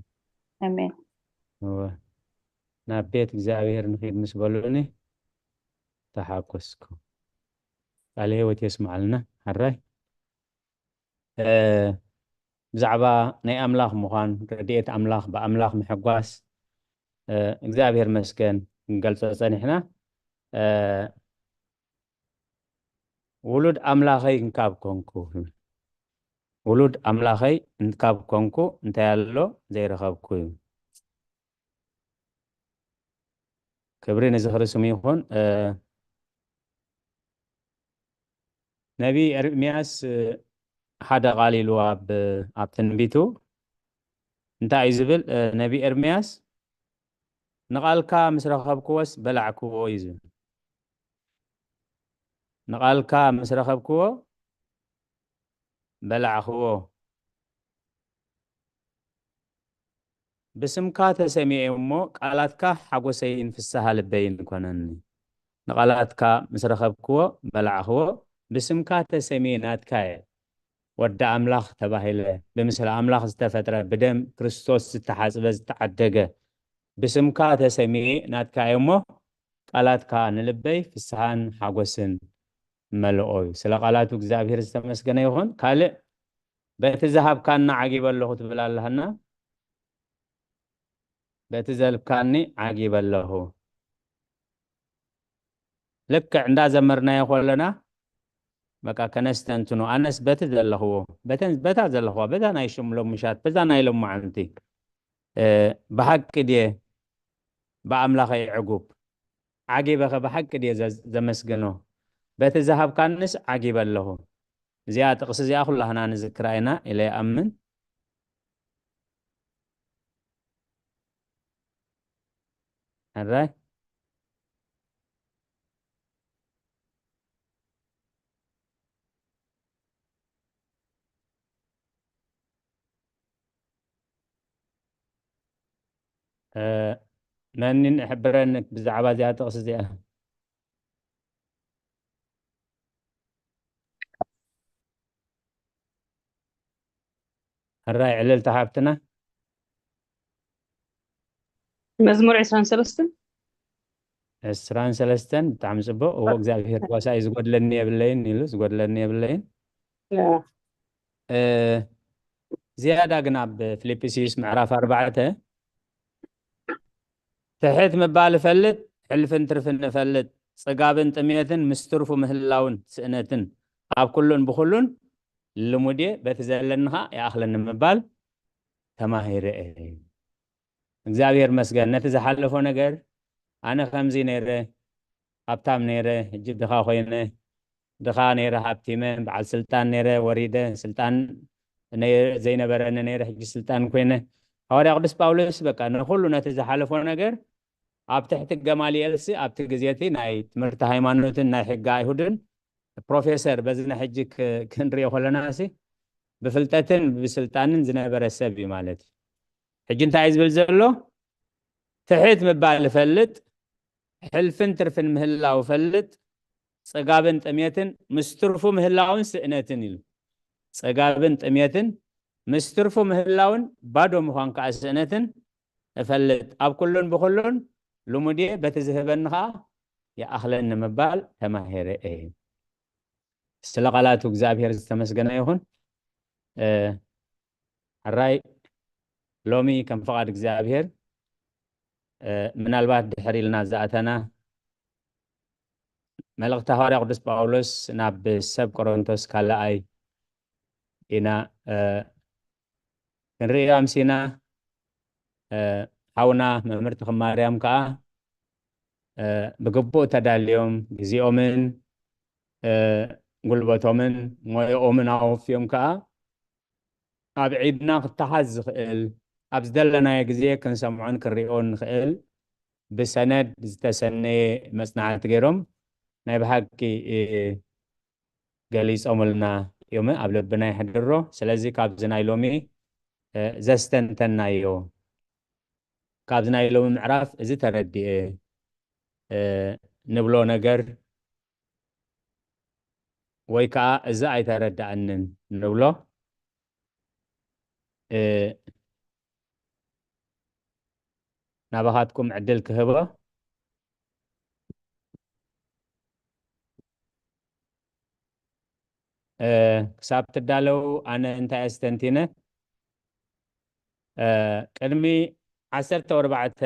ኣሜን። እወ። ናብ ቤት እግዚኣብሔር ንኺድ ምስ በሉኒ ተሓጎስኩ። ቃለ ህይወት የስምዓልና። ሕራይ። እ፣ ብዛዕባ ናይ ኣምላኽ ምዃን፣ ረድኤት ኣምላኽ፣ ብኣምላኽ ምሕጓስ፣ እ፣ እግዚኣብሔር መስገን ክንገልጾ ጸኒሕና። እ፣ ውሉድ ኣምላኸይ እንካብ ኮንኩ፣ ውሉድ ኣምላኸይ እንካብ ኮንኩ፣ እንታይ ኣሎ ዘይረኸብኩ እዩ። ክብሪ ንዝኽሪ ስሙ ይኹን። እ፣ ነቢ ኤርምያስ፣ እ፣ ሓደ ቃል ኢሉ ኣብ፣ ኣብ ትንቢቱ እንታይ እዩ ዝብል? እ፣ ነቢ ኤርምያስ፣ "ንቓልካ ምስ ረኸብክዎስ በላዕክዎ" እዩ ዝብል። "ንቓልካ ምስ ረኸብክዎ በላዕክዎ። ብስምካ ተሰሚኤ እሞ፣ ቃላትካ ሓጎሰይን ፍስሃ ልበይን ኮነኒ። ንቓላትካ ምስ ረኸብክዎ በላዕኽዎ፣ ብስምካ ተሰሚኤ ናትካ እየ። ወዲ ኣምላኽ ተባሂለ፣ ብምስሊ ኣምላኽ ዝተፈጥረ፣ ብደም ክርስቶስ ዝተሓጽበ፣ ዝተዓደገ፣ ብስምካ ተሰሚኤ ናትካ እየ እሞ፣ ቃላትካ ንልበይ ፍስሃን ሓጎስን መልኦ" እዩ። ስለ ቃላቱ እግዚኣብሔር ዝተመስገነ ይኹን። ካልእ፣ "በቲ ዝሃብካና ዓጊበ ኣለኹ" ትብል ኣለህና። "በቲ ዘልካኒ ዓጊበ ኣለኹ።" ልክዕ እንዳዘመርናዮ ከለና፣ በቃ፣ ከነስተንትኖ፣ ኣነስ በቲ ዘለኽዎ፣ በተን፣ በታ ዘለኽዋ፣ በዛ ናይ ሽም ሎምሻት፣ በዛ ናይ ሎማዓንቲ፣ እ፣ ብሓቂ ድየ ብኣምላኸይ ዕጉብ? ዓጊበኸ ብሓቂ ድየ ዘ-፣ ዘመስግኖ? በቲ ዝሃብካንስ ዓጊበ ኣለኹ። እዚኣ ጥቕሲ እዚኣ ኩላህና ንዝክራ ኢና ኢለ ይኣምን። ሕራይ። እ፣ መን ይሕብረኒ ብዛዕባ እዚኣ ጥቕሲ እዚኣ? ሕራይ ዕልልታ ሓብትና። መዝሙር ዕስራን ሰለስተን። ዕስራን ሰለስተን፣ ብጣዕሚ ጽቡቕ። እዎ፣ እግዚኣብሔር ጓሳይ፣ ዝጎድለኒ የብለይን ኢሉ፣ ዝጎድለኒ የብለይን። ያ። እ፣ ዝያዳ ግን ኣብ ፊልጵስዩስ ምዕራፍ ኣርባዕተ፣ "ትሕት ምባል እፈልጥ፣ ሕልፍን ትርፍን እፈልጥ፣ ጽጋብን ጥሜትን ምስ ትርፉ ምህላውን ስእነትን ኣብ ኩሉን ብኹሉን ልሙድ እየ፣ በቲ ዘለኒ ኸኣ ይኣኽለኒ ምባል ተማሂረ እየ። እግዚኣብሔር መስገን ነቲ ዝሓለፎ ነገር፣ ኣነ ከምዚ ነይረ፣ ሃብታም ነይረ፣ ሕጂ ድኻ ኮይነ፣ ድኻ ነይረ ሃብቲመ፣ በዓል ስልጣን ነይረ ወሪደ፣ ስልጣን ነይ-፣ ዘይነበረኒ ነይረ፣ ሕጂ ስልጣን ኮይነ። ሃዋርያ ቅዱስ ጳውሎስ በቃ ንኹሉ ነቲ ዝሓለፎ ነገር ኣብ ትሕቲ ገማልኤልሲ ኣብቲ ግዜ እቲ ናይ ትምህርቲ ሃይማኖትን ናይ ሕጊ ኣይሁድን ፕሮፌሰር በዚ ናይ ሕጂ ክ-፣ ክንሪኦ ከለና ሲ ብፍልጠትን ብስልጣንን ዝነበረ ሰብ እዩ ማለት እዩ። ሕጂ እንታይ እዩ ዝብል ዘሎ? ትሕት ምባል እፈልጥ፣ ሕልፍን ትርፍን ምህላው እፈልጥ፣ ጽጋብን ጥሜትን ምስ ትርፉ ምህላውን ስእነትን ኢሉ። ጽጋብን ጥሜትን ምስ ትርፉ ምህላውን ባዶ ምዃን ከኣ ስእነትን እፈልጥ። ኣብ ኩሉን ብኹሉን ልሙድ እየ፣ በቲ ዝህበኒ ከኣ ይኣኽለኒ ምባል ተማሂረ እየ። ስለ ቃላቱ እግዚኣብሔር ዝተመስገነ ይኹን። እ፣ ሕራይ ሎሚ ከም ፍቓድ እግዚኣብሔር፣ እ፣ ምናልባት ድሕር ኢልና ዝኣተና መልእኽቲ ሃዋርያ ቅዱስ ጳውሎስ ናብ ሰብ ቆሮንቶስ ካልኣይ ኢና፣ እ፣ ክንርእዮ ኣምሲና። እ፣ ሓውና መምህር ተኽማርያም ከኣ፣ እ፣ ብግቡእ ተዳልዮም ግዜኦምን፣ እ፣ ጉልበቶምን ሞያኦምን ኣወፍዮም ከኣ ኣብ ዒድና ክተሓዝ ዝኽእል፣ ኣብ ዝደለናዮ ግዜ ክንሰምዖን ክንሪኦን ንኽእል ብሰነድ ዝተሰነየ መጽናዕቲ ገይሮም ናይ ብሓቂ፣ እ፣ ገሊጾምልና እዮም። ኣብ ልብና የሕድሮ። ስለዚ ካብዚ ናይ ሎሚ፣ እ፣ ዘስተንተናዮ፣ ካብዚ ናይ ሎሚ ምዕራፍ እዚ ተረዲኤ፣ እ፣ ንብሎ ነገር ወይ ከኣ እዚ ኣይተረዳእንን ንብሎ፣ እ፣ ናባኻትኩም ዕድል ክህቦ። እ፣ ክሳብ ትዳለዉ ኣነ እንታይ ኣስተንቲነ? እ፣ ቅድሚ ዓሰርተ ኣርባዕተ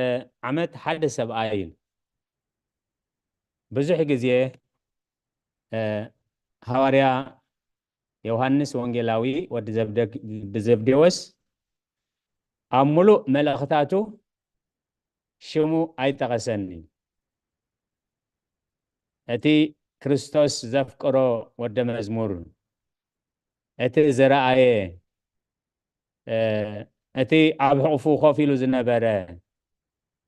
ዓመት ሓደ ሰብኣይ ብዙሕ ግዜ፣ እ፣ ሃዋርያ ዮሃንስ ወንጌላዊ ወዲ ዘብደ-፣ ዘብዴዎስ ኣብ ምሉእ መልእኽታቱ ሽሙ ኣይጠቐሰን እዩ። እቲ ክርስቶስ ዘፍቅሮ ወደ መዝሙር፣ እቲ ዝረኣየ፣ እ፣ እቲ ኣብ ሕቑፉ ኮፍ ኢሉ ዝነበረ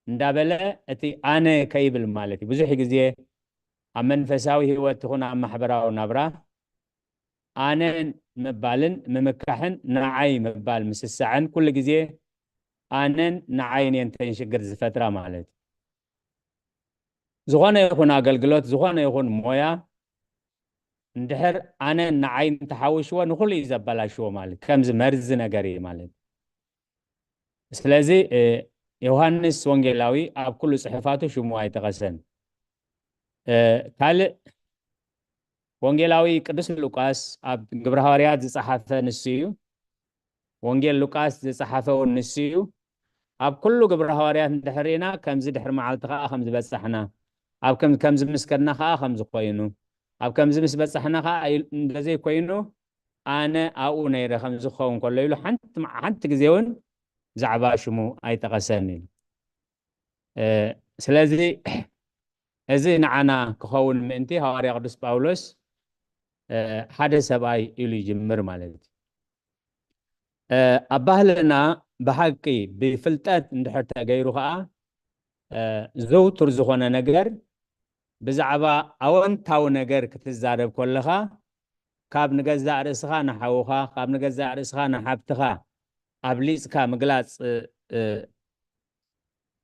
እንዳበለ እቲ ኣነ ከይብል ማለት እዩ። ብዙሕ ግዜ ኣብ መንፈሳዊ ህይወት ይኹን ኣብ ማሕበራዊ ናብራ ኣነ ምባልን ምምካሕን ንዓይ ምባል ምስሳዕን ኩሉ ግዜ ኣነን ንዓይን እየን ተን ሽግር ዝፈጥራ ማለት እዩ። ዝኾነ ይኹን ኣገልግሎት፣ ዝኾነ ይኹን ሞያ እንድሕር ኣነን ንዓይን እንተሓውሽዎ ንኹሉ እዩ ዘበላሽዎ ማለት እዩ። ከምዚ መርዚ ነገር እዩ ማለት እዩ። ስለዚ፣ እ፣ ዮሃንስ ወንጌላዊ ኣብ ኩሉ ጽሑፋቱ ሽሙ ኣይጠቐሰን። እ፣ ካልእ ወንጌላዊ ቅዱስ ሉቃስ ኣብ ግብረ ሃዋርያት ዝጸሓፈ ንሱ እዩ። ወንጌል ሉቃስ ዝጸሓፈ እውን ንሱ እዩ። ኣብ ኩሉ ግብረ ሃዋርያት እንድሕር ርኢና ከምዚ ድሕሪ መዓልቲ ከኣ ከም ዝበጻሕና፣ ኣብ ከም-፣ ከም ዝምስከርና ከኣ ከም ዝኾይኑ፣ ኣብ ከምዚ ምስ በጻሕና ከኣ ኢል-፣ እንደዘይኮይኑ ኣነ ኣብኡ ነይረ ከም ዝኸውን ከሎ ኢሉ ሓንቲ መዓ-፣ ሓንቲ ግዜ እውን ብዛዕባ ሽሙ ኣይጠቐሰን ኢሉ። እ፣ ስለዚ እዚ ንዓና ክኸውን ምእንቲ ሃዋርያ ቅዱስ ጳውሎስ፣ እ፣ ሓደ ሰብኣይ ኢሉ ይጅምር ማለት እዩ። እ፣ ኣብ ባህልና ብሓቂ ብፍልጠት እንድሕር ተገይሩ ኸኣ፣ እ፣ ዘውቱር ዝኾነ ነገር ብዛዕባ ኣወንታዊ ነገር ክትዛረብ ከለኻ ካብ ንገዛእ ርእስኻ ንሓውኻ፣ ካብ ንገዛእ ርእስኻ ንሓብትኻ ኣብሊጽካ ምግላጽ፣ እ፣ እ፣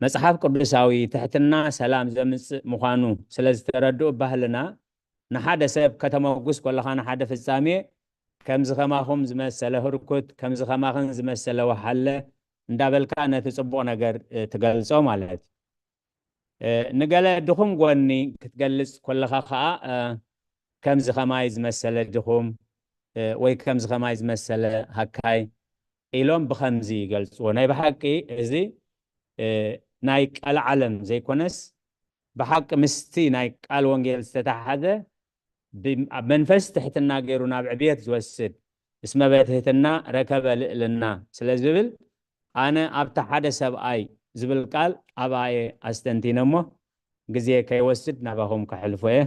መጽሓፍ ቅዱሳዊ ትሕትና ሰላም ዘምጽእ ምዃኑ ስለ ዝተረድኡ ባህልና ንሓደ ሰብ ከተመጉስ ከለኻ ንሓደ ፍጻሜ ከምዚ ከማኹም ዝመሰለ ህርኩት፣ ከምዚ ከማኽን ዝመሰለ ወሓለ እንዳበልካ ነቲ ጽቡቕ ነገር፣ እ፣ ትገልጾ ማለት እዩ። እ፣ ንገለ ድኹም ጎኒ ክትገልጽ ከለኻ ኸኣ፣ እ፣ ከምዚ ከማይ ዝመሰለ ድኹም፣ እ፣ ወይ ከምዚ ከማይ ዝመሰለ ሃካይ ኢሎም ብኸምዚ ይገልጽዎ። ናይ ብሓቂ እዚ፣ እ፣ ናይ ቀልዓለም ዘይኮነስ ብሓቂ ምስቲ ናይ ቃል ወንጌል ዝተተሓሓዘ ብ-፣ ኣብ መንፈስ ትሕትና ገይሩ ናብ ዕብየት ዝወስድ፣ እስመ በትህትና ረከበ ልዕልና ስለ ዝብል፣ ኣነ ኣብቲ ሓደ ሰብኣይ ዝብል ቃል ኣብኣ እየ ኣስተንቲነ እሞ፣ ግዜ ከይወስድ ናባኹም ከሕልፎ እየ።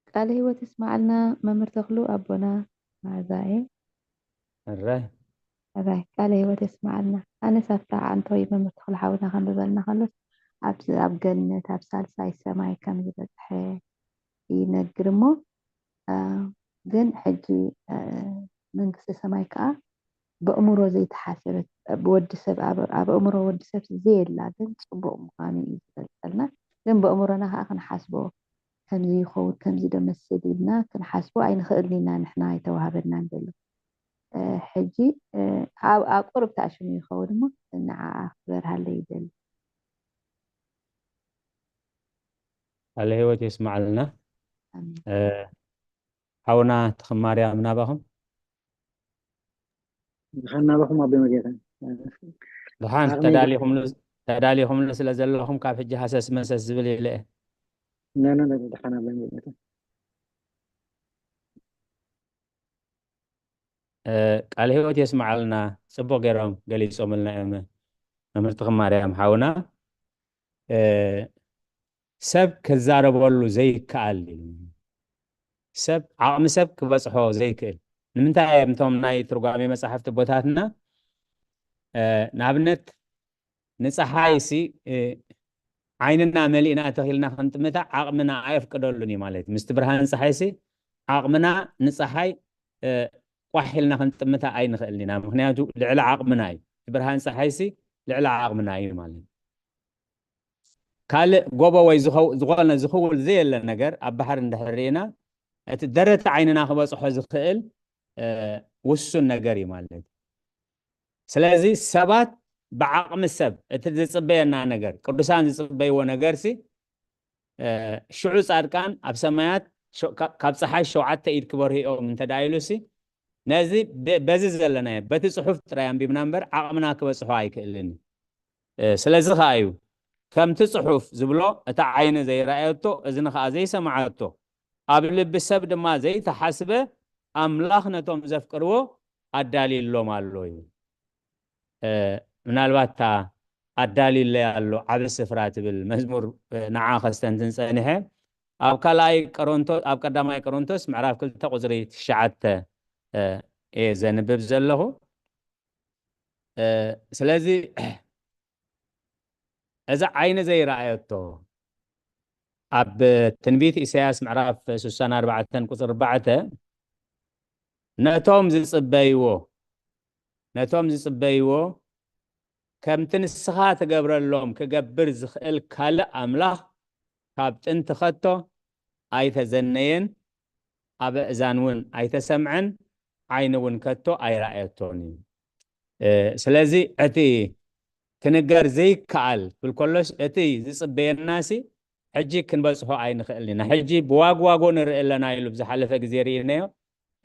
ቃለ ህይወት ይስማዓልና መምህር ተኽሉ ኣቦና። መዓዛ እየ። እረ። እረ፣ ቃለ ህይወት የስማዓልና። ኣነስ ኣብታ ዓንተወይ መምህር ተኽሉ ሓውና ከንብበልና ከሎስ፣ ኣብ፣ ኣብ ገነት ኣብ ሳልሳይ ሰማይ ከም ዝበጽሐ ይነግር እሞ፣ እ፣ ግን ሕጂ፣ እ፣ መንግስተ ሰማይ ከኣ ብእምሮ ዘይተሓሰበት፣ ብወዲ ሰብ፣ ኣብ፣ ኣብ ኣእምሮ ወዲ ሰብ ዘየላ ግን ጽቡቕ ምዃኑ እዩ ዝገልጸልና። ግን ብእምሮና ከኣ ክንሓስቦ፣ ከምዚ ይኸውን፣ ከምዚ ዶ መስል ኢልና ክንሓስቦ ኣይንኽእልን ኢና፣ ንሕና ኣይተዋህበናን ዘሎ። እ፣ ሕጂ፣ እ፣ ኣብ፣ ኣብ ቁሩብ ተኣሽሙ ይኸውን እሞ፣ ንዓኣ ክበርሃለይ ይደሊ። ቃለ ህይወት የስማዓልና። ኣሜን። እ፣ ሓውና ተኽማርያም ናባኹም። ደሓን ናባኹም ኣቦይ መጌታ። ደሓን ዓቕሚ ተዳሊኹምሉ፣ ተዳሊኹምሉ ስለ ዘለኹም ካብ ሕጂ ሃሰስ መሰስ ዝብል ኢለ እየ። ነ፣ ነ፣ ነ፣ ደሓን ኣቦይ መጌታ። እ፣ ቃለ ህይወት የስምዓልና። ጽቡቕ ገይሮም ገሊጾምልና እዮም መምህር ተኽማርያም ሓውና። እ፣ ሰብ ክዛረበሉ ዘይከኣል እዩ። ሰብ፣ ዓቕሚ ሰብ ክበጽሖ ዘይክእል። ንምንታይ እዮም እቶም ናይ ትርጓሜ መጻሕፍቲ ኣቦታትና፣ እ፣ ንኣብነት ንጸሓይሲ፣ እ፣ ዓይንና መሊእና ተኺልና ክንጥምታ ዓቕምና ኣየፍቅደሉን እዩ ማለት እዩ። ምስቲ ብርሃን ጸሓይሲ ዓቕምና ንጸሓይ፣ እ፣ ቋሕ ኢልና ክንጥምታ ኣይንኽእልን ኢና። ምኽንያቱ ልዕሊ ዓቕምና እዩ። እቲ ብርሃን ጸሓይሲ ልዕሊ ዓቕምና እዩ ማለት እዩ። ካልእ ጎቦ ወይ ዝኸው-፣ ዝኾነ ዝኽውል ዘየለ ነገር ኣብ ባሕሪ እንድሕር ርኢና፣ እቲ ደረት ዓይንና ክበጽሖ ዝኽእል፣ እ፣ ውሱን ነገር እዩ ማለት እዩ። ስለዚ ሰባት ብዓቕሚ ሰብ እቲ ዝጽበየና ነገር፣ ቅዱሳን ዝጽበይዎ ነገርሲ፣ እ፣ ሽዑ ጻድቃን ኣብ ሰማያት ሸ-፣ ካ-፣ ካብ ጸሓይ ሸውዓተ ኢድ ክበርሁ እዮም እንተ ደኣ ኢሉሲ፣ ነዚ በ-፣ በዚ ዘለናዮ፣ በቲ ጽሑፍ ጥራይ ኣንቢብና እምበር ዓቕምና ክበጽሖ ኣይክእልን እዩ። እ፣ ስለዚ ኸኣ እዩ፣ ከምቲ ጽሑፍ ዝብሎ፣ እታ ዓይኒ ዘይረኣየቶ፣ እዝኒ ኸኣ ዘይሰምዓቶ፣ ኣብ ልቢ ሰብ ድማ ዘይተሓስበ፣ ኣምላኽ ነቶም ዘፍቅርዎ ኣዳልዩሎም ኣሎ እዩ። እ፣ ምናልባት እታ ኣዳልዩለይ ኣሎ ዓቢ ስፍራ ትብል መዝሙር፣ እ፣ ንዓ ከስተንትን ጸኒሐ። ኣብ ካልኣይ ቆሮንቶ-፣ ኣብ ቀዳማይ ቆሮንቶስ ምዕራፍ ክልተ ቁጽሪ ትሽዓተ፣ እ፣ እየ ዘንብብ ዘለኹ። እ፣ ስለዚ እዛ ዓይኒ ዘይረኣየቶ፣ ኣብ ትንቢት ኢሳያስ ምዕራፍ ስሳን ኣርባዕተን ቁጽሪ ኣርባዕተ፣ ነቶም ዝጽበይዎ፣ ነቶም ዝጽበይዎ፣ ከምቲ ንስኻ ትገብረሎም ክገብር ዝኽእል ካልእ ኣምላኽ ካብ ጥንቲ ከቶ ኣይተዘነየን፣ ኣብ ኣእዛን እውን ኣይተሰምዐን፣ ዓይኒ እውን ከቶ ኣይረኣየቶን እዩ። እ፣ ስለዚ እቲ ክንገር ዘይከኣል ክብል ከሎስ፣ እቲ ዝጽበየናሲ ሕጂ ክንበጽሖ ኣይንኽእልን ኢና። ሕጂ ብዋግዋጎ ንርኢ ኣለና ኢሉ ብዝሓለፈ ግዜ ርኢናዮ።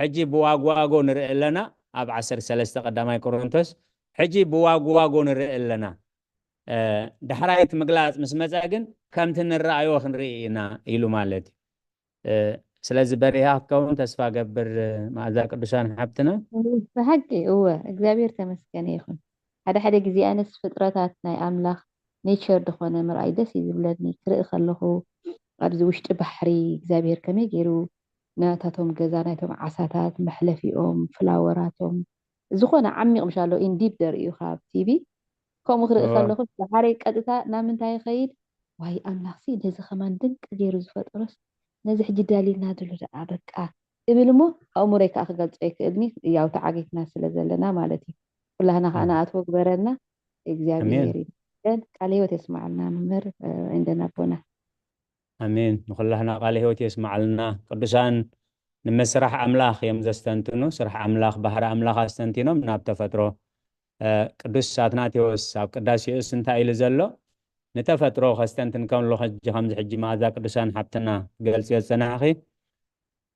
ሕጂ ብዋግዋጎ ንርኢ ኣለና፣ ኣብ ዓሰርተ ሰለስተ ቀዳማይ ቆሮንቶስ፣ ሕጂ ብዋግዋጎ ንርኢ ኣለና። እ፣ ዳሕራይ እቲ ምግላጽ ምስ መጸ ግን ከምቲ ንረኣዮ ክንርኢ ኢና ኢሉ ማለት እዩ። እ፣ ስለዚ በሪሃ ክትከውን ተስፋ ገብር፣ መኣዛ ቅዱሳን ሓብትና። ብሓቂ እወ፣ እግዚኣብሔር ተመስገነ ይኹን። ሓደ ሓደ ግዜ ኣነስ ፍጥረታት ናይ ኣምላኽ ኔቸር ዝኾነ ምርኣይ ደስ እዩ ዝብለኒ። ክርኢ ከለኹ ኣብዚ ውሽጢ ባሕሪ እግዚኣብሔር ከመይ ገይሩ ናታቶም ገዛ፣ ናይቶም ዓሳታት መሕለፊኦም፣ ፍላወራቶም፣ ዝኾነ ዓሚቕ ምሻሎ ኢንዲፕ ደርእዩ ካብ ቲቪ። ከምኡ ክርኢ እወ። ከለኹ ባሕረይ ቀጥታ ናብ ምንታይ ይኸይድ? ዋይ ኣምላኽሲ ነዚ ከማን ድንቂ ገይሩ ዝፈጠሮስ ነዚ ሕጂ ዳሊልና ድሉ ደኣ በቃ እብል እሞ ኣእምሮይ ከኣ ክገልጾ ኣይክእልኒ። ያው ተዓጊትና ስለ ዘለና ማለት እዩ። ኩላህና ከኣ እም። ንኣትዎ ግበረና። እግዚኣብሔር ኣሜን። ይመስገን። ቃለ ህይወት የስማዓልና መምህር፣ እ፣ እንደን ኣቦና። ኣሜን። ንኹላህና ቃለ ህይወት የስማዓልና። ቅዱሳን ንመስራሕ ኣምላኽ እዮም ዘስተንትኑ። ስራሕ ኣምላኽ፣ ባህሪ ኣምላኽ ኣስተንቲኖም ናብ ተፈጥሮ። እ፣ ቅዱስ ኣትናቴዎስ ኣብ ቅዳሴኡስ እንታይ ኢሉ ዘሎ? ንተፈጥሮ ከስተንትን ከሎ ሕጂ ከምዚ ሕጂ መኣዛ ቅዱሳን ሓብትና ትገልጽዮ ዝጸናሕኺ፣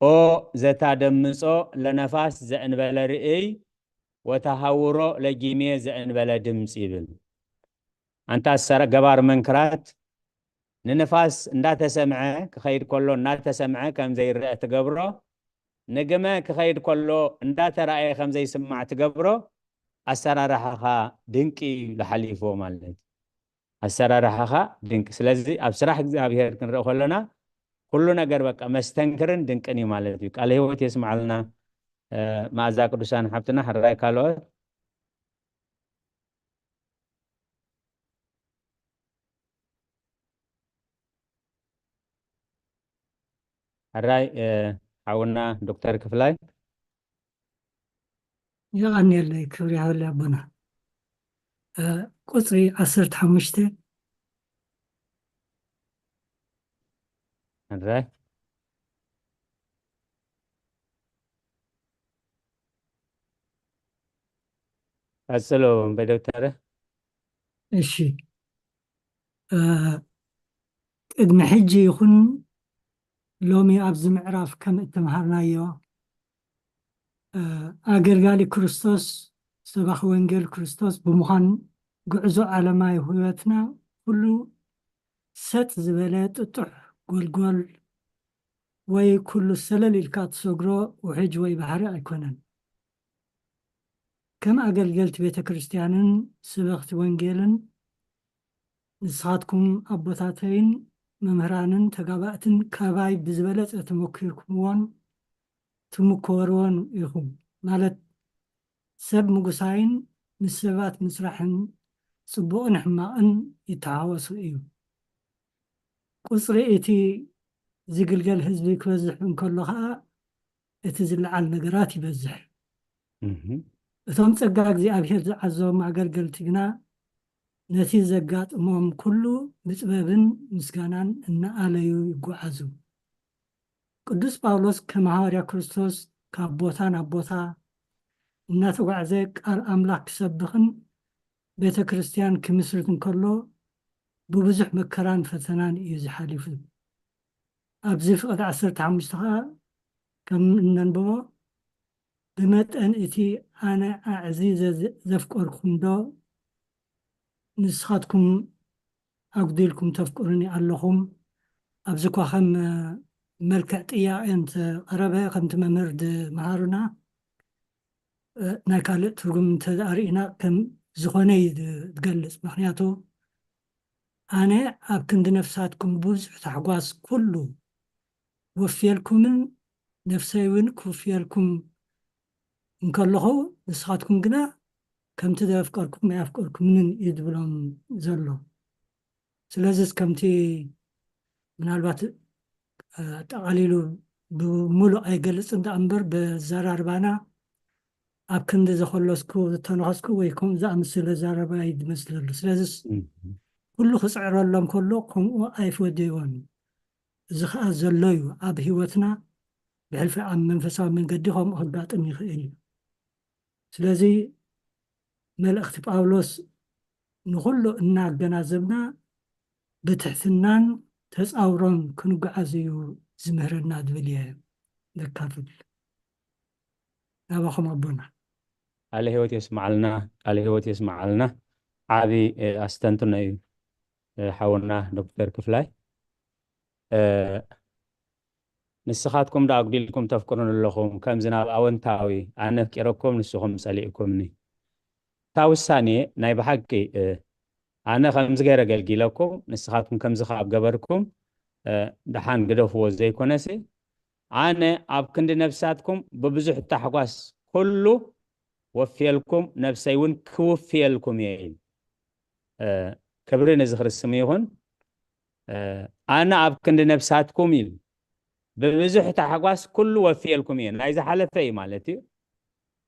ኦ ዘታደምጾ ለነፋስ ዘእንበለ ርእይ ወተሃውሮ ለጊሜ ዘእንበለ ድምጽ ይብል። ኣንታ ሰረ-፣ ገባር መንክራት ንንፋስ እንዳተሰምዐ ክኸይድ ከሎ እናተሰምዐ ከም ዘይረአ ትገብሮ፣ ንግመ ክኸይድ ከሎ እንዳተራእየ ከም ዘይስማዕ ትገብሮ ኣሰራርሓኻ ድንቂ እዩ ኢሉ ሓሊፍዎ ማለት እዩ። ኣሰራርሓኻ ድንቂ። ስለዚ ኣብ ስራሕ እግዚኣብሔር ክንርኢ ከለና ኩሉ ነገር በቃ መስተንክርን ድንቅን እዩ ማለት እዩ። ቃለ ህይወት የስምዓልና። እ፣ መኣዛ ቅዱሳን ሓብትና ሕራይ ካልኦት ሕራይ፣ እ፣ ሓውና ዶክተር ክፍላይ። የቐንየለይ፣ ክብሪ ይሃበለይ ኣቦና። እ፣ ቁጽሪ ዓሰርተ ሓሙሽተ። ሕራይ። ቀጽሎ እምበይ ዶክተር። እሺ። እ፣ ቅድሚ ሕጂ ይኹን ሎሚ ኣብዚ ምዕራፍ ከም እተምሃርናዮ፣ እ፣ ኣገልጋሊ ክርስቶስ፣ ሰባኺ ወንጌል ክርስቶስ ብምዃን ጉዕዞ ዓለማዊ ህይወትና ኩሉ ሰጥ ዝበለ ጥጡሕ ጎልጎል ወይ ኩሉ ሰለል ኢልካ ትሰግሮ ውሕጅ ወይ ባሕሪ ኣይኮነን። ከም ኣገልገልቲ ቤተ ክርስቲያንን ስበኽቲ ወንጌልን ንስኻትኩም ኣቦታተይን መምህራንን ተጋባእትን ካባይ ብዝበለጸ ተመኪርኩምዎን ትምኮርዎን ኢኹም። ማለት ሰብ ምጉሳይን ምስ ሰባት ምስራሕን ጽቡቕን ሕማቕን ይተሓወሱ እዩ። ቁጽሪ እቲ ዝግልገል ህዝቢ ክበዝሕ እንከሎ ኸኣ እቲ ዝለዓል ነገራት ይበዝሕ። እህ። እቶም ጸጋ እግዚኣብሔር ዝዓዘቦም ኣገልገልቲ ግና ነቲ ዘጋጥሞም ኩሉ ብጥበብን ምስጋናን እናኣለዩ ይጓዓዙ። ቅዱስ ጳውሎስ ከም ሃዋርያ ክርስቶስ ካብ ቦታ ናብ ቦታ እናተጓዕዘ ቃል ኣምላኽ ክሰብኽን ቤተ ክርስቲያን ክምስርት እንከሎ ብብዙሕ መከራን ፈተናን እዩ ዝሓሊፉ። ኣብዚ ፍቕዲ ዓሰርተ ሓሙሽተ ኸኣ ከም እነንብቦ፣ "ብመጠን እቲ ኣነ ኣዕዚዘ ዘ-፣ ዘፍቀርኩም ዶ ንስኻትኩም ኣጉዲልኩም ተፍቅሩኒ ኣለኹም?" ኣብዚ እኳ ከም፣ እ፣ መልክዕ ጥያቄ እንተቐረበ፣ ከምቲ መምህር ዝመሃሩና፣ እ፣ ናይ ካልእ ትርጉም እንተ ርኢና ከም ዝኾነ እዩ ዝ-፣ ዝገልጽ። ምኽንያቱ ኣነ ኣብ ክንዲ ነፍሳትኩም ብዙሕ ታሕጓስ ኩሉ ወፍየልኩምን ነፍሰይ እውን ክውፍየልኩም እንከለኹ፣ ንስኻትኩም ግና ከምቲ ዘፍቀርኩም ኣይኣፍቀርኩምንን እዩ ዝብሎም ዘሎ። ስለዚስ ከምቲ ምናልባት፣ እ፣ ኣጠቓሊሉ ብምሉእ ኣይገልጽን ደኣ እምበር፣ በዘራርባና ኣብ ክንዲ ዘኸለስኩ፣ ዝተነኸስኩ ወይ ከምኡ ዝኣመሰለ ዘረባ እዩ ዝመስለሉ። ስለዚስ እም። ኩሉ ክጽዕረሎም ከሎ ከምኡ ኣይፈደዮን። እዚ ኸኣ ዘሎ እዩ። ኣብ ህይወትና ብሕልፊ ኣብ መንፈሳዊ መንገዲ ከምኡ ክጋጥም ይኽእል እዩ። ስለዚ መልእኽቲ ጳውሎስ ንኹሉ እናገናዘብና ብትሕትናን ተጻውሮን ክንጓዓዝ እዩ ዝምህረና ዝብል እየ ዘካፍል። ናባኹም ኣቦና። ቃለ ህይወት የስምዓልና፣ ቃለ ህይወት የስምዓልና። ዓቢ፣ እ፣ ኣስተንትኖ እዩ፣ እ፣ ሓውና ዶክተር ክፍላይ። እ፣ ንስኻትኩም ደኣ ኣጉዲልኩም ተፍቅሩኒ ኣለኹም፣ ከምዚ ናብ ኣወንታዊ፣ ኣነ ኣፍቂረኩም ንስኹም ጸሊእኩምኒ። እታ ውሳኔ ናይ ብሓቂ፣ እ፣ ኣነ ከምዚ ገይረ ኣገልጊለኩም፣ ንስኻትኩም ከምዚ ካብ ገበርኩም፣ እ፣ ደሓን ግደፍዎ ዘይኮነሲ፣ ኣነ ኣብ ክንዲ ነፍሳትኩም ብብዙሕ ታሕጓስ ኩሉ ወፍየልኩም፣ ነፍሰይ እውን ክውፍየልኩም እየ ኢሉ። እ፣ ክብሪ ነዚ ክርስትም ይኹን። እ፣ ኣነ ኣብ ክንዲ ነፍሳትኩም ኢሉ ብብዙሕ ታሕጓስ ኩሉ ወፍየልኩም እየ። ናይ ዝሓለፈ እዩ ማለት እዩ።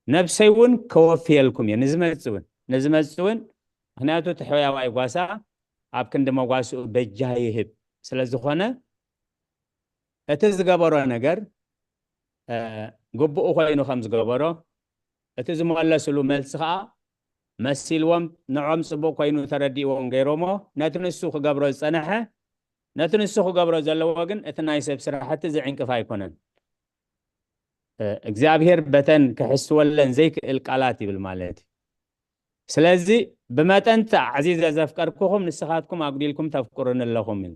ነፍሰይ እውን ከወፍየልኩም እየ። ንዝመጽእ እውን፣ ንዝመጽእ እውን፣ ምኽንያቱ እቲ ሕያዋይ ጓሳ ኣብ ክንዲ መጓስኡ በጃ ይህብ ስለ ዝኾነ፣ እቲ ዝገበሮ ነገር፣ እ፣ ግቡእ ኮይኑ ከም ዝገበሮ፣ እቲ ዝመለስሉ መልሲ ኸኣ መሲልዎም፣ ንዖም ጽቡቕ ኮይኑ ተረዲእዎም ገይሮሞ፣ ነቲ ንሱ ክገብሮ ዝጸንሐ፣ ነቲ ንሱ ክገብሮ ዘለዎ ግን እቲ ናይ ሰብ ስራሕቲ ዝዕንቅፍ ኣይኮነን። እ፣ እግዚኣብሔር በተን ክሕስወለን ዘይክእል ቃላት ይብል ማለት እዩ። ስለዚ ብመጠን እቲ ኣዕዚዘ ዘፍቀርኩኹም ንስኻትኩም ኣጉዲልኩም ተፍቅሩኒ ኣለኹም ኢሉ።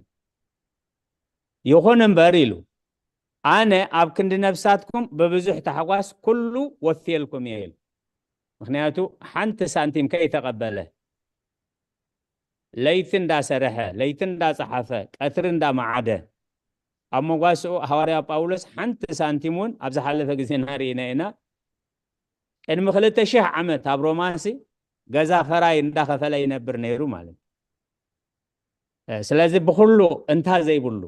ይኹን እምበር ኢሉ፣ ኣነ ኣብ ክንዲ ነፍሳትኩም ብብዙሕ ታሕጓስ ኩሉ ወፍየልኩም እየ ኢሉ። ምኽንያቱ ሓንቲ ሳንቲም ከይተቐበለ፣ ለይቲ እንዳሰርሐ፣ ለይቲ እንዳጸሓፈ፣ ቀትሪ እንዳመዓደ፣ ኣብ መጓስኡ ሃዋርያ ጳውሎስ ሓንቲ ሳንቲም እውን ኣብ ዝሓለፈ ግዜና ርኢና ኢና። ቅድሚ ክልተ ሺሕ ዓመት ኣብ ሮማሲ ገዛ ፈራይ እንዳኸፈለ ይነብር ነይሩ ማለት እዩ። እ፣ ስለዚ ብኹሉ እንታ ዘይብሉ፣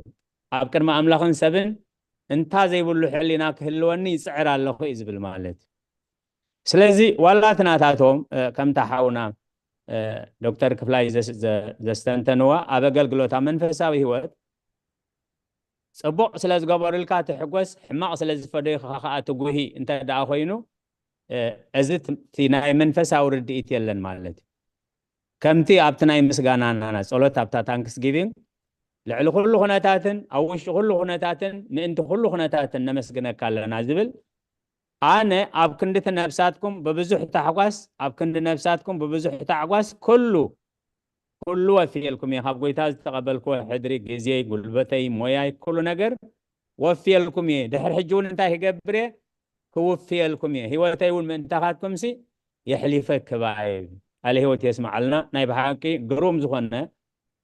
ኣብ ቅድሚ ኣምላኽን ሰብን እንታ ዘይብሉ ሕሊና ክህልወኒ ይጽዕር ኣለኹ እዩ ዝብል ማለት እዩ። ስለዚ ዋላ እቲ ናታቶም፣ እ፣ ከምታ ሓውና፣ እ፣ ዶክተር ክፍላይ ዘስ-፣ ዘ-፣ ዘስተንተንዋ ኣብ ኣገልግሎት ኣብ መንፈሳዊ ህይወት ጽቡቕ ስለ ዝገበሩልካ ትሕጎስ፣ ሕማቕ ስለ ዝፈደዩኻ ከኣ ትጉሂ እንተ ደኣ ኮይኑ፣ እ፣ እዚ ት-፣ እቲ ናይ መንፈሳዊ ርድኢት የለን ማለት እዩ። ከምቲ ኣብቲ ናይ ምስጋናና ጸሎት፣ ኣብታ ታንክስ ጊቪንግ፣ ልዕሊ ኩሉ ኩነታትን ኣብ ውሽጢ ኩሉ ኩነታትን ምእንቲ ኩሉ ኩነታትን ነመስግነካ ኣለና ዝብል፣ ኣነ ኣብ ክንዲ እቲ ነፍሳትኩም ብብዙሕ ታሕጓስ፣ ኣብ ክንዲ ነፍሳትኩም ብብዙሕ ታሕጓስ ኩሉ፣ ኩሉ ወፍየልኩም እየ። ካብ ጎይታ ዝተቐበልክዎ ሕድሪ፣ ግዜይ፣ ጉልበተይ፣ ሞያይ፣ ኩሉ ነገር ወፍየልኩም እየ። ድሕሪ ሕጂ እውን እንታይ ክገብር እየ? ክውፍየልኩም እየ። ህይወተይ እውን ምእንታኻትኩምሲ የሕሊፈ ክባ እየ። ቃለ ህይወት የስምዓልና። ናይ ብሓቂ ግሩም ዝኾነ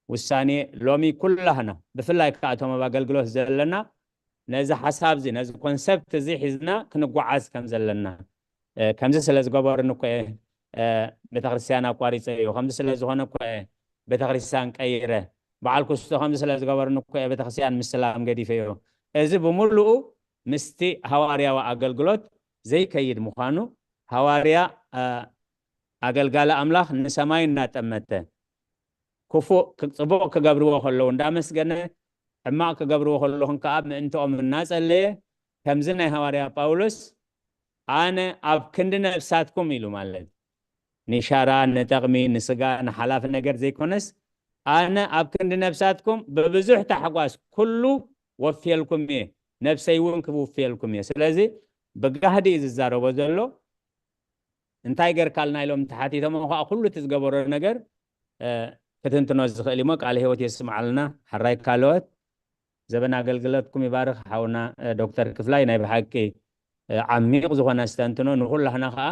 ውሳኔ ሎሚ ኩላህና፣ ብፍላይ ከኣ እቶም ኣብ ኣገልግሎት ዘለና፣ ነዚ ሓሳብ እዚ፣ ነዚ ኮንሰፕት እዚ ሒዝና ክንጓዓዝ ከም ዘለና፣ እ፣ ከምዚ ስለ ዝገበሩኒ እኮ እየ፣ እ፣ ቤተክርስትያን ኣቋሪጸዮ፣ ከምዚ ስለ ዝኾነ እኮ እየ ቤተክርስትያን ቀይረ፣ በዓል ኩስቶ ከምዚ ስለ ዝገበሩኒ እኮ እየ ቤተክርስትያን ምስላም ገዲፈዮ። እዚ ብምሉኡ ምስቲ ሃዋርያዊ ኣገልግሎት ዘይከይድ ምዃኑ፣ ሃዋርያ፣ እ፣ ኣገልጋሊ ኣምላኽ ንሰማይ እናጠመተ፣ ክፉእ ክ-፣ ጽቡቕ ክገብርዎ ከለዉ እንዳመስገነ፣ ሕማቕ ክገብርዎ ከለኹም ከኣ ምእንትኦም እናጸለየ፣ ከምዚ ናይ ሃዋርያ ጳውሎስ፣ ኣነ ኣብ ክንዲ ነፍሳትኩም ኢሉ ማለት፣ ንሻራ፣ ንጠቕሚ፣ ንስጋ፣ ንሓላፊ ነገር ዘይኮነስ፣ ኣነ ኣብ ክንዲ ነፍሳትኩም ብብዙሕ ታሕጓስ ኩሉ ወፍየልኩም እየ፣ ነፍሰይ እውን ክውፍየልኩም እየ። ስለዚ ብጋህዲ እዩ ዝዛረቦ ዘሎ። እንታይ ገርካልና ኢሎም ተሓቲቶም ከኣ ኩሉ እቲ ዝገበሮ ነገር፣ እ፣ ክትንትኖ ዝኽእል እሞ ቃለ ህይወት የስምዓልና። ሕራይ ካልኦት ዘበን ኣገልግሎትኩም ይባርኽ ሓውና፣ እ፣ ዶክተር ክፍላይ ናይ ብሓቂ፣ እ፣ ዓሚቕ ዝኾነ ኣስተንትኖ ንኹላህና ከኣ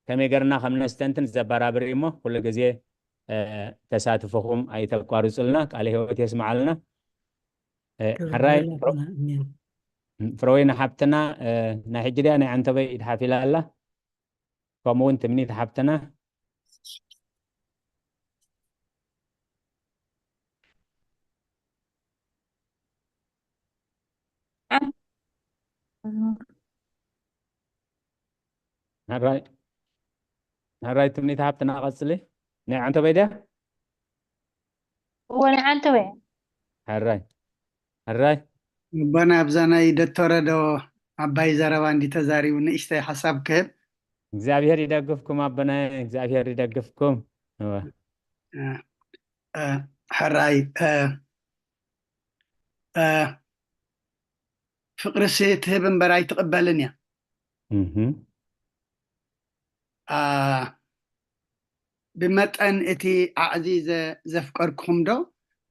ከመይ ገርና ከም ነስተንትን ዘበራብር እዩ እሞ ኩሉ ግዜ፣ እ፣ ተሳትፎኹም ኣይተቋርጹልና። ቃለ ህይወት የስምዓልና። እ፣ ክብሪ ሕራይ ይግባእ። ፍሮ-፣ ኣሜን። ፍረወይኒ ሓብትና፣ እ፣ ናይ ሕጂ ድያ ናይ ዓንተበይ ኢድ ሓፍ ኢላ ኣላ? ከምኡ እውን ትምኒት ሓብትና። ሕራይ፣ ሕራይ ትምኒት ሓብትና ቀጽሊ። ናይ ዓንተበይ ድያ? እወ፣ ናይ ዓንተበይ። ሕራይ፣ ሕራይ። ኣቦና ኣብዛ ናይ ዶክተረ ዶ ዓባይ ዘረባ እንዲ ተዛሪቡ ንእሽተይ ሓሳብ ክህብ። እግዚኣብሔር ይደግፍኩም ኣቦናይ፣ እግዚኣብሔር ይደግፍኩም። እወ። እ፣ እ፣ ሕራይ፣ እ፣ እ፣ ፍቕርሲ ትህብ እምበር ኣይትቕበልን እያ። እህ። አ፣ ብመጠን እቲ ኣዕዚዘ ዘፍቀርኩኹም ዶ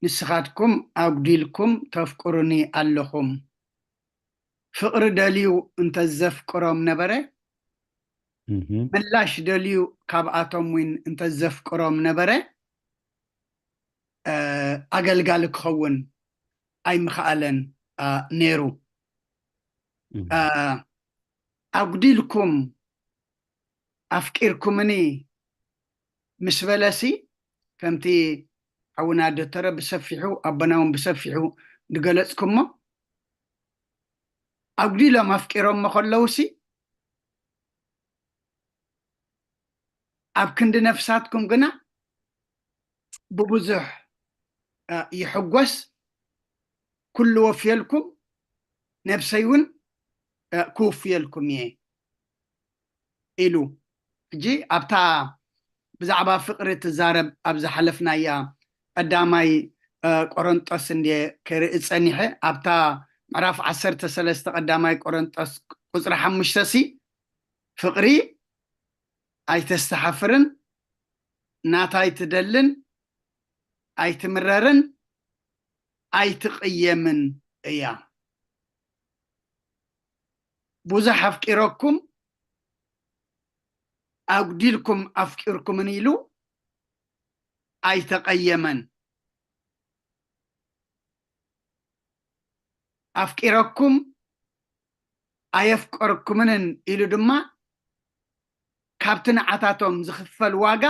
ንስኻትኩም ኣጉዲልኩም ተፍቅሩኒ ኣለኹም? ፍቕሪ ደልዩ እንተ ዘፍቅሮም ነበረ፣ እህ። ምላሽ ደልዩ ካብኣቶም እውን እንተ ዘፍቅሮም ነበረ፣ እ፣ ኣገልጋሊ ክኸውን ኣይምኸኣለን፣ እ፣ ነይሩ። እህ። እ፣ ኣጉዲልኩም ኣፍቂርኩምኒ ምስ በለሲ፣ ከምቲ ሓውና ዶተረ ብሰፊሑ፣ ኣቦና እውን ብሰፊሑ ዝገለጽኩሞ፣ ኣጉዲሎም ኣፍቂሮሞ ከለውሲ፣ ኣብ ክንዲ ነፍሳትኩም ግና ብብዙሕ፣ እ፣ ይሕጎስ፣ ኩሉ ወፍየልኩም፣ ነብሰይ እውን፣ እ፣ ክውፍየልኩም እየ ኢሉ። ሕጂ ኣብታ ብዛዕባ ፍቕሪ ትዛረብ ኣብ ዝሓለፍናያ ቀዳማይ፣ እ፣ ቆሮንጦስ እንድየ ክርኢ ጸኒሐ። ኣብታ ምዕራፍ ዓሰርተ ሰለስተ ቀዳማይ ቆሮንጦስ ቁጽሪ ሓሙሽተ ሲ፣ ፍቕሪ ኣይተስተሓፍርን፣ ናታ ኣይትደልን፣ ኣይትምረርን፣ ኣይትቕየምን እያ። ብዙሕ ኣፍቂረኩም፣ ኣጉዲልኩም ኣፍቂርኩምን ኢሉ ኣይተቐየመን። ኣፍቂረኩም ኣየፍቀርኩምንን ኢሉ ድማ ካብቲ ንዓታቶም ዝኽፈል ዋጋ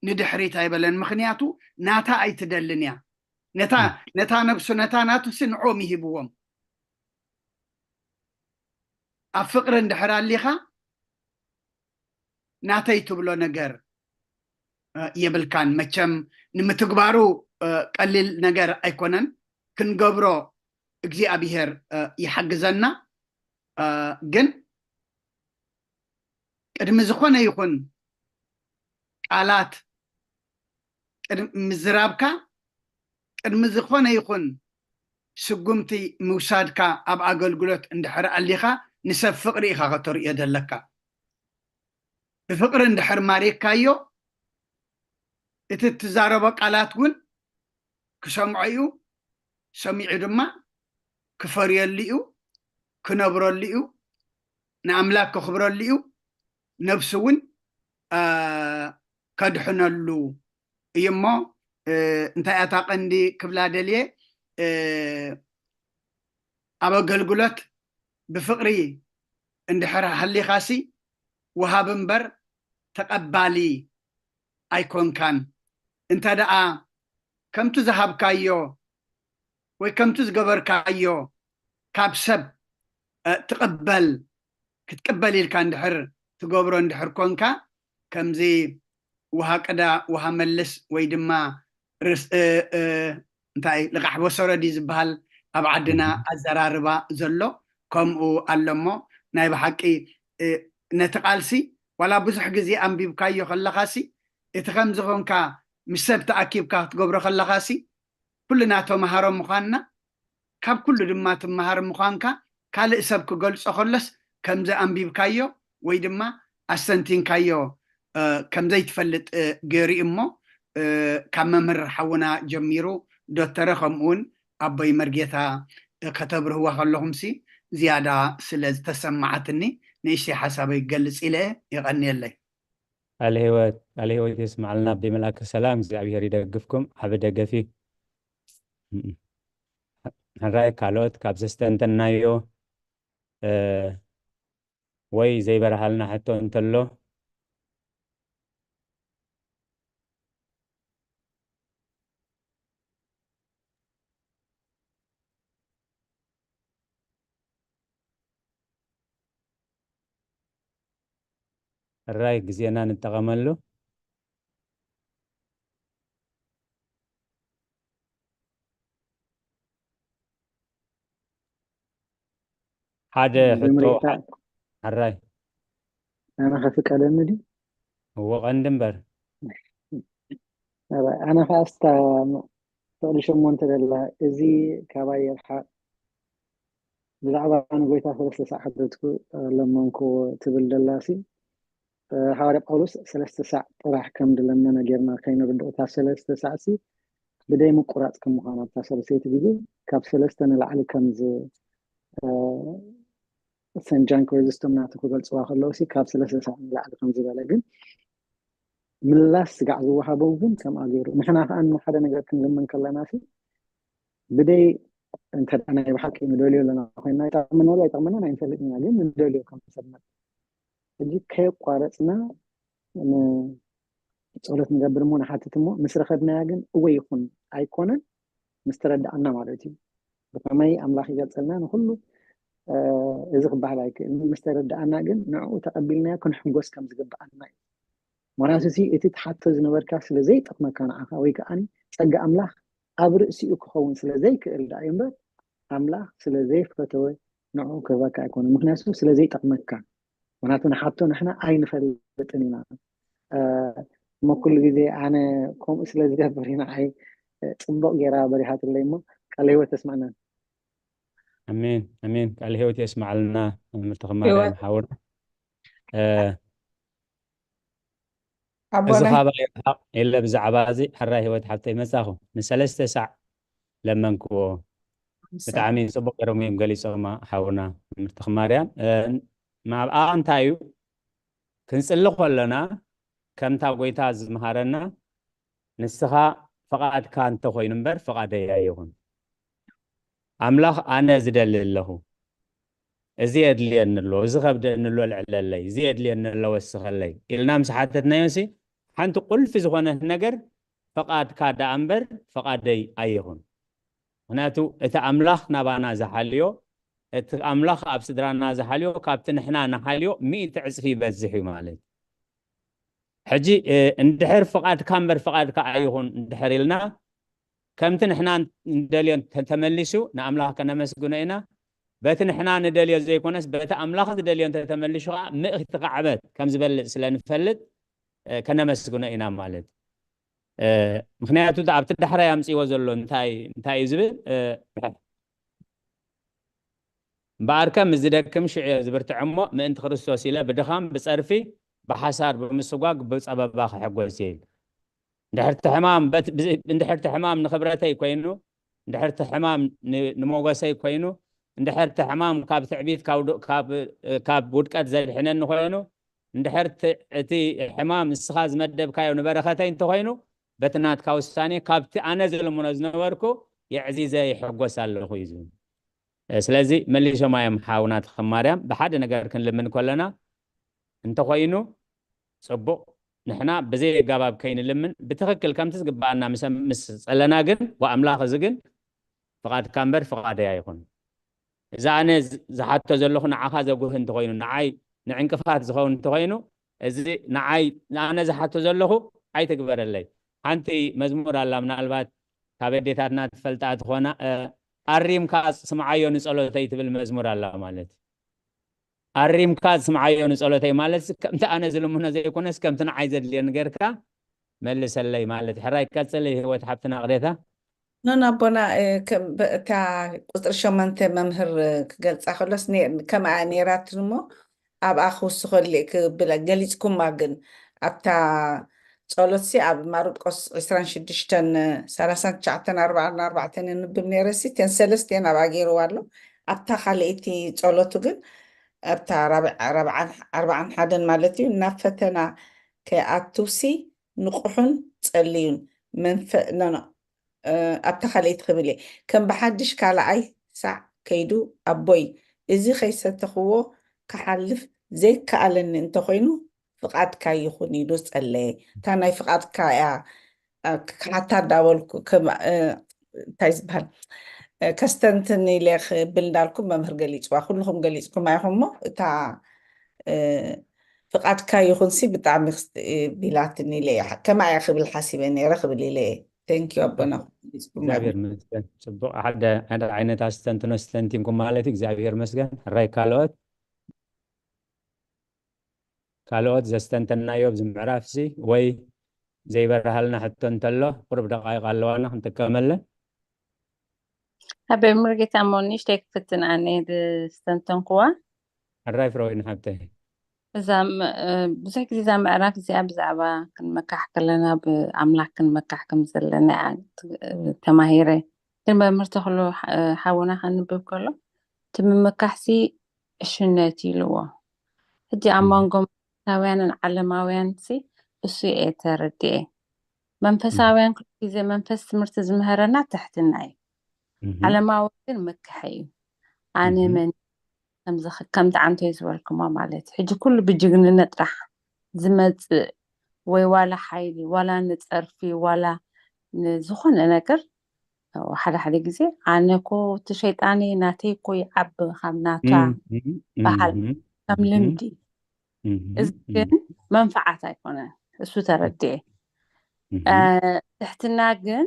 ንድሕሪት ኣይበለን። ምኽንያቱ ናታ ኣይትደልን እያ። ነታ፣ ም። ነታ ነብሱ፣ ነታ ናቱ ሲ ንዕኦም ይሂብዎም። ኣብ ፍቕሪ እንድሕር ኣሊኻ ናተይ ትብሎ ነገር፣ እ፣ የብልካን። መቸም ንምትግባሩ፣ እ፣ ቀሊል ነገር ኣይኮነን። ክንገብሮ እግዚኣብሄር፣ እ፣ ይሓግዘና። እ፣ ግን ቅድሚ ዝኾነ ይኹን ቃላት ቅድሚ ምዝራብካ፣ ቅድሚ ዝኾነ ይኹን ስጉምቲ ምውሳድካ ኣብ ኣገልግሎት እንድሕር ኣሊኻ፣ ንሰብ ፍቕሪ ኢኻ ከተርእዮ ዘለካ። ብፍቕሪ እንድሕር ማሪኽካዮ፣ እቲ እትዛረቦ ቃላት እውን ክሰምዖ እዩ፣ ሰሚዑ ድማ ክፈርየሉ እዩ፣ ክነብረሉ እዩ፣ ንኣምላክ ከኽብረሉ እዩ፣ ነብሱ እውን፣ እ፣ ከድሕነሉ እዩ። እሞ፣ እ፣ እንታይ እያ እታ ቀንዲ ክብላ ደልየ፣ እ፣ ኣብ ኣገልግሎት ብፍቕሪ እንድሕር ሃሊኻሲ፣ ወሃቢ እምበር ተቐባሊ ኣይኮንካን። እንተ ደኣ ከምቲ ዝሃብካዮ ወይ ከምቲ ዝገበርካዮ ካብ ሰብ፣ እ፣ ትቕበል፣ ክትቅበል ኢልካ እንድሕር ትገብሮ እንድሕር ኮንካ፣ ከምዚ ውሃ ቅዳ ውሃ መልስ ወይ ድማ ርስ-፣ እ፣ እ፣ እንታይ ልቓሕ ወሰረዲ ዝበሃል ኣብ ዓድና ም። ኣዘራርባ ዘሎ ከምኡ ኣሎ እሞ፣ ናይ ብሓቂ፣ እ፣ ነቲ ቃልሲ ዋላ ብዙሕ ግዜ ኣንቢብካዮ ከለኻሲ፣ እቲ ከምዚ ኾንካ ምስ ሰብ ተኣኪብካ ክትገብሮ ከለኻሲ፣ ኩልና ተምሃሮ ምዃንና፣ ካብ ኩሉ ድማ ትምሃር ምዃንካ ካልእ ሰብ ክገልጾ ከሎስ፣ ከምዚ ኣንቢብካዮ ወይ ድማ ኣስተንቲንካዮ፣ እ፣ ከም ዘይትፈልጥ፣ እ፣ ገይሩ እዩ እሞ፣ እ፣ ካብ መምህር ሓውና ጀሚሩ፣ ዶተረ፣ ከምኡውን ኣቦይ መርጌታ፣ እ፣ ከተብርህዋ ከለኹምሲ ዝያዳ ስለ ዝተሰማዓትኒ፣ ንእሽተይ ሓሳበይ ክገልጽ ኢለ እየ። የቐንየለይ። ቃለ ህይወት፣ ቃለ ህይወት የስምዓልና። ኣቦይ መልኣከ ሰላም፣ እግዚኣብሔር ይደግፍኩም። ዓቢ ደገፍ እዩ። ሕራይ ካልኦት ካብ ዘስተንተናዮ፣ እ፣ ወይ ዘይበርሃልና ሕቶ እንተሎ? ሕራይ ግዜና ንጠቐመሉ። ሓደ ሕቶ፣ መጀመርያ፣ ሓ-፣ ሕራይ። ኣነ ከፍቀደኒ ድዩ? እዎ፣ ቀንዲ እምበር። ሕራይ፣ ኣነ ኸኣ እስታ ፍቕዲ ሸሞንተ ደላ፣ እዚ ካባይ ይርሓቕ፣ ብዛዕባ ንጎይታ ሰለስተ ሳዕ ሓተትኩ፣ ለመንኩዎ ትብል ደላሲ፣ እ፣ ሃዋርያ ጳውሎስ ሰለስተ ሳዕ ጥራሕ ከም ድለመነ ጌርና ከይንርድኦ፣ እታ ሰለስተ ሳዕሲ ብደይ ምቁራጽ ከም ምዃና፣ ኣብታ ሰለስተይቲ ግዜ ካብ ሰለስተ ንላዕሊ ከም ዝ-፣ እ፣ ሰንት ጃን ክሪዝስቶም ናቱ ክገልጽዋ ከለዉ ሲ፣ ካብ ሰለስተ ሳዕ ንላዕሊ ከም ዝበለ፣ ግን ምላስ ስጋዕ ዝወሃቦ እውን ከምኣ ገይሩ። ንሕና ከኣ ንሓደ ነገር ክንልምን ከለና ሲ፣ ብደይ እንተ ደኣ ናይ ብሓቂ ንደልዮ ኣለና ኮይንና፣ ይጠቕመና ዶ ኣይጠቕመናን ኣይንፈልጥን ኢና፣ ግን ንደልዮ ከም ሰብ መጠን። ሕጂ ከየቋረጽና ን-፣ ጸሎት ንገብር እሞ ንሓትት እሞ፣ ምስ ረኸብናያ ግን እወ ይኹን ኣይኮነን ምስ ተረድኣና ማለት እዩ። ብኸመይ ኣምላኽ ይገልጸልና ንኹሉ፣ እ፣ እዚ ክበሃል ኣይክእልን። ምስ ተረድኣና ግን ንዕኡ ተቐቢልናዮ ክንሕጎስ ከም ዝግብኣና እዩ። ምኽንያቱ፣ እቲ፣ እቲ ትሓቶ ዝነበርካ ስለ ዘይጠቕመካ ንዓኻ፣ ወይ ከኣ ጸጋ ኣምላኽ ኣብ ርእሲኡ ክኸውን ስለ ዘይክእል ደኣ እዩ እምበር፣ ኣምላኽ ስለ ዘይፈተወ ንዕኡ ክህበካ ኣይኮነን። ምኽንያቱ፣ ስለ ዘይጠቕመካ። ምኽንያቱ፣ ንሓቶ ንሕና ኣይንፈልጥን ኢና። እ፣ እሞ ኩሉ ግዜ ኣነ ከምኡ ስለ ዝገብር እዩ ንዓይ ጽቡቕ ጌራ በሪሃትለይ። እሞ ቃለ ህይወት ተስማዕና። ኣሜን ኣሜን። ቃለ ህይወት የስማዕልና መምህር ተኽማርያም ሓውና። እዚ ኣቦና ካባ ይርሓቕ የለ ብዛዕባ እዚ ሕራይ ህይወት ሓብተይ መጻኹ ንሰለስተ ሳዕ ለመንክዎ። ብጣዕሚ ጽቡቅ ገይሮም እዮም ገሊጾማ ሓውና መምህር ተኽማርያም። ኣብኣ እንታይ እዩ ክንጽሊ ከለና ከምታ ጎይታ ዝምሃረና ንስኻ ፈቓድካ እንተኾይኑ እምበር ፈቓደይ ኣይኹን። ኣምላኽ ኣነ ዝደሊ ኣለኹ፣ እዚ የድልየኒ ኣሎ፣ እዚ ከብደኒ ኣሎ ልዕለለይ፣ እዚ የድልየኒ ኣሎ ወስኸለይ ኢልና ምስ ሓተትናዮ ሲ ሓንቲ ቁልፊ ዝኾነት ነገር ፈቓድካ ደኣ እምበር ፈቓደይ ኣይኹን። ምክንያቱ እቲ ኣምላኽ ናባና ዝሓልዮ እቲ ኣምላኽ ኣብ ስድራና ዝሓልዮ ካብቲ ንሕና ንሓልዮ ሚእቲ ዕፅፊ ይበዝሕ እዩ ማለት እዩ። ሕጂ እንድሕር ፍቓድካ እምበር ፍቓድካ ኣይኹን እንድሕር ኢልና ከምቲ ንሕና ንደልዮ ተመሊሱ ንኣምላኽ ከነመስግኖ ኢና። በቲ ንሕና ንደልዮ ዘይኮነስ በቲ ኣምላኽ ዝደልዮ እንተተመሊሹ ከዓ ምእቲ ክዓበት ከም ዝበልፅ ስለ ንፈልጥ ከነመስግኖ ኢና ማለት። ምክንያቱ ኣብቲ ዳሕራይ ኣምፅዎ ዘሎ እንታይ እንታይ እዩ ዝብል? እምበኣርከ ምስ ዝደክም ሽዑ እየ ዝብርትዕ እሞ ምእንቲ ክርስቶስ ኢለ ብድኻም ብፀርፊ ብሓሳር ብምስጓግ ብፀበባ ክሕጎስ እየ ኢሉ። እንድሕርቲ ሕማም በት- ብዚ- እንድሕርቲ ሕማም ንክብረተይ ኮይኑ እንድሕርቲ ሕማም ን- ንሞገሰይ ኮይኑ እንድሕርቲ ሕማም ካብ ትዕቢት ካብ ዶ- ካብ ካብ ውድቀት ዘድሕነኒ ኮይኑ እንድሕርቲ እቲ ሕማም ንስኻ ዝመደብካዮ ንበረኸተይ እንተኮይኑ በቲ ናትካ ውሳኔ ካብቲ ኣነ ዝልምኖ ዝነበርኩ የዕዚዘ ይሕጎስ ኣለኹ እዩ ዝብል። ስለዚ መሊሶማ እዮም ሓውና ተኽማርያም ብሓደ ነገር ክንልምን ከለና እንተኾይኑ ፅቡቕ ንሕና ብዘይ ኣጋባብ ከይንልምን ብትኽክል ከምቲ ዝግባኣና ምስ- ምስ ፀለና ግን ወኣምላኽ እዚ ግን ፍቓድካ እምበር ፍቓደይ ኣይኹን። እዚ ኣነ ዝ- ዝሓቶ ዘለኹ ንዓኻ ዘጉህ እንተኾይኑ ንዓይ ንዕንቅፋት ዝኸውን እንተኾይኑ እዚ ንዓይ ንኣነ ዝሓቶ ዘለኹ ኣይትግበረለይ። ሓንቲ መዝሙር ኣላ ምናልባት ካብ ኣዴታትና ትፈልጣ ትኾና ኣሪምካ ስምዓዮ ንፀሎተይ ትብል መዝሙር ኣላ ማለት እዩ። ኣሪምካ ስምዓዮ ንፀሎተይ ማለት ከምቲ ኣነ ዝልምኖ ዘይኮነስ ከምቲ ንዓይ ዘድልየኒ ጌርካ መልሰለይ ማለት እዩ። ሕራይ ቀፅሊ ህይወት ሓብትና ቅሬታ። ኖን ኣቦና እታ ቁፅሪ ሸሞንተ መምህር ክገልፃ ከሎስ ከምኣ ነይራትን እሞ ኣብኣ ክውስኸሉ ክብለ ገሊፅኩማ ግን ኣብታ ጸሎትሲ ኣብ ማርቆስ ዕስራን ሽዱሽተን ሰላሳን ትሽዓተን ኣርባዓን ኣርባዕተን የንብብ ነይረ ሲ እተን ሰለስቲኤን ኣብኣ ገይርዋ ኣሎ። ኣብታ ካልኣይቲ ጸሎቱ ግን ኣብታ ራብዓ- ራብዓን ኣርባዓን ሓደን ማለት እዩ ናብ ፈተና ከይኣትውሲ ንቑሑን ጸልዩን መንፈ ኖ ኖ ኣብታ ካልኣይቲ ክብል እየ ከም ብሓድሽ ካልኣይ ሳዕ ከይዱ ኣቦይ እዚ ከይሰተኽዎ ክሓልፍ ዘይከኣለኒ እንተኾይኑ ፍቓድካ ይኹን ኢሉ ጸለየ። እታ ናይ ፍቓድካ እያ ክሓታ እንዳበልኩ እንታይ ዝበሃል ከስተንትን ኢለ ክብል እንዳልኩም መምህር ገሊፅዋ ኩልኹም ገሊፅኩም ኣይኹም እሞ እታ ፍቓድካ ይኹን ሲ ብጣዕሚ ቢላትኒ ኢለ እየ ከማ እያ ክብል ሓሲበ ነይረ ክብል ኢለ እየ። Thank you ኣቦና ገሊፅኩም እግዚኣብሔር መስገን። ፅቡቅ ሓደ ሓደ ዓይነት ኣስተንትኖ ስተንቲንኩም ማለት እዩ። እግዚኣብሔር መስገን። ሕራይ ካልኦት ካልኦት ዘስተንተናዮ ኣብዚ ምዕራፍ እዚ ወይ ዘይበርሃልና ሕቶ እንተሎ ቁሩብ ደቃይቕ ኣለዋና ክንጥቀመለን። ኣበ ሙሉጌታ እሞ ንእሽተይ ክፍትን ኣነ ዝስተንተንኩዋ። ሕራይ ፍረወይኒ ሓብተይ። እዛ ም- እ፣ ብዙሕ ግዜ እዛ ምዕራፍ እዚኣ ብዛዕባ ክንመካሕ ከለና ብኣምላክ ክንመካሕ ከም ዘለና እያ ት- እ፣ ተማሂረ። ግን መምህር ተኽሉ ሓ- እ፣ ሓውና ከንብብ ከሎ እቲ ምምካሕሲ ዕሽነት ኢልዎ። ሕጂ ኣብ መንጎ መንፈሳውያንን ዓለማውያን ሲ እሱ እየ ተረዲኤ። መንፈሳውያን ኩሉ ግዜ መንፈስ ትምህርቲ ዝምህረና ትሕትና እዩ። ዓለማዊ ግን ምክሐ እዩ። ኣነ መን ከምዚ ከምቲ ዓንተይ ዝበልኩሞ ማለት እዩ። ሕጂ ኩሉ ብጅግንነት ጥራሕ ዝመፅእ ወይ ዋላ ሓይሊ ዋላ ንፀርፊ ዋላ ንዝኾነ ነገር ሓደ ሓደ ግዜ ኣነ እኮ እቲ ሸይጣን ናተይ እኮ ይዓቢ ካብ ናታ በሃል ከም ልምዲ እዚ ግን መንፈዓት ኣይኮነን። እሱ ተረድኤ። ትሕትና ግን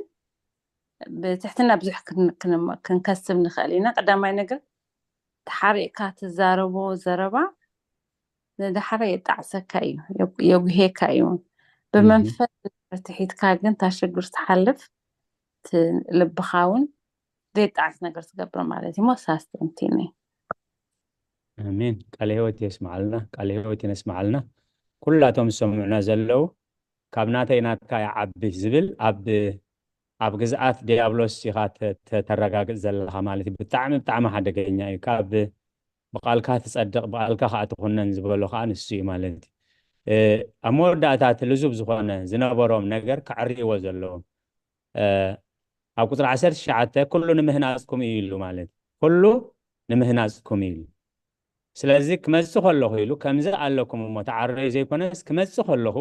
ብትሕትና ብዙሕ ክንከስብ ንኽእል ኢና። ቀዳማይ ነገር ተሓሪቕካ ትዛረቦ ዘረባ ንዳሕረ የጣዕሰካ እዩ፣ የጉሄካ እዩ። ብመንፈስ ትሒትካ ግን እታ ሽግር ትሓልፍ፣ እቲ ልብኻ እውን ዘይጣዕስ ነገር ትገብር ማለት እዩ። ሞ ሳስተንቲኒ ኣሜን። ቃለ ህይወት የስምዓልና፣ ቃለ ህይወት የስምዓልና። ኩላቶም ዝሰምዑና ዘለዉ ካብ ናተይ ናትካ ይዓቢ ዝብል ኣብ ኣብ ግዝኣት ዲያብሎስ ኢኻ ተ- ተ- ተረጋግጽ ዘለኻ ማለት እዩ። ብጣዕሚ ብጣዕሚ ሓደገኛ እዩ። ካብ ብቓልካ ትጸድቕ ብቓልካ ከዓ ትኹነን ዝበሎ ከዓ ንሱ እዩ ማለት እዩ። እ፣ ኣብ መወዳእታ እቲ ልዙብ ዝኾነ ዝነበሮም ነገር ከዕርይዎ ዘለዎም እ፣ ኣብ ቁፅሪ ዓሰርተ ትሽዓተ ኩሉ ንምህናፅኩም እዩ ኢሉ ማለት እዩ። ኩሉ ንምህናፅኩም እዩ ኢሉ። ስለዚ ክመፅእ ከለኹ ኢሉ ከምዚ ኣለኩም እሞ ተዓረዩ ዘይኮነስ ክመፅእ ከለኹ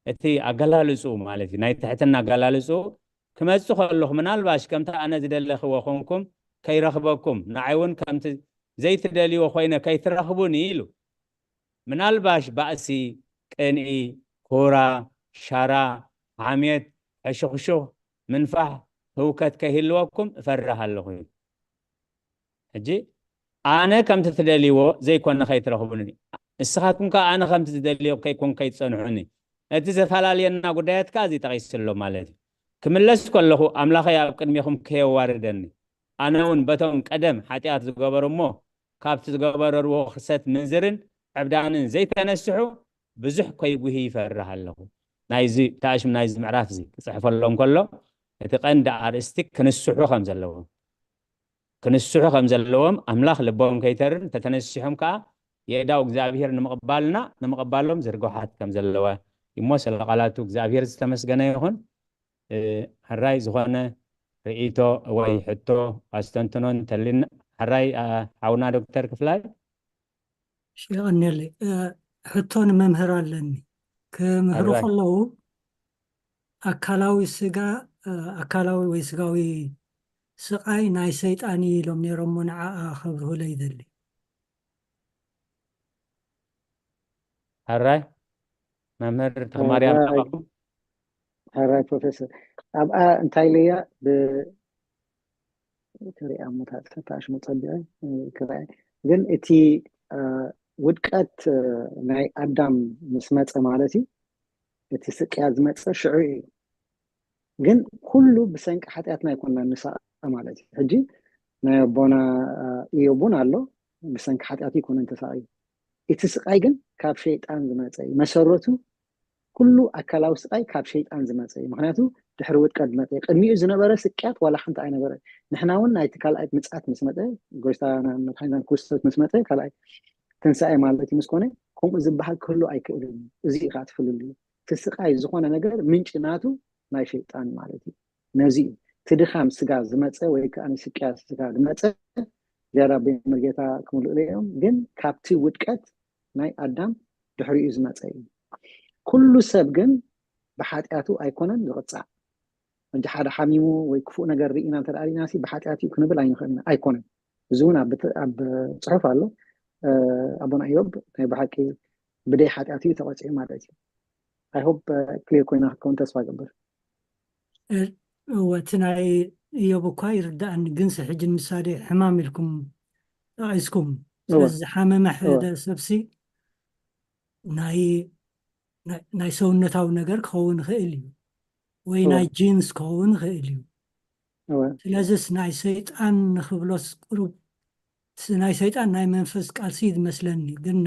እቲ ኣገላልፅኡ ማለት እዩ ናይ ትሕትና ኣገላልፅኡ ክመፅእ ከለኹ ምናልባሽ ከምቲ ኣነ ዝደለኽዎ ኮንኩም ከይረኽበኩም ንዓይ እውን ከምቲ ዘይትደልይዎ ኮይነ ከይትረኽቡኒ ኢሉ ምናልባሽ ባእሲ፣ ቅንኢ፣ ኮራ፣ ሻራ፣ ሓሜት፣ ሕሹኽሹኽ፣ ምንፋሕ፣ ህውከት ከይህልወኩም እፈርህ ኣለኹ ኢሉ። ሕጂ ኣነ ከምቲ ትደልይዎ ዘይኮነ ከይትረኽቡኒ፣ ንስኻትኩም ከኣ ኣነ ከምቲ ዝደልዮ ከይኮን ከይትጸንሑኒ። ነቲ ዘፈላልየና ጉዳያት ከኣ እዚ ጠቒሱ ኣሎ ማለት እዩ። ክምለስ ከለኹ ኣምላኸይ ኣብ ቅድሜኹም ከየዋርደኒ፣ ኣነ እውን በቶም ቀደም ሓጢኣት ዝገበሩ እሞ ካብቲ ዝገበረርዎ ክሰት ምንዝርን ዕብዳንን ዘይተነስሑ ብዙሕ ከይጉሂ ይፈርህ ኣለኹ። ናይዚ ተኣሽም ናይዚ ምዕራፍ እዚ ክፅሕፈሎም ከሎ እቲ ቀንዲ ኣርእስቲ ክንስሑ ከም ዘለዎም ክንስሑ ከም ዘለዎም ኣምላኽ ልቦም ከይተርን ተተነሲሖም ከዓ የእዳው እግዚኣብሔር ንምቕባልና ንምቕባሎም ዝርግሓት ከም ዘለዋ እሞ ስለ ቃላቱ እግዚኣብሔር ዝተመስገነ ይኹን። ሕራይ ዝኾነ ርእይቶ ወይ ሕቶ ኣስተንትኖ እንተሊና ሕራይ ሓውና ዶክተር ክፍላይ ሽቕኔለይ ሕቶ ንመምህር ኣለኒ ክምህሩ ከለዉ ኣካላዊ ስጋ ኣካላዊ ወይ ስጋዊ ስቓይ ናይ ሰይጣን እዩ ኢሎም ነይሮሞ ንዓኣ ከብርሁለይ ይደሊ ሕራይ መምህር ተማርያም ተባኹም ሕራይ ፕሮፌሰር ኣብኣ እንታይ ኢለያ ክሪኣ ሞታትፈታሽ መፀቢቐ ክረአ ግን እቲ ውድቀት ናይ ኣዳም ምስ መፀ ማለት እዩ እቲ ስቅያ ዝመፀ ሽዑ እዩ ግን ኩሉ ብሰንቂ ሓጢኣትና ኣይኮንና ንሳቐ ማለት እዩ ሕጂ ናይ ኣቦና ኢዮብ እውን ኣሎ ብሰንኪ ሓጢኣቱ ይኮነን ተሳቒ እቲ ስቃይ ግን ካብ ሸይጣን ዝመፀ እዩ መሰረቱ ኩሉ ኣካላዊ ስቃይ ካብ ሸይጣን ዝመፀ እዩ ምክንያቱ ድሕሪ ውድቀት ዝመፀ እዩ ቅድሚኡ ዝነበረ ስቅያት ዋላ ሓንቲ ኣይነበረ ንሕና እውን ናይቲ ካልኣይ ምፅኣት ምስ መፀ ጎይታ መድሓኒና ክርስቶስ ምስ መፀ ካልኣይ ትንሳኤ ማለት እዩ ምስ ኮነ ከምኡ ዝበሃል ክህሉ ኣይክእልን እዩ እዚ እዩ ከዓ ትፍልልዩ እቲ ስቃይ ዝኾነ ነገር ምንጪ ናቱ ናይ ሸይጣን ማለት እዩ ነዚ እዩ እቲ ድኻም ስጋ ዝመፀ ወይ ከዓ ስቅያት ስጋ ዝመፀ እግዚኣብሔር መርጌታ ክምልእሉ እዮም ግን ካብቲ ውድቀት ናይ ኣዳም ድሕሪኡ ዝመፀ እዩ ኩሉ ሰብ ግን ብሓጢኣቱ ኣይኮነን ዝቕፃዕ እንጂ ሓደ ሓሚሙ ወይ ክፉእ ነገር ርኢና እንተ ርኢና ሲ ብሓጢኣት እዩ ክንብል ኣይንኽእልና ኣይኮነን እዚ እውን ኣብ ጽሑፍ ኣሎ ኣቦና ኢዮብ ናይ ብሓቂ ብደይ ሓጢኣት እዩ ተቐፂዑ ማለት እዩ ኣይሆብ ክሊር ኮይና ክትከውን ተስፋ ገብር እወ እቲ ናይ እዮብ እኳ ይርዳእኒ ግንሲ ሕጂ ንምሳሌ ሕማም ኢልኩም ጠቒስኩም ስለዚ ዝሓመመ ሓደ ሰብሲ ናይ ናይ ሰውነታዊ ነገር ክኸውን ይኽእል እዩ ወይ ናይ ጂንስ ክኸውን ይኽእል እዩ ስለዚስ ናይ ሰይጣን ንክብሎስ ቅሩብ ናይ ሰይጣን ናይ መንፈስ ቃልሲ ዝመስለኒ ግን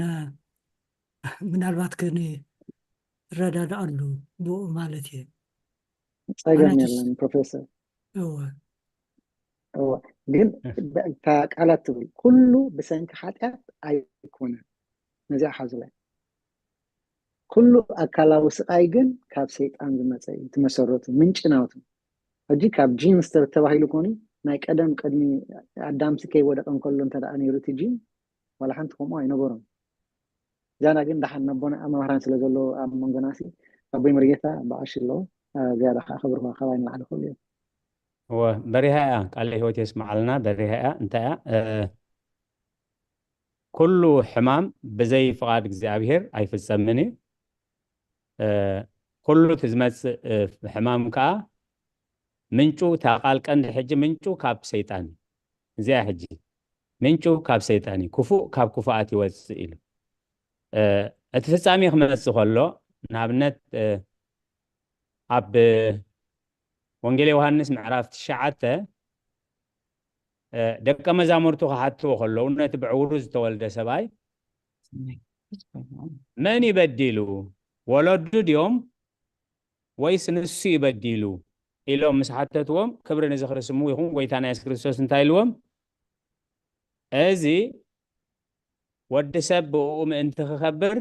ምናልባት ክንረዳድኣሉ ብኡ ማለት እየ ጸገም የለን ፕሮፌሰር እወ እወ ግን እታ ቃላት ትብል ኩሉ ብሰንኪ ሓጢኣት ኣይኮነን ነዚኣ ሓዙ ላይ ኩሉ ኣካላዊ ስቃይ ግን ካብ ሰይጣን ዝመፀ እዩ ትመሰረቱ ምንጭ ናቱ ሕጂ ካብ ጂንስ ተባሂሉ ኮኒ ናይ ቀደም ቅድሚ ኣዳምሲ ከይወደቀ እንከሎ እንተ ነይሩ እቲ ጂን ዋላ ሓንቲ ከምኡ ኣይነበሮም ዛና ግን ደሓን ነቦና መምህራን ስለ ዘሎ ኣብ መንጎናሲ ኣቦይ መርጌታ በዓሽ ኣለዉ ዝያዳ ከዓ ክብርዋ ካባይ ንላዕሊ ክእሉ እዮም እወ በሪሃ እያ ቃለ ህይወት የስምዓልና በሪሃ እያ እንታይ እያ ኩሉ ሕማም ብዘይ ፍቓድ እግዚኣብሔር ኣይፍጸምን እዩ ኩሉ እቲ ዝመጽእ ሕማም ከዓ ምንጩ እታ ቃል ቀንዲ ሕጂ ምንጩ ካብ ሰይጣን እዩ እዚኣ ሕጂ ምንጩ ካብ ሰይጣን እዩ ክፉእ ካብ ክፉኣት ይወፅእ ኢሉ እቲ ፍጻሜ ክመፅእ ከሎ ንኣብነት ኣብ ወንጌል ዮሃንስ ምዕራፍ ትሽዓተ ደቀ መዛሙርቱ ክሓትዎ ከለዉ ነቲ ብዕውሩ ዝተወልደ ሰብኣይ መን ይበዲሉ? ወለዱ ድዮም ወይስ ንሱ ይበዲሉ? ኢሎም ምስ ሓተትዎም ክብሪ ንዝኽሪ ስሙ ይኹን። ጎይታና የሱስ ክርስቶስ እንታይ ኢልዎም? እዚ ወዲ ሰብ ብእኡ ምእንቲ ክኸብር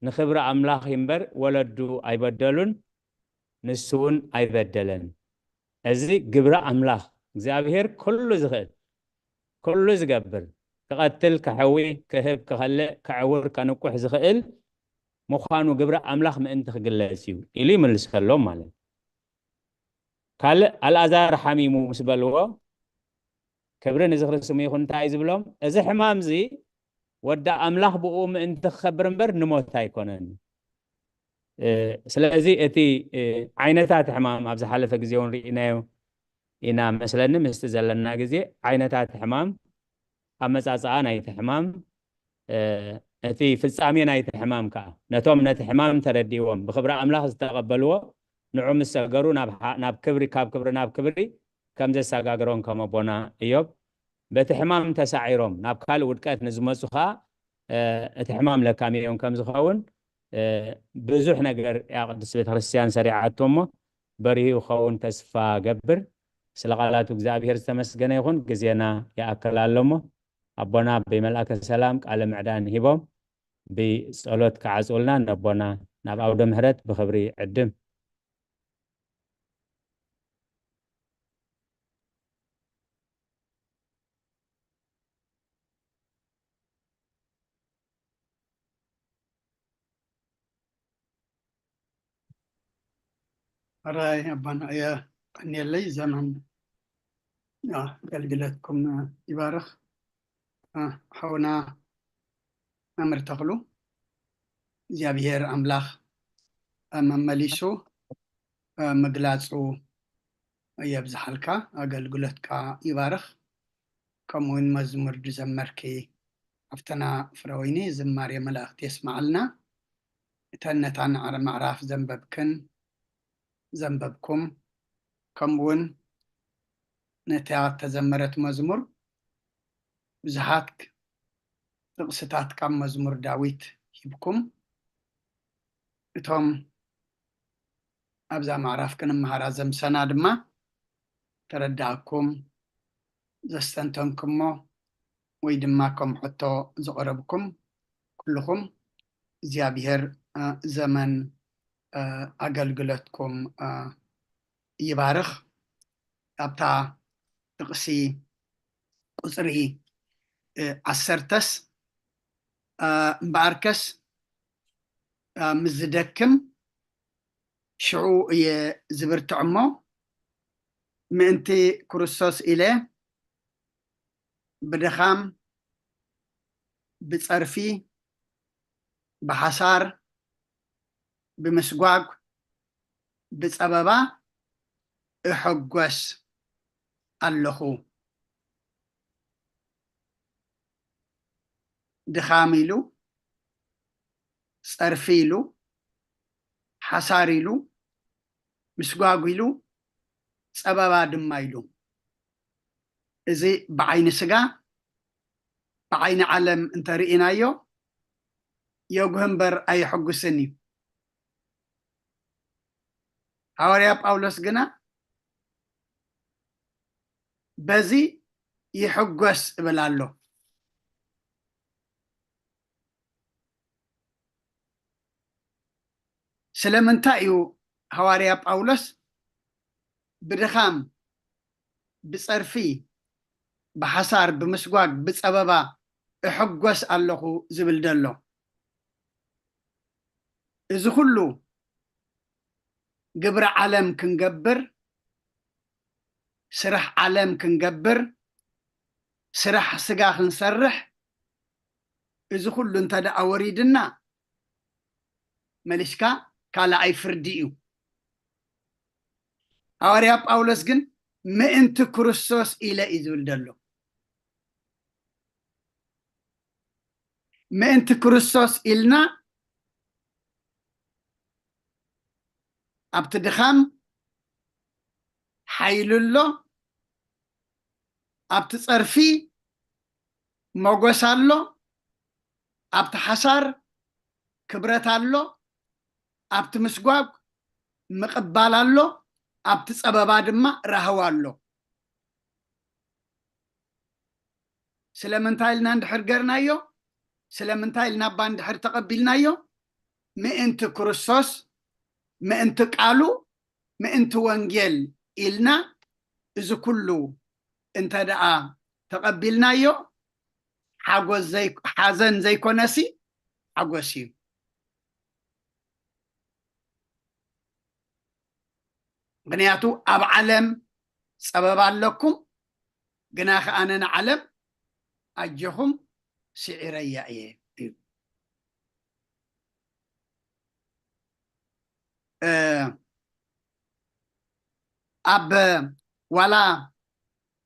ንኽብሪ ኣምላኽ እምበር ወለዱ ኣይበደሉን፣ ንሱ እውን ኣይበደለን። እዚ ግብሪ ኣምላኽ እግዚኣብሔር ኩሉ ዝኽእል ኩሉ ዝገብር ክቐትል ክሕዊ ክህብ ክኸልእ ክዕውር ከንቁሕ ዝኽእል ምዃኑ ግብሪ ኣምላኽ ምእንቲ ክግለጽ እዩ ኢሉ ይምልሰሎም ማለት እዩ። ካልእ ኣልኣዛር ሓሚሙ ምስ በልዎ ክብሪ ንዝኽሪ ስሙ ይኹን እንታይ እዩ ዝብሎም? እዚ ሕማም እዚ ወዲ ኣምላኽ ብኡ ምእንቲ ክኸብር እምበር ንሞት ኣይኮነን። ስለዚ እቲ ዓይነታት ሕማም ኣብ ዝሓለፈ ግዜ እውን ርኢናዮ ኢና መስለኒ ምስቲ ዘለና ግዜ ዓይነታት ሕማም ኣመፃፅኣ ናይቲ ሕማም እቲ ፍጻሜ ናይቲ ሕማም ከዓ ነቶም ነቲ ሕማም ተረዲዎም ብክብሪ ኣምላኽ ዝተቐበልዎ ንዑ ምስ ሰገሩ ናብ ክብሪ ካብ ክብሪ ናብ ክብሪ ከም ዘሰጋግሮም ከም ኣቦና እዮብ በቲ ሕማም ተሳዒሮም ናብ ካልእ ውድቀት ንዝመፁ ከዓ እቲ ሕማም ለካሚኦም ከም ዝኸውን ብዙሕ ነገር ያ ቅድስት ቤተክርስትያን ሰሪዓቶ እሞ በሪሁ ክኸውን ተስፋ ገብር። ስለ ቃላቱ እግዚኣብሔር ዝተመስገነ ይኹን። ግዜና ይኣክል ኣሎ እሞ ኣቦና ብመልኣከ ሰላም ቃለ ምዕዳን ሂቦም ብጸሎት ክዓጽውልና ነቦና ናብ ኣውደ ምሕረት ብኽብሪ ዕድም። ሕራይ ኣቦና የቀንየለይ። ዘመን ኣገልግለትኩም ይባርኽ። ሓውና መምህር ተኽሉ እግዚኣብሔር ኣምላኽ መመሊሱ ምግላጹ የብዝሓልካ፣ ኣገልግሎትካ ይባርኽ። ከምኡውን መዝሙር ዝዘመርኪ ሓፍትና ፍረወይኒ ዝማሬ መላእክት የስምዓልና። እተን ነታ ምዕራፍ ዘንበብክን ዘንበብኩም ከምኡውን ነታ ተዘመረት መዝሙር ብዙሓት ጥቕስታት ካብ መዝሙር ዳዊት ሂብኩም እቶም ኣብዛ ምዕራፍ ክንመሃራ ዘምሰና ድማ ተረዳእኩም ዘስተንተንኩሞ ወይ ድማ ከም ሕቶ ዘቕረብኩም ኩልኹም እግዚኣብሔር ዘመን ኣገልግሎትኩም ይባርኽ። ኣብታ ጥቕሲ ቁፅሪ ዓሰርተስ እምበኣርከስ ምስ ዝደክም ሽዑ እየ ዝብርትዕ እሞ ምእንቲ ክርስቶስ ኢለ ብድኻም ብፀርፊ ብሓሳር ብምስጓግ ብፀበባ እሕጎስ ኣለኹ። ድኻም ኢሉ፣ ጸርፊ ኢሉ፣ ሓሳር ኢሉ፣ ምስጓጉ ኢሉ፣ ጸበባ ድማ ኢሉ። እዚ ብዓይኒ ስጋ ብዓይኒ ዓለም እንተርኢናዮ የጉህ እምበር ኣየሐጉስን እዩ። ሃዋርያ ጳውሎስ ግና በዚ ይሕጎስ እብል ኣሎ። ስለምንታይ እዩ ሃዋርያ ጳውሎስ ብድኻም ብጸርፊ ብሓሳር ብምስጓግ ብጸበባ እሕጎስ ኣለኹ ዝብል ዘሎ? እዚ ኩሉ ግብሪ ዓለም ክንገብር ስራሕ ዓለም ክንገብር ስራሕ ስጋ ክንሰርሕ እዚ ኩሉ እንተ ደኣ ወሪድና መሊስካ ካልኣይ ፍርዲ እዩ። ሃዋርያ ጳውሎስ ግን ምእንቲ ክርስቶስ ኢለ እዩ ዝብል ዘሎ። ምእንቲ ክርስቶስ ኢልና ኣብቲ ድኻም ሓይሊ ኣሎ፣ ኣብቲ ጸርፊ ሞጎስ ኣሎ፣ ኣብቲ ሓሳር ክብረት ኣሎ፣ ኣብቲ ምስጓግ ምቕባል ኣሎ፣ ኣብቲ ጸበባ ድማ ራህዋ ኣሎ። ስለምንታይ ኢልና እንድሕር ገርናዮ፣ ስለምንታይ ኢልና እባ እንድሕር ተቐቢልናዮ፣ ምእንቲ ክርስቶስ፣ ምእንቲ ቃሉ፣ ምእንቲ ወንጌል ኢልና፣ እዚ ኩሉ እንተ ደኣ ተቐቢልናዮ፣ ሓጎስ ዘይ-፣ ሓዘን ዘይኮነሲ ሓጎስ እዩ። ምኽንያቱ ኣብ ዓለም ጸበባ ኣለኩም፣ ግና ከኣ ኣነ ንዓለም ኣጆኹም ስዒረያ እየ እዩ። እ፣ ኣብ ዋላ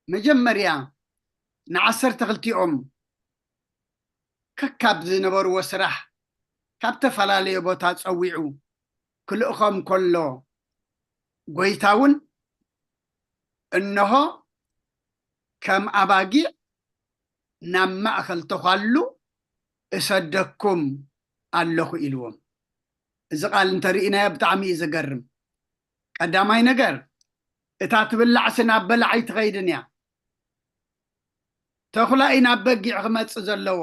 መጀመርያ ንዓሰርተ ክልቲኦም ከካብ ዝነበርዎ ስራሕ ካብ ተፈላለየ ቦታ ጸዊዑ ክልእኾም ከሎ፣ ጎይታ እውን፣ "እንሆ ከም ኣባጊዕ ናብ ማእከል ተዃሉ እሰደኩም ኣለኹ" ኢልዎም። እዚ ቃል እንተርኢናዮ ብጣዕሚ እዩ ዘገርም። ቀዳማይ ነገር፣ እታ ትብላዕሲ ናብ በላዕ ኣይትኸይድን እያ። ተኹላ እዩ ናብ በጊዕ ክመጽእ ዘለዎ።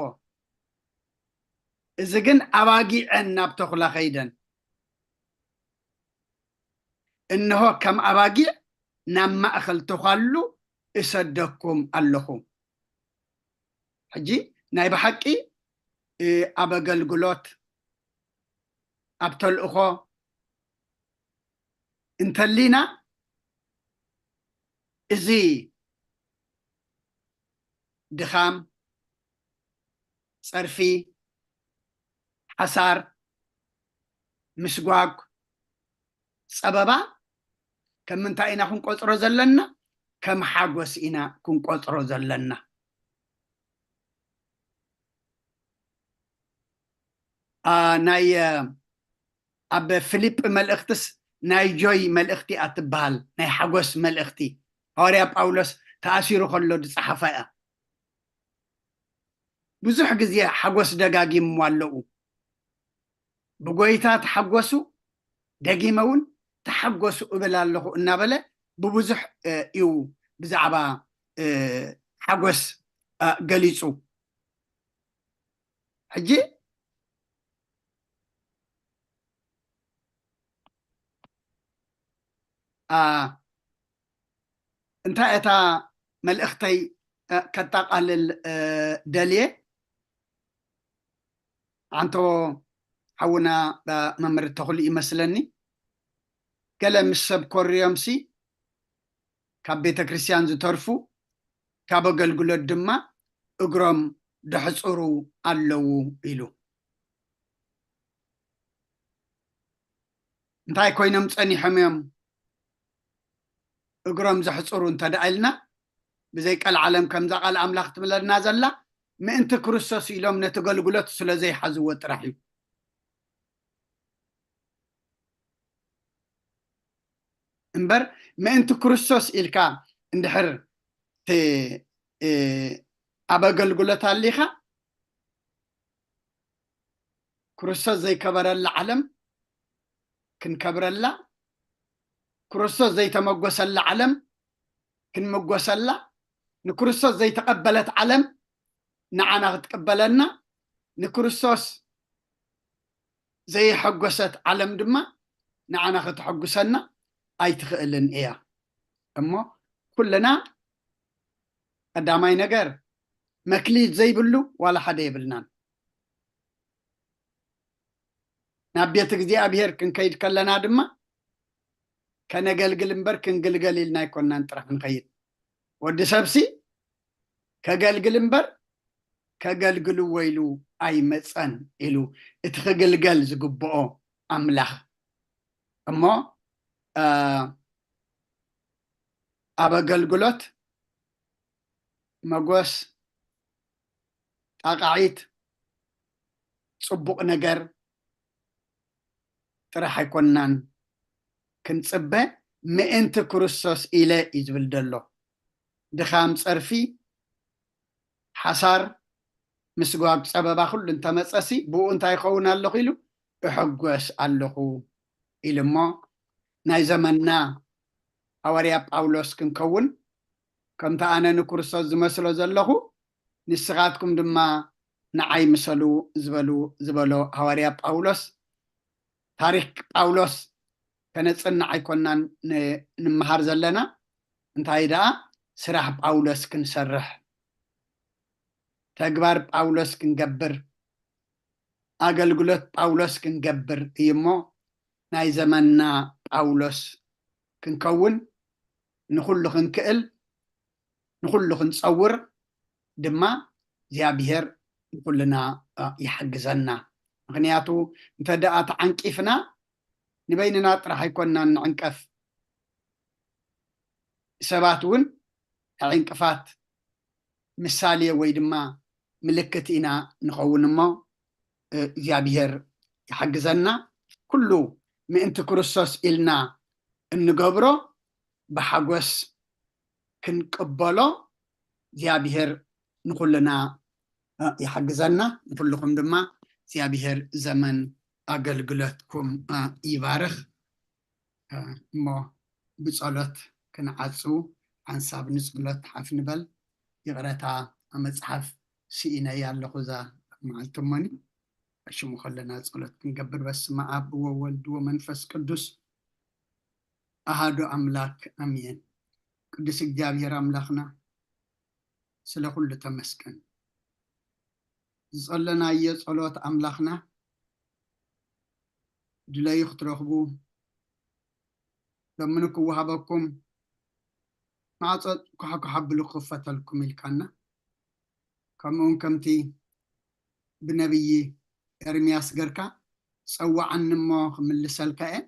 እዚ ግን ኣባጊዐን ናብ ተኹላ ኸይደን። "እንሆ ከም ኣባጊዕ ናብ ማእከል ተዃሉ እሰደኩም ኣለኹ።" ሕጂ ናይ ብሓቂ፣ እ፣ ኣብ ኣገልግሎት፣ ኣብ ተልእኾ እንተሊና፣ እዚ ድኻም፣ ጸርፊ፣ ሓሳር፣ ምስጓግ፣ ጸበባ ከም ምንታይ ኢና ክንቆጽሮ ዘለና? ከም ሓጎስ ኢና ክንቆጽሮ ዘለና። አ፣ ናይ፣ አ፣ ኣብ ፊልጵ መልእኽትስ ናይ ጆይ መልእኽቲ እያ ትበሃል፣ ናይ ሓጎስ መልእኽቲ። ሃዋርያ ጳውሎስ ተኣሲሩ ከሎ ዝጸሓፋ እያ። ብዙሕ ግዜ ሓጎስ ደጋጊምዎ ኣለዉ። "ብጎይታ ተሓጎሱ፣ ደጊመ እውን ተሓጎሱ እብል ኣለኹ" እናበለ ብብዙሕ፣ እ፣ እዩ ብዛዕባ፣ እ፣ ሓጎስ፣ እ፣ ገሊጹ። ሕጂ፣ አ፣ እንታይ እታ መልእኽተይ፣ እ፣ ከጠቓልል፣ እ፣ ደልየ? ኣንቶ ሓውና፣ እ፣ መምህር ተኽሉ ይመስለኒ፣ ገለ ምስ ሰብ ኮርዮምሲ ካብ ቤተ ክርስቲያን ዝተርፉ፣ ካብ ኣገልግሎት ድማ እግሮም ደሕጽሩ ኣለዉ ኢሉ። እንታይ ኮይኖም ጸኒሖም እዮም እግሮም ዘሕጽሩ እንተ ደኣ ኢልና፣ ብዘይ ቀልዓለም ከምዛ ቃል ኣምላኽ ትብለና ዘላ፣ ምእንቲ ክርስቶስ ኢሎም ነቲ ኣገልግሎት ስለ ዘይሓዝዎ ጥራሕ እዩ። እምበር ምእንቲ ክርስቶስ ኢልካ እንድሕር ት-፣ እ፣ ኣብ ኣገልግሎት ኣሊኻ፣ ክርስቶስ ዘይከበረላ ዓለም ክንከብረላ፣ ክርስቶስ ዘይተመጎሰላ ዓለም ክንምጎሰላ፣ ንክርስቶስ ዘይተቐበለት ዓለም ንዓና ክትቅበለና፣ ንክርስቶስ ዘየሐጎሰት ዓለም ድማ ንዓና ከተሐጉሰና ኣይትኽእልን እያ። እሞ ኩልና ቀዳማይ ነገር መክሊት ዘይብሉ ዋላ ሓደ የብልናን። ናብ ቤት እግዚኣብሔር ክንከይድ ከለና ድማ ከነገልግል እምበር ክንግልገል ኢልና ኣይኮናን ጥራሕ ንኸይድ። ወዲ ሰብሲ ከገልግል እምበር ከገልግልዎ ኢሉ ኣይመጸን ኢሉ እቲ ክግልገል ዝግብኦ ኣምላኽ። እሞ፣ እ፣ ኣብ ኣገልግሎት መጎስ፣ ጣቕዒት፣ ጽቡቕ ነገር ጥራሕ ኣይኮንናን ክንጽበ ምእንቲ ክርስቶስ ኢለ እዩ ዝብል ዘሎ። ድኻም ጸርፊ፣ ሓሳር፣ ምስጓግ ጸበባ ኩሉ እንተመጸሲ ብኡ እንታይ ይኸውን ኣለኹ ኢሉ እሕጎስ ኣለኹ ኢሉ እሞ ናይ ዘመንና ሃዋርያ ጳውሎስ ክንከውን ከምቲ ኣነ ንክርስቶስ ዝመስሎ ዘለኹ ንስኻትኩም ድማ ንዓይ ምሰሉ ዝበሉ ዝበሎ ሃዋርያ ጳውሎስ ታሪክ ጳውሎስ ከነጽንዕ ኣይኮናን ንምሃር ዘለና እንታይ ደኣ ስራሕ ጳውሎስ ክንሰርሕ ተግባር ጳውሎስ ክንገብር ኣገልግሎት ጳውሎስ ክንገብር እዩ እሞ ናይ ዘመንና ጳውሎስ ክንከውን ንኩሉ ክንክእል ንኩሉ ክንጸውር ድማ እግዚኣብሔር ንኩልና ይሓግዘና ምክንያቱ እንተ ደኣ ተዓንቂፍና ንበይንና ጥራሕ ኣይኮናን ንዕንቀፍ ሰባት እውን ዕንቅፋት ምሳሌ ወይ ድማ ምልክት ኢና ንኸውን እሞ እግዚኣብሔር ይሓግዘና ኩሉ ምእንቲ ክርስቶስ ኢልና እንገብሮ ብሓጎስ ክንቅበሎ እግዚኣብሔር ንኩልና ይሓግዘና ንኩልኩም ድማ እግዚኣብሔር ዘመን ኣገልግሎትኩም ይባርኽ እሞ ብጸሎት ክንዓጹ ሓንሳብ ንጸሎት ሓፍ ንበል ይቕረታ መጽሓፍ ስኢነያ ኣለኹ እዛ መዓልቲ እሞኒ ሽሙ ከለና ጸሎት ክንገብር በስመ ኣብ ወወልድ ወመንፈስ ቅዱስ ኣሃዱ ኣምላክ ኣሜን ቅዱስ እግዚኣብሔር ኣምላኽና ስለ ኩሉ ተመስገን ዝጸለናዮ ጸሎት ኣምላኽና ድለዩ ክትረኽቡ ለምኑ ክወሃበኩም ማዕጾ ኳሕኳሕ ኣብሉ ክኽፈተልኩም ኢልካና ከምኡውን ከምቲ ብነብዪ ኤርምያስ ገርካ ጸዋዓኒ እሞ ክምልሰልካ እየ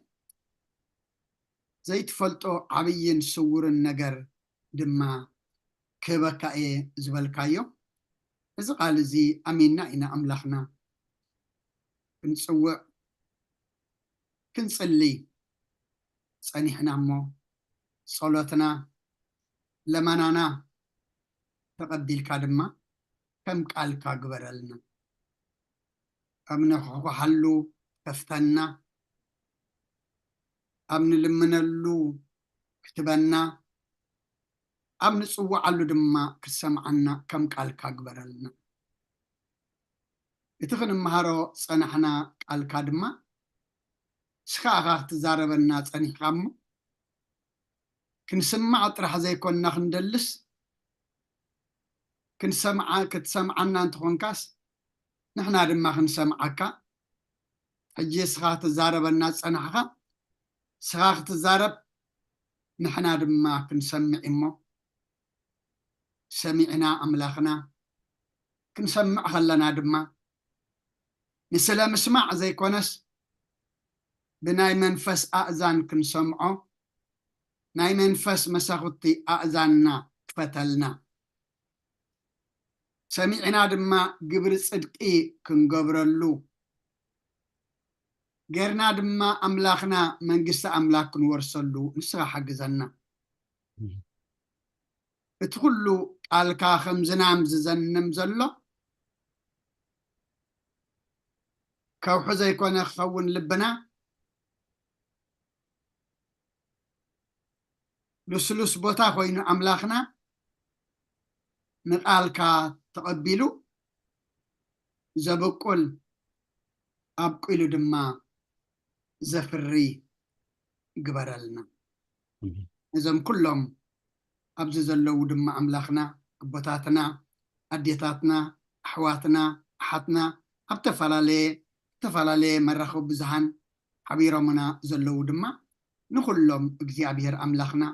ዘይትፈልጦ ዓብይን ስውርን ነገር ድማ ክህበካ እየ ዝበልካዮ እዚ ቃል እዚ ኣሚንና ኢና ኣምላኽና ክንፅውዕ ክንፅሊ ፀኒሕና እሞ ፀሎትና ለመናና ተቐቢልካ ድማ ከም ቃልካ ግበረልና ኣብ ንሕኳሓሉ ከፍተና ኣብ ንልምነሉ ክትበና ኣብ ንፅውዓሉ ድማ ክትሰምዓና ከም ቃልካ ግበረልና እቲ ክንመሃሮ ዝፀናሕና ቃልካ ድማ ንስኻ ኢኻ ክትዛረበና ፀኒሕካ እሞ ክንስማዕ ጥራሕ ዘይኮንና ክንደልስ ክንሰምዓ ክትሰምዓና እንተኾንካስ ንሕና ድማ ክንሰምዓካ ሕጂ እስኻ ክትዛረበና ዝፀናሕኻ እስኻ ክትዛረብ ንሕና ድማ ክንሰምዕ እሞ ሰሚዕና ኣምላኽና ክንሰምዕ ከለና ድማ ንስለ ምስማዕ ዘይኮነስ ብናይ መንፈስ ኣእዛን ክንሰምዖ ናይ መንፈስ መሳኹቲ ኣእዛንና ክፈተልና ሰሚዕና ድማ ግብሪ ፅድቂ ክንገብረሉ ጌርና ድማ ኣምላኽና መንግስቲ ኣምላኽ ክንወርሰሉ ንስኻ ሓግዘና እቲ ኩሉ ቃልካ ከም ዝናም ዝዘንም ዘሎ ከውሒ ዘይኮነ ክኸውን ልብና ልስሉስ ቦታ ኮይኑ ኣምላኽና ንቃልካ ተቐቢሉ ዘብቁል ኣብቂሉ ድማ ዘፍሪ ግበረልና ነዞም ኩሎም ኣብዚ ዘለዉ ድማ ኣምላኽና ኣቦታትና ኣዴታትና ኣሕዋትና ኣሓትና ኣብ ተፈላለየ ዝተፈላለየ መራኸቢ ብዙሃን ሓቢሮምና ዘለዉ ድማ ንኹሎም እግዚኣብሔር ኣምላኽና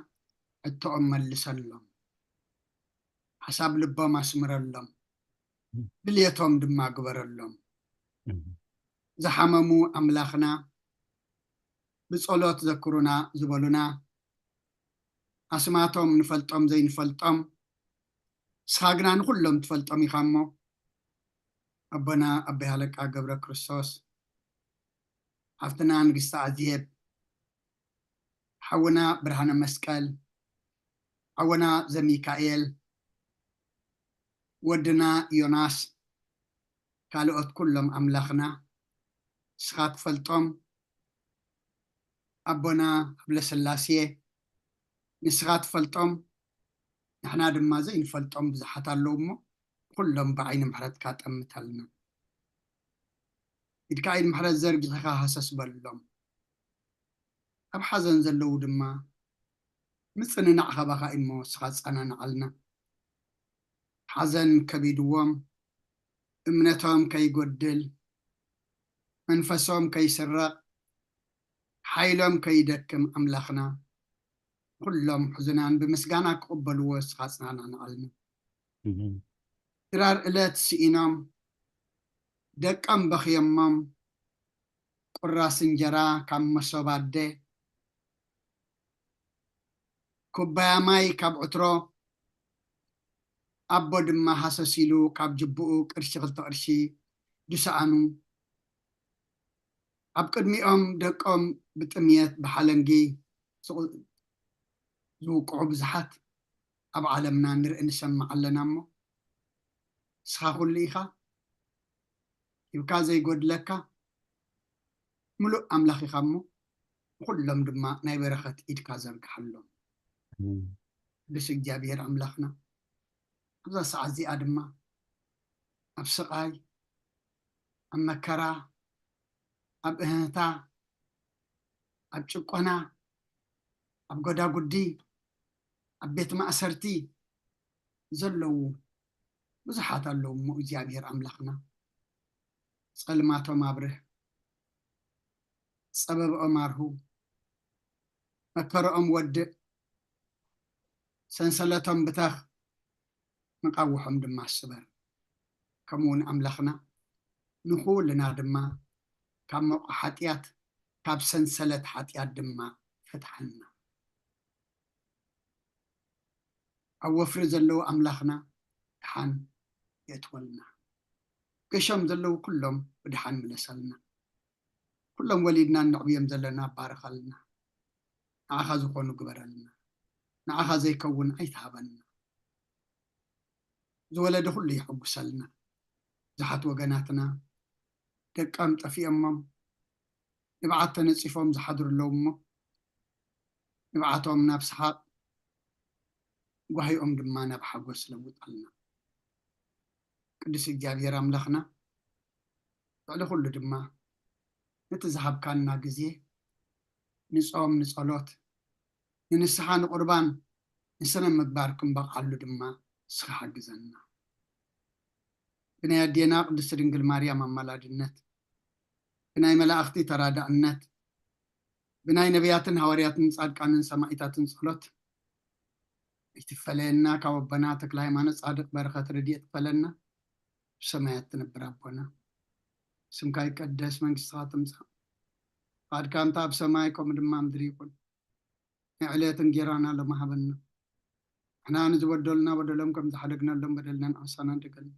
ሕቶኦም መልሰሎም ሓሳብ ልቦም ኣስምረሎም ድልየቶም ድማ ግበረሎም ዝሓመሙ ኣምላኽና ብጸሎት ዘክሩና ዝበሉና ኣስማቶም ንፈልጦም ዘይንፈልጦም ንስኻ ግና ንኹሎም ትፈልጦም ኢኻ እሞ ኣቦና ኣቦይ ሃለቃ ገብረ ክርስቶስ ሓፍትና ንግስቲ ኣዜብ ሓውና ብርሃነ መስቀል፣ ሓውና ዘሚካኤል፣ ወድና ዮናስ፣ ካልኦት ኩሎም ኣምላኽና፣ ንስኻ ትፈልጦም፣ ኣቦና ሃብለስላሴ፣ ንስኻ ትፈልጦም፣ ንሕና ድማ ዘይንፈልጦም ብዙሓት ኣለዉ እሞ፣ ኩሎም ብዓይኒ ምሕረትካ ጠምተልና። ኢድካ ኢድ ምሕረት ዘርጊሕኻ ሃሰስ በሎም። ኣብ ሓዘን ዘለዉ ድማ ምጽንናዕ ካባኻ እሞ ንስኻ ጸናንዓልና። ሓዘን ከቢድዎም፣ እምነቶም ከይጎድል፣ መንፈሶም ከይስረቕ፣ ሓይሎም ከይደክም ኣምላኽና፣ ኩሎም ሕዙናን ብምስጋና ክቕበልዎ ንስኻ ጸናንዓልና። ድራር እለት ስኢኖም፣ ደቆም በኽዮሞም፣ ቁራስ እንጀራ ካብ መሶብ ኣደ፣ ኩባያ ማይ ካብ ዕትሮ፣ ኣቦ ድማ ሃሰስ ኢሉ ካብ ጅብኡ ቅርሺ ክልተ ቅርሺ ዝሰኣኑ፣ ኣብ ቅድሚኦም ደቆም ብጥምየት ብሓለንጊ ዝቑ-፣ ዝውቅዑ ብዙሓት ኣብ ዓለምና ንርኢ ንሰምዕ ኣለና እሞ፣ ንስኻ ኩሉ ኢኻ፣ ሂብካ ዘይጎድለካ ምሉእ ኣምላኽ ኢኻ እሞ፣ ንኹሎም ድማ ናይ በረኸት ኢድካ ዘርግሓሎም። ኣሜን። ቅዱስ እግዚኣብሔር ኣምላኽና፣ ኣብዛ ሰዓት እዚኣ ድማ ኣብ ስቓይ፣ ኣብ መከራ፣ ኣብ እህህታ፣ ኣብ ጭቆና፣ ኣብ ጎዳጉዲ፣ ኣብ ቤት ማእሰርቲ ዘለዉ ብዙሓት ኣለዉ እሞ፣ እግዚኣብሔር ኣምላኽና፣ ጸልማቶም ኣብርህ፣ ጸበብኦም ኣርሁ፣ መከርኦም ወድእ፣ ሰንሰለቶም ብተኽ፣ መቓውሖም ድማ ስበር። ከምኡ እውን ኣምላኽና፣ ንኹልና ድማ ካብ መቑ ሓጢኣት፣ ካብ ሰንሰለት ሓጢኣት ድማ ፍትሓና። ኣብ ወፍሪ ዘለዉ ኣምላኽና፣ ድሓን የእትወልና። ገሾም ዘለዉ ኩሎም ብድሓን ምለሰልና። ኩሎም ወሊድና እነዕብዮም ዘለና ባርኸልና። ንዓኻ ዝኾኑ ግበረልና። ንዓኻ ዘይከውን ኣይትሃበና። ዝወለደ ኩሉ የሐጉሰልና። ብዙሓት ወገናትና ደቆም ጠፊኦሞም፣ ንብዓት ተነጺፎም ዝሓድሩ ኣለዉ እሞ፣ ንብዓቶም ናብ ሰሓቕ፣ ጓሂኦም ድማ ናብ ሓጎስ ለውጠልና። ቅዱስ እግዚኣብሔር ኣምላኽና፣ ልዕሊ ኩሉ ድማ ነቲ ዝሃብካና ግዜ ንጾም፣ ንጸሎት፣ ንንስሓ፣ ንቁርባን፣ ንስነ ምግባር ክንበቕዓሉ ድማ ንስኻ ሓግዘና። ብናይ ኣዴና ቅድስቲ ድንግል ማርያም ኣማላድነት፣ ብናይ መላእኽቲ ተራዳእነት፣ ብናይ ነቢያትን ሃዋርያትን ጻድቃንን ሰማዒታትን ጸሎት ኣይትፈለየና። ካብ ኣቦና ተክለ ሃይማኖት ጻድቅ በረኸት ረድኤት ክፈለና። ብሰማያት ትነብር ኣቦና፣ ስምካ ይቀደስ፣ መንግስትኻ ትምጻእ፣ ፍቓድካ እንተ ኣብ ሰማይ ከምኡ ድማ ኣብ ምድሪ ይኹን። ናይ ዕለት እንጌራና ሎሚ ሃበና። ንሕና ንዝበደሉና በደሎም ከም ዝሓደግናሎም በደልና ንዓሳና ንደገልና።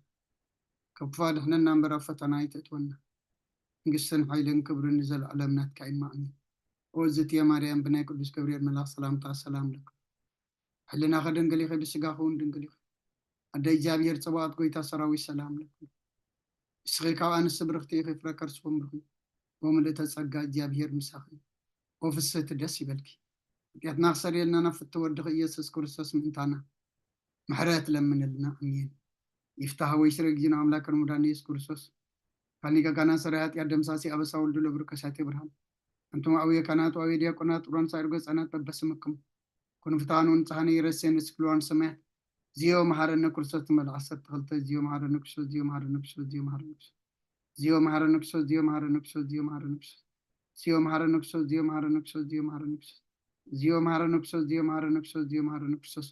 ካብ ክፉእ ኣድሕነና እምበር ኣብ ፈተና ኣይተእትወና። መንግስትን ሓይልን ክብርን ንዘለዓለም ናትካ እዩ። ኣሜን። ኦ ዝትየ ማርያም፣ ብናይ ቅዱስ ገብርኤል መልኣኽ ሰላምታ ሰላም ለኪ። ሕልናኺ ድንግል ኢኺ፣ ብስጋኺ እውን ድንግል ኢኺ። ኣደ እግዚኣብሔር ጸባኦት፣ ጎይታ ሰራዊት ሰላም ለኪ። ንስኺ ካብ ኣንስቲ ብርኽቲ ኢኺ፣ ፍረ ከርስኺ እውን ብሩኽ እዩ። ኦ ምልእተ ጸጋ፣ እግዚኣብሔር ምሳኺ እዩ። ኦ ፍስህቲ፣ ደስ ይበልኪ። ሓጢኣትና ክሰርየልና ናብ ፍትው ወድኺ ኢየሱስ ክርስቶስ ምእንታና ምሕረት ለምንልና። ኣሜን። ይፍታህ ወይ ስረ ጊዜና ኣምላክ ከርሙዳን ኢየሱስ ክርስቶስ ካኒ ጋጋና ሰራይ ኃጢአት ደምሳሲ አበሳ ወልዱ ለብሩ ከሳቴ ብርሃን። አንቱም አቡየ ካህናት ወአቡየ ዲያቆናት ጥብሮን ሳይር ገጻናት በበስምክም ኩኑ ፍትሐኑ ንጽሐነ ይረሴን እስክልዋን ሰማያት። ዚዮ መሐረነ ክርስቶስ ትመልእ ዓሰርተ ክልተ። ዚዮ መሐረነ ክርስቶስ፣ ዚዮ መሐረነ ክርስቶስ፣ ዚዮ መሐረነ ክርስቶስ። ዚዮ መሐረነ ክርስቶስ፣ ዚዮ መሐረነ ክርስቶስ፣ ዚዮ መሐረነ ክርስቶስ። ዚዮ መሐረነ ክርስቶስ፣ ዚዮ መሐረነ ክርስቶስ፣ ዚዮ መሐረነ ክርስቶስ። ዚዮ መሐረነ ክርስቶስ፣ ዚዮ መሐረነ ክርስቶስ፣ ዚዮ መሐረነ ክርስቶስ።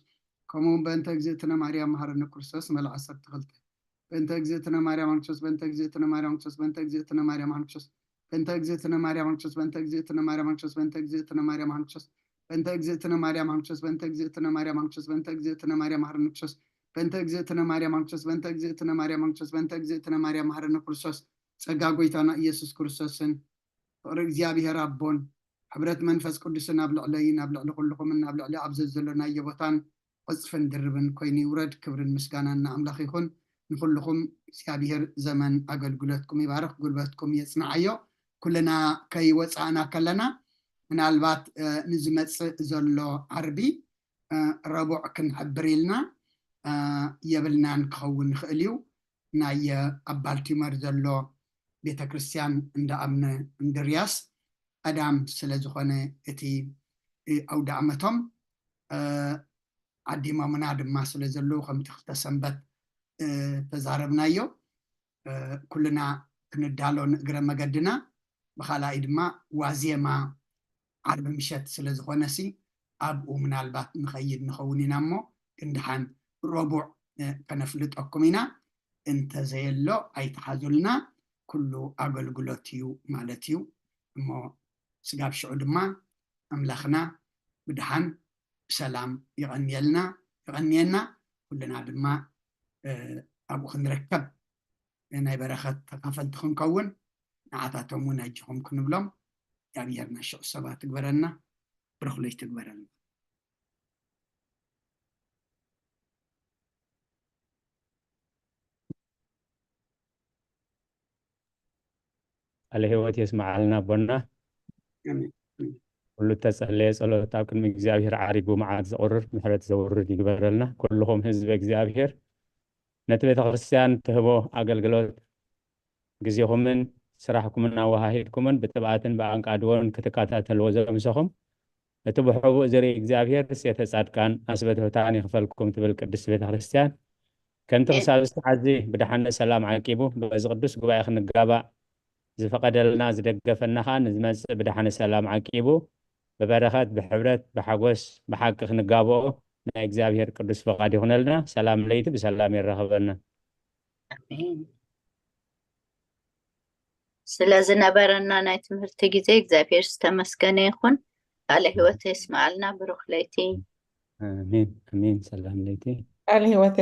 ከምኡ እውን በእንተ እግዝእትነ ማርያም መሐረነ ክርስቶስ መልእ ዓሰርተ ክልተ። በእንተ እግዝእትነ ማርያም ክርስቶስ፣ በእንተ እግዝእትነ ማርያም ክርስቶስ፣ በእንተ እግዝእትነ ማርያም ክርስቶስ፣ በእንተ እግዝእትነ ማርያም ክርስቶስ፣ በእንተ እግዝእትነ ማርያም ክርስቶስ፣ በእንተ እግዝእትነ ማርያም ክርስቶስ፣ በእንተ እግዝእትነ ማርያም ክርስቶስ፣ በእንተ እግዝእትነ ማርያም ክርስቶስ፣ በእንተ እግዝእትነ ማርያም ክርስቶስ፣ በእንተ እግዝእትነ ማርያም ክርስቶስ፣ በእንተ እግዝእትነ ማርያም ክርስቶስ፣ በእንተ እግዝእትነ ማርያም መሐረነ ክርስቶስ። ጸጋ ጎይታና ኢየሱስ ክርስቶስን ፍቕሪ እግዚኣብሔር ኣቦን ሕብረት መንፈስ ቅዱስን ኣብ ልዕለይን ኣብ ልዕሊ ኩልኹምን ኣብ ልዕሊ ኣብ ዘዘሎናዮ ቦታን ዕፅፍን ድርብን ኮይኑ ይውረድ። ክብርን ምስጋናን ንኣምላኽ ይኹን። ንኹልኹም እግዚኣብሔር ዘመን ኣገልግሎትኩም ይባርኽ፣ ጉልበትኩም የጽንዓዮ። ኩልና ከይወጻእና ከለና ምናልባት ንዝመጽእ ዘሎ ዓርቢ ረቡዕ ክንሕብር ኢልና የብልናን ክኸውን ይኽእል እዩ። ናይ ኣብ ባልቲሞር ዘሎ ቤተ ክርስቲያን እንዳ ኣብነ እንድርያስ ቀዳም ስለ ዝኾነ እቲ ኣውደ ዓመቶም ዓዲሞምና ድማ ስለ ዘለዉ ከምቲ ክልተ ሰንበት ተዛረብናዮ ኩልና ክንዳሎ ንእግረ መገድና ብካልኣይ ድማ ዋዜማ ዓርቢ ምሸት ስለ ዝኾነሲ ኣብኡ ምናልባት ንኸይድ ንኸውን ኢና እሞ ክንድሓን ረቡዕ ከነፍልጠኩም ኢና። እንተዘየሎ ኣይትሓዙልና፣ ኩሉ ኣገልግሎት እዩ ማለት እዩ። እሞ ስጋብ ሽዑ ድማ ኣምላኽና ብድሓን ብሰላም ይቐንየልና ይቐንየና። ኩልና ድማ ኣብኡ ክንርከብ ናይ በረኸት ተካፈልቲ ክንከውን ንዓታቶም እውን ኣጆኹም ክንብሎም እግዚኣብሔር ናይ ሽዑ ሰባት ትግበረና፣ ብሩኽ ለይቲ ትግበረልና። ቃለ ህይወት የስመዓልና ኣቦና። ኩሉ እተጸለየ ጸሎት ኣብ ቅድሚ እግዚኣብሔር ዓሪጉ መዓት ዘቑርር ምሕረት ዘውርድ ይግበረልና። ኩልኹም ህዝቢ እግዚኣብሔር ነቲ ቤተ ክርስቲያን ትህቦ ኣገልግሎት ግዜኹምን ስራሕኩምን ኣወሃሂድኩምን ብትብኣትን ብኣንቃድዎን ክትከታተልዎ ዘምሰኹም እቲ ብሕቡእ ዝርኢ እግዚኣብሔር ሴተ ጻድቃን ኣስበ ትሑታን ይኽፈልኩም ትብል ቅድስቲ ቤተ ክርስቲያን ከምቲ ክሳብ እዚ ሓዚ ብድሓነ ሰላም ዓቂቡ በዚ ቅዱስ ጉባኤ ክንጋባእ ዝፈቐደልና ዝደገፈና ኸዓ ንዝመጽእ ብድሓነ ሰላም ዓቂቡ ብበረኸት ብሕብረት ብሓጎስ ብሓቂ ክንጋብኦ ናይ እግዚኣብሔር ቅዱስ ፍቓድ ይኹነልና። ሰላም ለይቲ ብሰላም የራኽበና። ኣሜን። ስለ ዝነበረና ናይ ትምህርቲ ግዜ እግዚኣብሔር ዝተመስገነ ይኹን። ቃለ ህይወት የስመዓልና። ብሩኽ ለይቲ። ኣሜን ኣሜን። ሰላም ለይቲ። ቃለ ህይወት